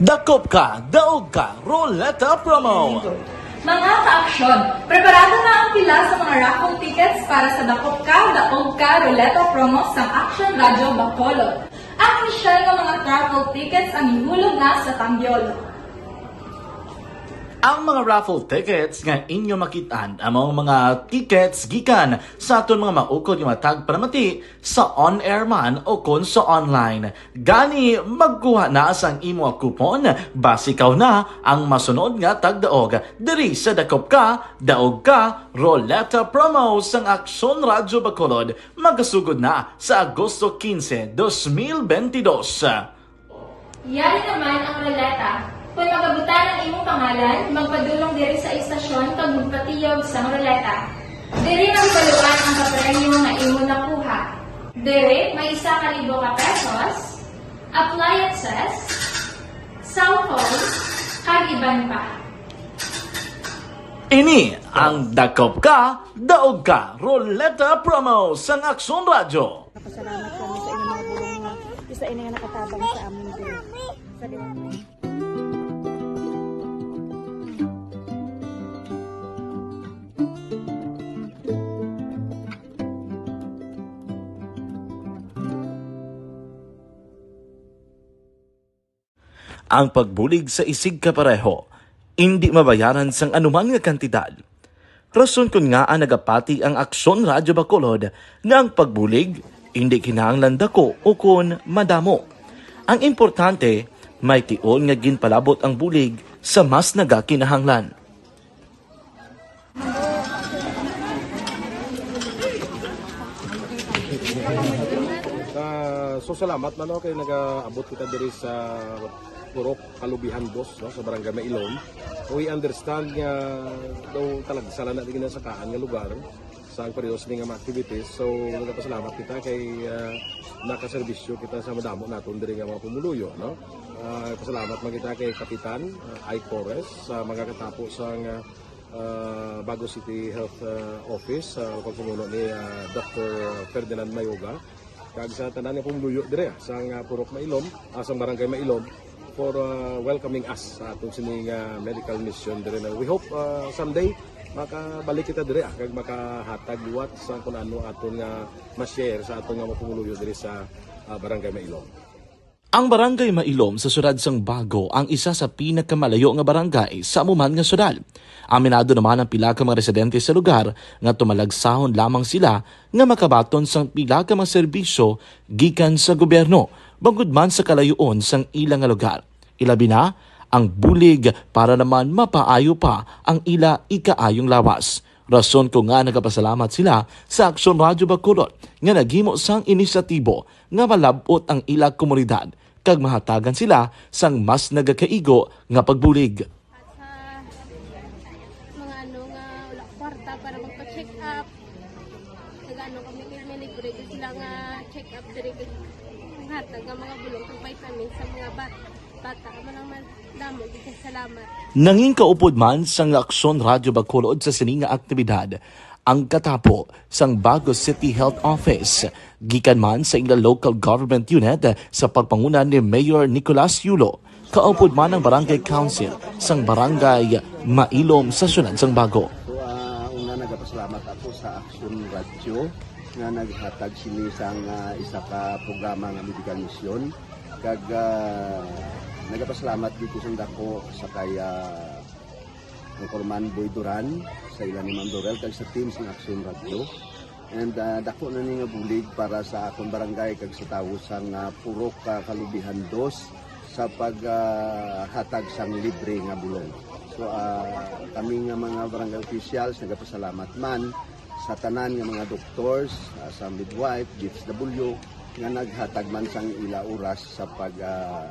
Dakop ka, daog ka, Roleta Promo! Mga ka-aksyon, preparado na ang pila sa mga raffle tickets para sa Dakop Ka, Daog Ka Roleta Promo sang Action Radio Bacolod. Ang inisyal nga mga raffle tickets ang ihulog na sa Tambiolo. Ang mga raffle tickets nga inyo makit-an amo ang mga tickets gikan sa aton mga maukod nga mga tagpanamati sa on-air man o kon sa online. Gani, magkuha na sang imo coupon, basi ikaw na ang masunod nga tagdaog diri sa Dakop Ka, Daog Ka, Roleta Promo sang Aksyon Radyo Bacolod, magasugod na sa Agosto quince, dos mil veintidós. Yari naman ang roleta. Kon magabutang ang imong pangalan, magpadulong diri sa istasyon kag magpatiyog sang roleta. Diri mahibaluan ang kapremyo nga imo nakuha. Diri may isa ka libo ka pesos, appliances, cellphone, kag iban pa. Ini ang Dakop Ka, Daog Ka Roleta Promo sang Aksyon Radyo. Nagapasalamat kami sa inyong mga pulong nga isa ini nga nakatabang sa amin diri. Sa Ang pagbulig sa isigkapareho indi mabayaran sang anuman nga kantidad. Rason kon ngaa nagapati ang Aksyon Radyo Bacolod nga ang pagbulig indi kinahanglan dako ukon madamo. Ang importante, may tion nga ginpalabot ang bulig sa mas nagakinahanglan. Ah, so salamat man, no, kay nagaabot kita diri sa Purok Kalubihan Dos, no, sa Barangay Mailom. We understand nga daw talagsa lang na di ginasakaan nga lugar sa ang pareho sini nga mga activities. So nagapasalamat kita kay ah, nakaserbisyo kita sa madamo naton diri nga mga pumuluyo, no. Ah, pasalamat man kita kay Kapitan ah, Ike Torres sa mga katapo sa nga ah, Bago City Health ah, Office sa pagpamuno ni ah, Doctor Ferdinand Mayoga, kag sa tanan nga pumuluyo dire sa nga Purok Mailom, ah, sa Barangay Mailom, for ah, welcoming us sa aton sini nga medical mission dire. Na we hope ah, someday makabalik kita dire ah, kag makahatag liwat sa kung ano aton nga ma-share sa aton nga mga pumuluyo dire sa ah, Barangay Mailom. Ang Barangay Mailom sa siyudad sang Bago ang isa sa pinakamalayo nga barangay sa amo man nga siyudad. Aminado naman ang pila ka mga residente sa lugar nga tumalagsahon lamang sila nga makabaton sang pila ka mga serbisyo gikan sa gobyerno, bangod man sa kalayoon sang ila nga lugar. Ilabi na, ang bulig para naman mapaayo pa ang ila ikaayong lawas. Rason kon ngaa nagapasalamat sila sa Aksyon Radyo Bacolod nga naghimo sang inisyatibo nga malab-ot ang ila komunidad kag mahatagan sila sang mas nagakaigo nga pagbulig. Sa mga ano nga wala kwarta para magpa-check up. Nagano kami kay may libre gyud sila nga check up diri, ang hatag nga mga bulong kag vitamins sa mga ba- bata. Amo lang man, damo gyud kay salamat. Nangin kaupod man sang Aksyon Radyo Bacolod sa sini nga aktibidad ang katapo sang Bago City Health Office gikan man sa ila local government unit sa pagpanguna ni Mayor Nicolas Yulo. Kaupod man ang Barangay Council sang Barangay Mailom sa siyudad sang Bago. So, ah, una, nagapasalamat ako sa Aksyon Radyo nga naghatag sini sang ah, isa ka programa nga medical mission, kag ah, nagapasalamat gid ko sang dako sa kay ah, Anchorman Boy Duran, sa ila ni Ma'am Dorel, kag sa team sang Aksyon Radyo. And ah, dako na ni nga bulig para sa akon barangay kag sa tawo sang ah, Purok ah, Kalubihan Dos sa paghatag sang libre nga bulong. So ah, kami nga mga barangay officials nagapasalamat man sa tanan nga mga doctors, ah, sa midwife, D H W, nga naghatag man sang ila oras sa pag ah,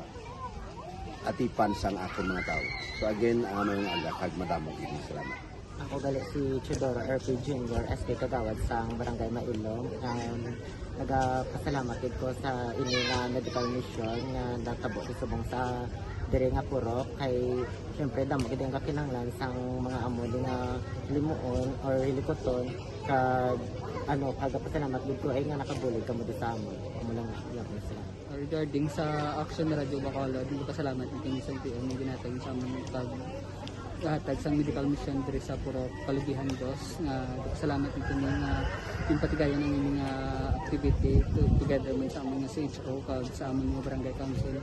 atipan sang akon mga tawo. So again, ah, maayong aga kag madamo gid nga salamat. Ako gali si Teodoro R P Junior, S K Kagawad sang Barangay Mailom. Um, nagapasalamat gid ko sa ini nga medical mission nga natabo sa subong sa diri nga purok kay siyempre damo gid ang kakinahanglan sang mga amo di nga limuon or hilikuton kag ano, nagapasalamat gid ko ay nga nakabulig kamo di sa amon. Amo lang gyapon sila. Regarding sa Action Radio Bacolod, nagpasalamat ni kami sa L T O nga ginhatag sa amon pag hatag sang medical mission diri sa Purok Kalubihan Dos. Nga nagpasalamat ni kami nga yung patigayon ang ining ah, activity to, together man sa amon nga C H O kag sa amon nga barangay council.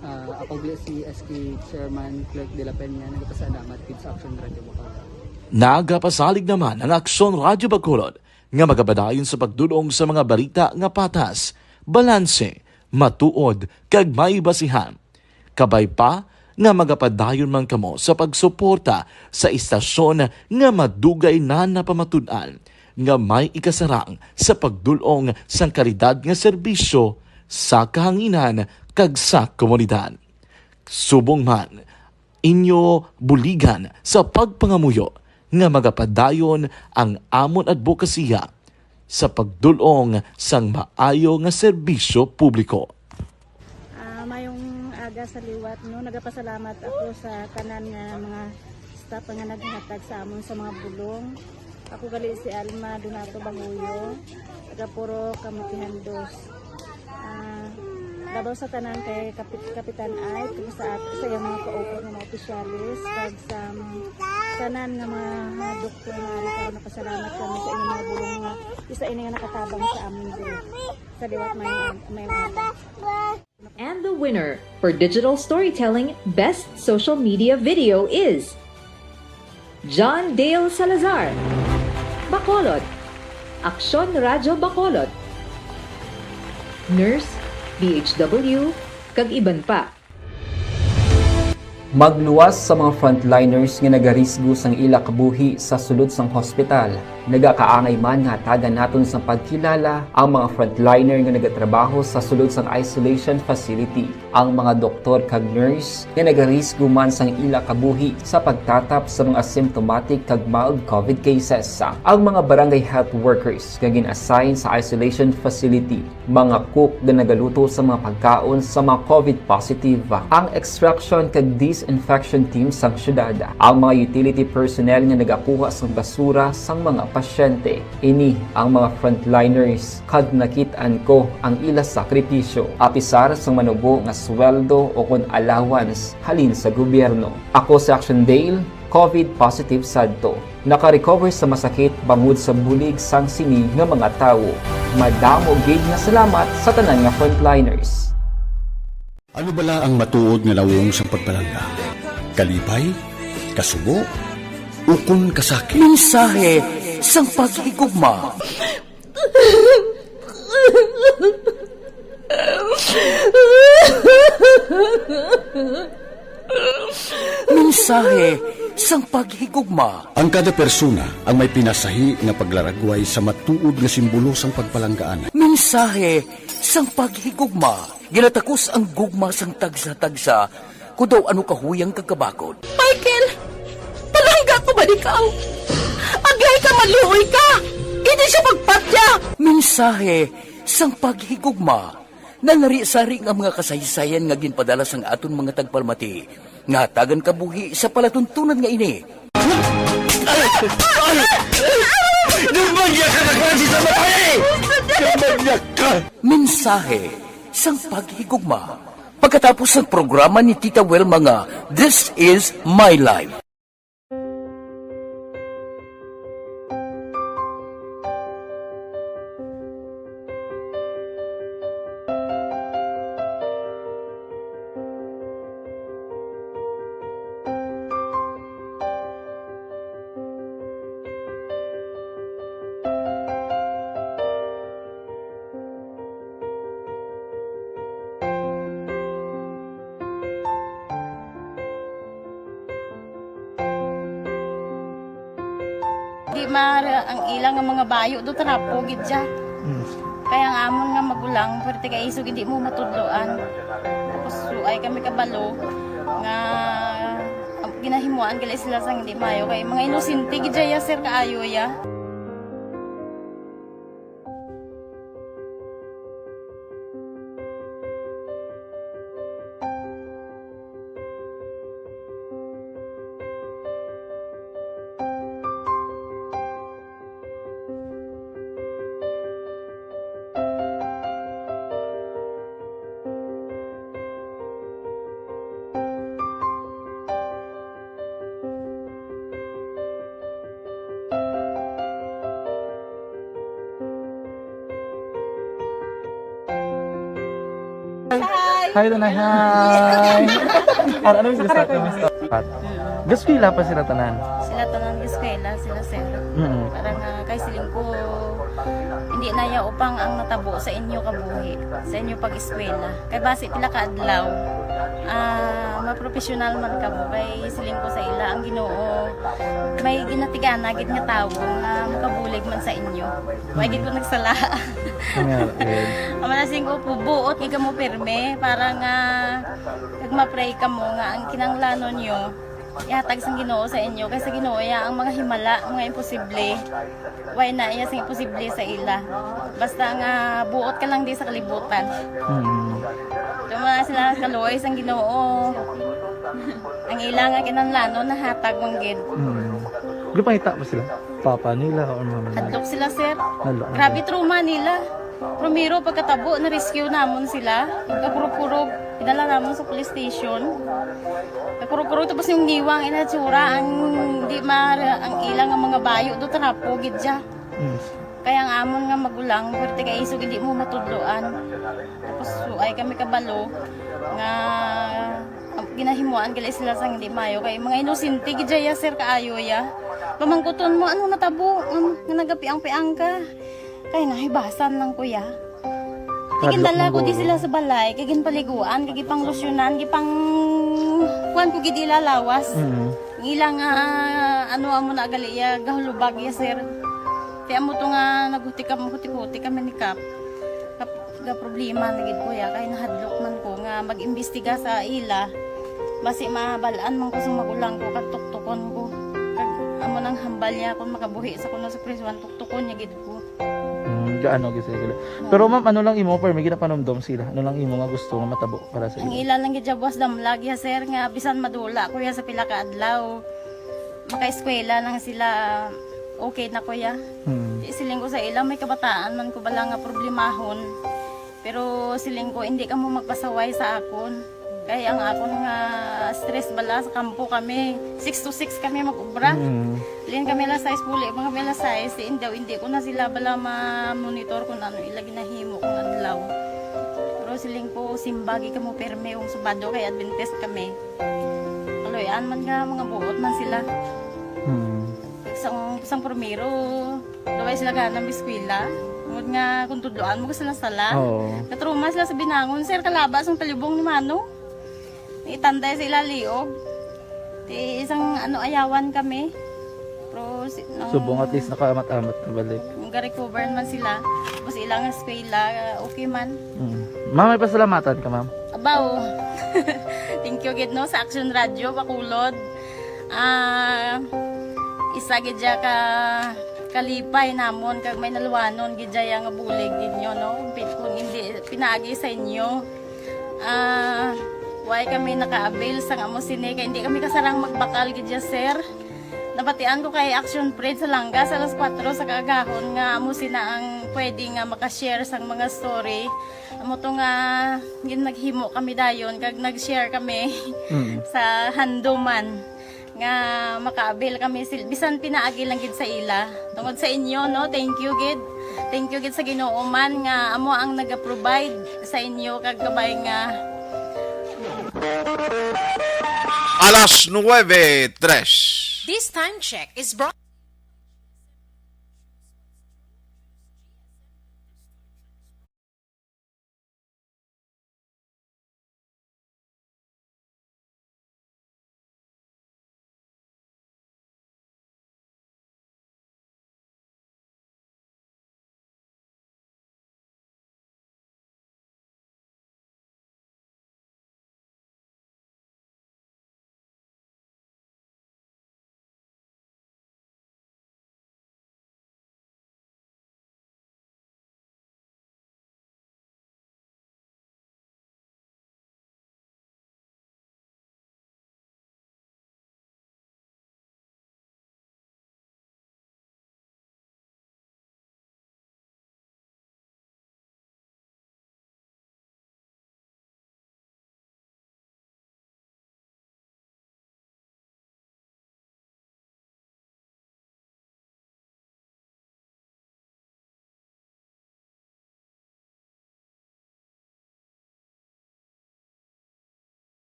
Ah, ako gali si S K Chairman Clerk de la Peña, nagpasalamat gid sa Action Radio Bacolod. Nagapasalig naman ang Aksyon Radyo Bacolod nga magapadayon sa pagdul-ong sa mga balita nga patas, balanse, matuod, kag may basihan. Kabay pa nga magapadayon man kamo sa pagsuporta sa istasyon nga madugay na napamatud-an nga may ikasarang sa pagdul-ong sang kalidad nga serbisyo sa kahanginan kag sa komunidad. Subong man, inyo buligan sa pagpangamuyo nga magapadayon ang amon adbokasiya sa pagdul-ong sang maayo nga serbisyo publiko. Ah, mayong aga sa liwat, no? Nagapasalamat ako sa tanan nga mga staff nga naghatag sa amon sa mga bulong. Ako gali si Alma Donato Bahuyo, taga Purok Kamukihan Dos. Ah, labaw sa tanan kay Kapit Kapitan Ay, kag sa at sa iyang mga kaupod nga mga opisyalis, kag sa tanan nga mga ah, doktor nga ari karon, napasalamat kami sa inyong mga bulong nga isa ini nga nakatabang sa amin diri. Sa liwat may may mga And the winner for digital storytelling best social media video is John Dale Salazar, Bacolod, Aksyon Radyo Bacolod, Nurse, D H W, kag iban pa. Magluwas sa mga frontliners nga nagarisgo sang ila kabuhi sa sulod sang hospital. Nagakaangay man nga hatagan naton sang pagkilala ang mga frontliner nga nagatrabaho sa sulod sang isolation facility, ang mga doktor kag nurse nga nagarisgo man sang ila kabuhi sa pagtatap sa mga symptomatic kag mild covid cases, ang mga barangay health workers nga gin-assign sa isolation facility, mga cook nga nagaluto sa mga pagkaon sa mga covid positive, ang extraction kag disinfection team sang syudad, ang mga utility personnel nga nagakuha sang basura sang mga pasyente. Ini ang mga frontliners, kag nakit-an ko ang ila sakripisyo. Apisar sang manubo nga sweldo o kon allowance halin sa gobyerno. Ako si Action Dale, covid positive sadto. Naka-recover sa masakit bangod sa bulig sang sini nga mga tawo. Madamo gid nga salamat sa tanan nga frontliners. Ano bala ang matuod nga nawong sang pagpalangga? Kalipay? Kasubo? Ukon kasakit? Mensahe sang paghigugma. Mensahe sang paghigugma. Ang kada persona ang may pinasahi nga paglaragway sa matuod nga simbolo sang pagpalanggaan. Mensahe sang paghigugma. Ginatakos ang gugma sang tagsa-tagsa, kon daw ano kahuyang kag kabakod. Michael, palangga ko ba ikaw? Aglay ka, maluoy ka! Hindi siya pagpatya! Mensahe sang paghigugma. Nalarisari nga mga kasaysayan nga ginpadala sang aton mga tagpalamati nga hatagan kabuhi sa palatuntunan nga ini. Ay! Ay! Ay! Demonyo ka, kaklase sa babae! Demonyo ka! Mensahe sang paghigugma. Pagkatapos sang programa ni Tita Wilma nga This Is My Life. Di ma-, ang ila nga mga bayo do trapo gid siya. Mm. Kaya ang amon nga magulang, pwerte kay isog hindi mo matudloan. Tapos suay kami kabalo nga, um, ginahimuan gali sila sang hindi maayo. Kay mga inosente gid siya, sir, kaayo ya. Hi. Hi, Tanay. Hi. Ano, ano yung gusto? Ano gusto? Gaskwela pa sila tanan? Sila tanan gaskwela, sila, sir. Mm. Parang, ah, kay siling ko, hindi na ya upang ang natabo sa inyo kabuhi, sa inyo pag-eskwela. Kay basi pila ka adlaw, ah, mapropesyonal man kamo. Kay siling ko sa ila, ang Ginoo may ginatigana gid nga tawo nga makabulig man sa inyo. Wa gid ko nagsala. Nga, eh. Amo na sing ko, buot gid kamo pirme para nga kag ma-pray kamo nga ang kinahanglanon nyo ihatag sang Ginoo sa inyo, kay sa Ginoo ya ang mga himala, mga imposible. Way na iya sing imposible sa ila. Basta nga buot ka lang di sa kalibutan. Mm. Tuma sila kaluoy sang Ginoo. Ang ila nga kinahanglanon nahatag man gid. Mm. Gipangita ba sila? Papa nila or mama nila? Hadlok sila, sir. Hadlok na Grabe sila. Trauma nila. Primero, pagkatabo, na-rescue namon sila. Pagkakurog-kurog, dinala namon sa police station. Pagkakurog-kurog, tapos yung ngiwang, inatsura, ang di ma-, ang ilang nga mga bayo, do trapo, gid siya. Mm. Kaya ang amon nga magulang, pwerte kay isog hindi mo matudloan. Tapos, so, ay kami kabalo nga ginahimuan gali sila sang hindi maayo. Kay mga inosente gid ya, sir, kaayo ya. Pamangkuton mo, ano natabo? Ano, nga nagapiang-piang ka? Kay nahibasan lang, kuya. Hadlok gindala ko di sila sa balay, kay ginpaliguan, kay gipanglusyonan, gipang kuan ko gid ila lawas. Mm. Ang ila nga, ano, amo na gali ya, gahulubag ya, sir. Kaya mo to nga naghuti ka, maghuti-huti kami ni Kap. Kap, ga problema na gid ko ya, kay nahadlok man ko nga mag-imbestiga sa ila. Basi mabal-an man ko sa magulang ko, kag tuktukon ko. Kag amo nang hambal niya kung makabuhi sa kuno sa prisuan, tuktukon niya gid ko. Mm, gaano gid sila? Pero ma'am, ano lang imo, permi ginapanumdom sila? Ano lang imo nga gusto nga matabo para sa ila? Ang ila lang gid ya buwas damlag ya, sir, nga bisan madula ko ya sa pila ka adlaw, makaeskwela lang sila, okay na ko ya. Hmm. Di siling ko sa ila, may kabataan man ko bala nga problemahon. Pero siling ko, hindi ka mo magpasaway sa akon. Kay ang akon nga stress bala sa kampo kami, six to six kami mag-ubra. Mm. Lin kami alas sais, puli pa kami alas sais. Hindi, hindi ko na sila bala ma-monitor kung ano ila ginahimo kung adlaw. Pero siling ko, simbagi ka mo perme kung subado kay Adventist kami. Kaloy-an man nga mga buot man sila. Mm. Sang, sang primero, Daway sila gana mag-eskwela. Tungod nga kung tudloan mo sila sala. Oo. Natrauma sila sa binangon, sir, kalaba sang talibong ni Mano. Itanday sa ila liog. Ti isang ano, ayawan kami. Pero si, nung Subong at least nakaamat-amat na balik. Nung ga-recover naman sila. Tapos ilang eskwela, okay man. Mm. Ma'am, may pasalamatan ka, ma'am? Abaw. Thank you gid, no, sa Action Radio Bacolod. Ah, isa gid siya ka kalipay namon kag may naluwanon gid siya nga bulig ninyo, no? Pi-, kung hindi pinaagi sa inyo, ah, why kami naka-avail sang amo sini kay hindi kami kasarang magbakal gid siya, sir. Nabatian ko kay Action Fred sa Langga sa alas kuwatro sa kaagahon nga amo sina ang pwede nga maka-share sang mga story. Amo to nga gin-, naghimo kami dayon kag nag-share kami Mm. sa handuman nga maka-avail kami sil-, bisan pinaagi lang gid sa ila. Tungod sa inyo, no? Thank you gid. Thank you gid sa Ginoo man nga amo ang naga-provide sa inyo kag kabay nga Alas nuwebe tres. This time check is brought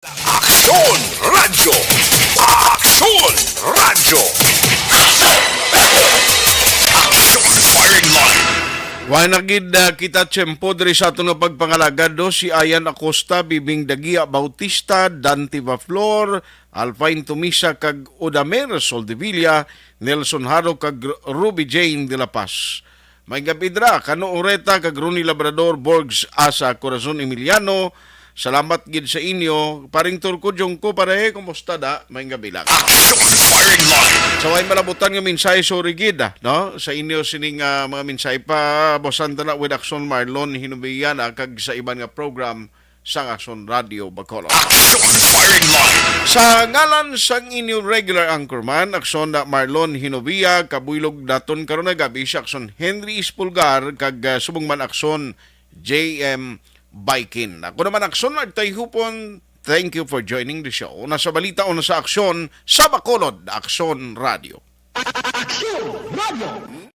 Aksyon Radyo. Aksyon Radyo. Aksyon Firing Line. Wala na gid, ah, kita tiyempo diri sa aton nga pagpangalagad, no? Si Ayan Acosta, Bibing Dagia Bautista, Dante Vaflor, Alpine Tumisa kag Odamer Soldevilla, Nelson Haro kag Ruby Jane de la Paz. May gabi dira, Kano Oreta kag Ronnie Labrador, Borgs Asa, Corazon Emiliano. Salamat gid sa inyo. Paring Turco Jongko, pare, kumusta da? May gabi lang. Action Firing Line. Sa way malabutan nga mensahe, sorry gid, ah, no? Sa inyo sining, ah, mga mensahe, pabusan ta na with Action Marlon Hinubian, ah, kag sa iban nga program sang Aksyon Radio Bacolod. Action Firing Line. Sa ngalan sang inyo regular anchorman, Aksyon na Marlon Hinovia, kabuylog naton karon nga gabi si Aksyon Henry Espulgar, kag, ah, subong man Aksyon J M Baikin. Ako naman Aksyon Nagtayhupon, thank you for joining the show. Una sa balita, una sa aksyon, sa Bacolod, Aksyon Radio. Aksyon Radio!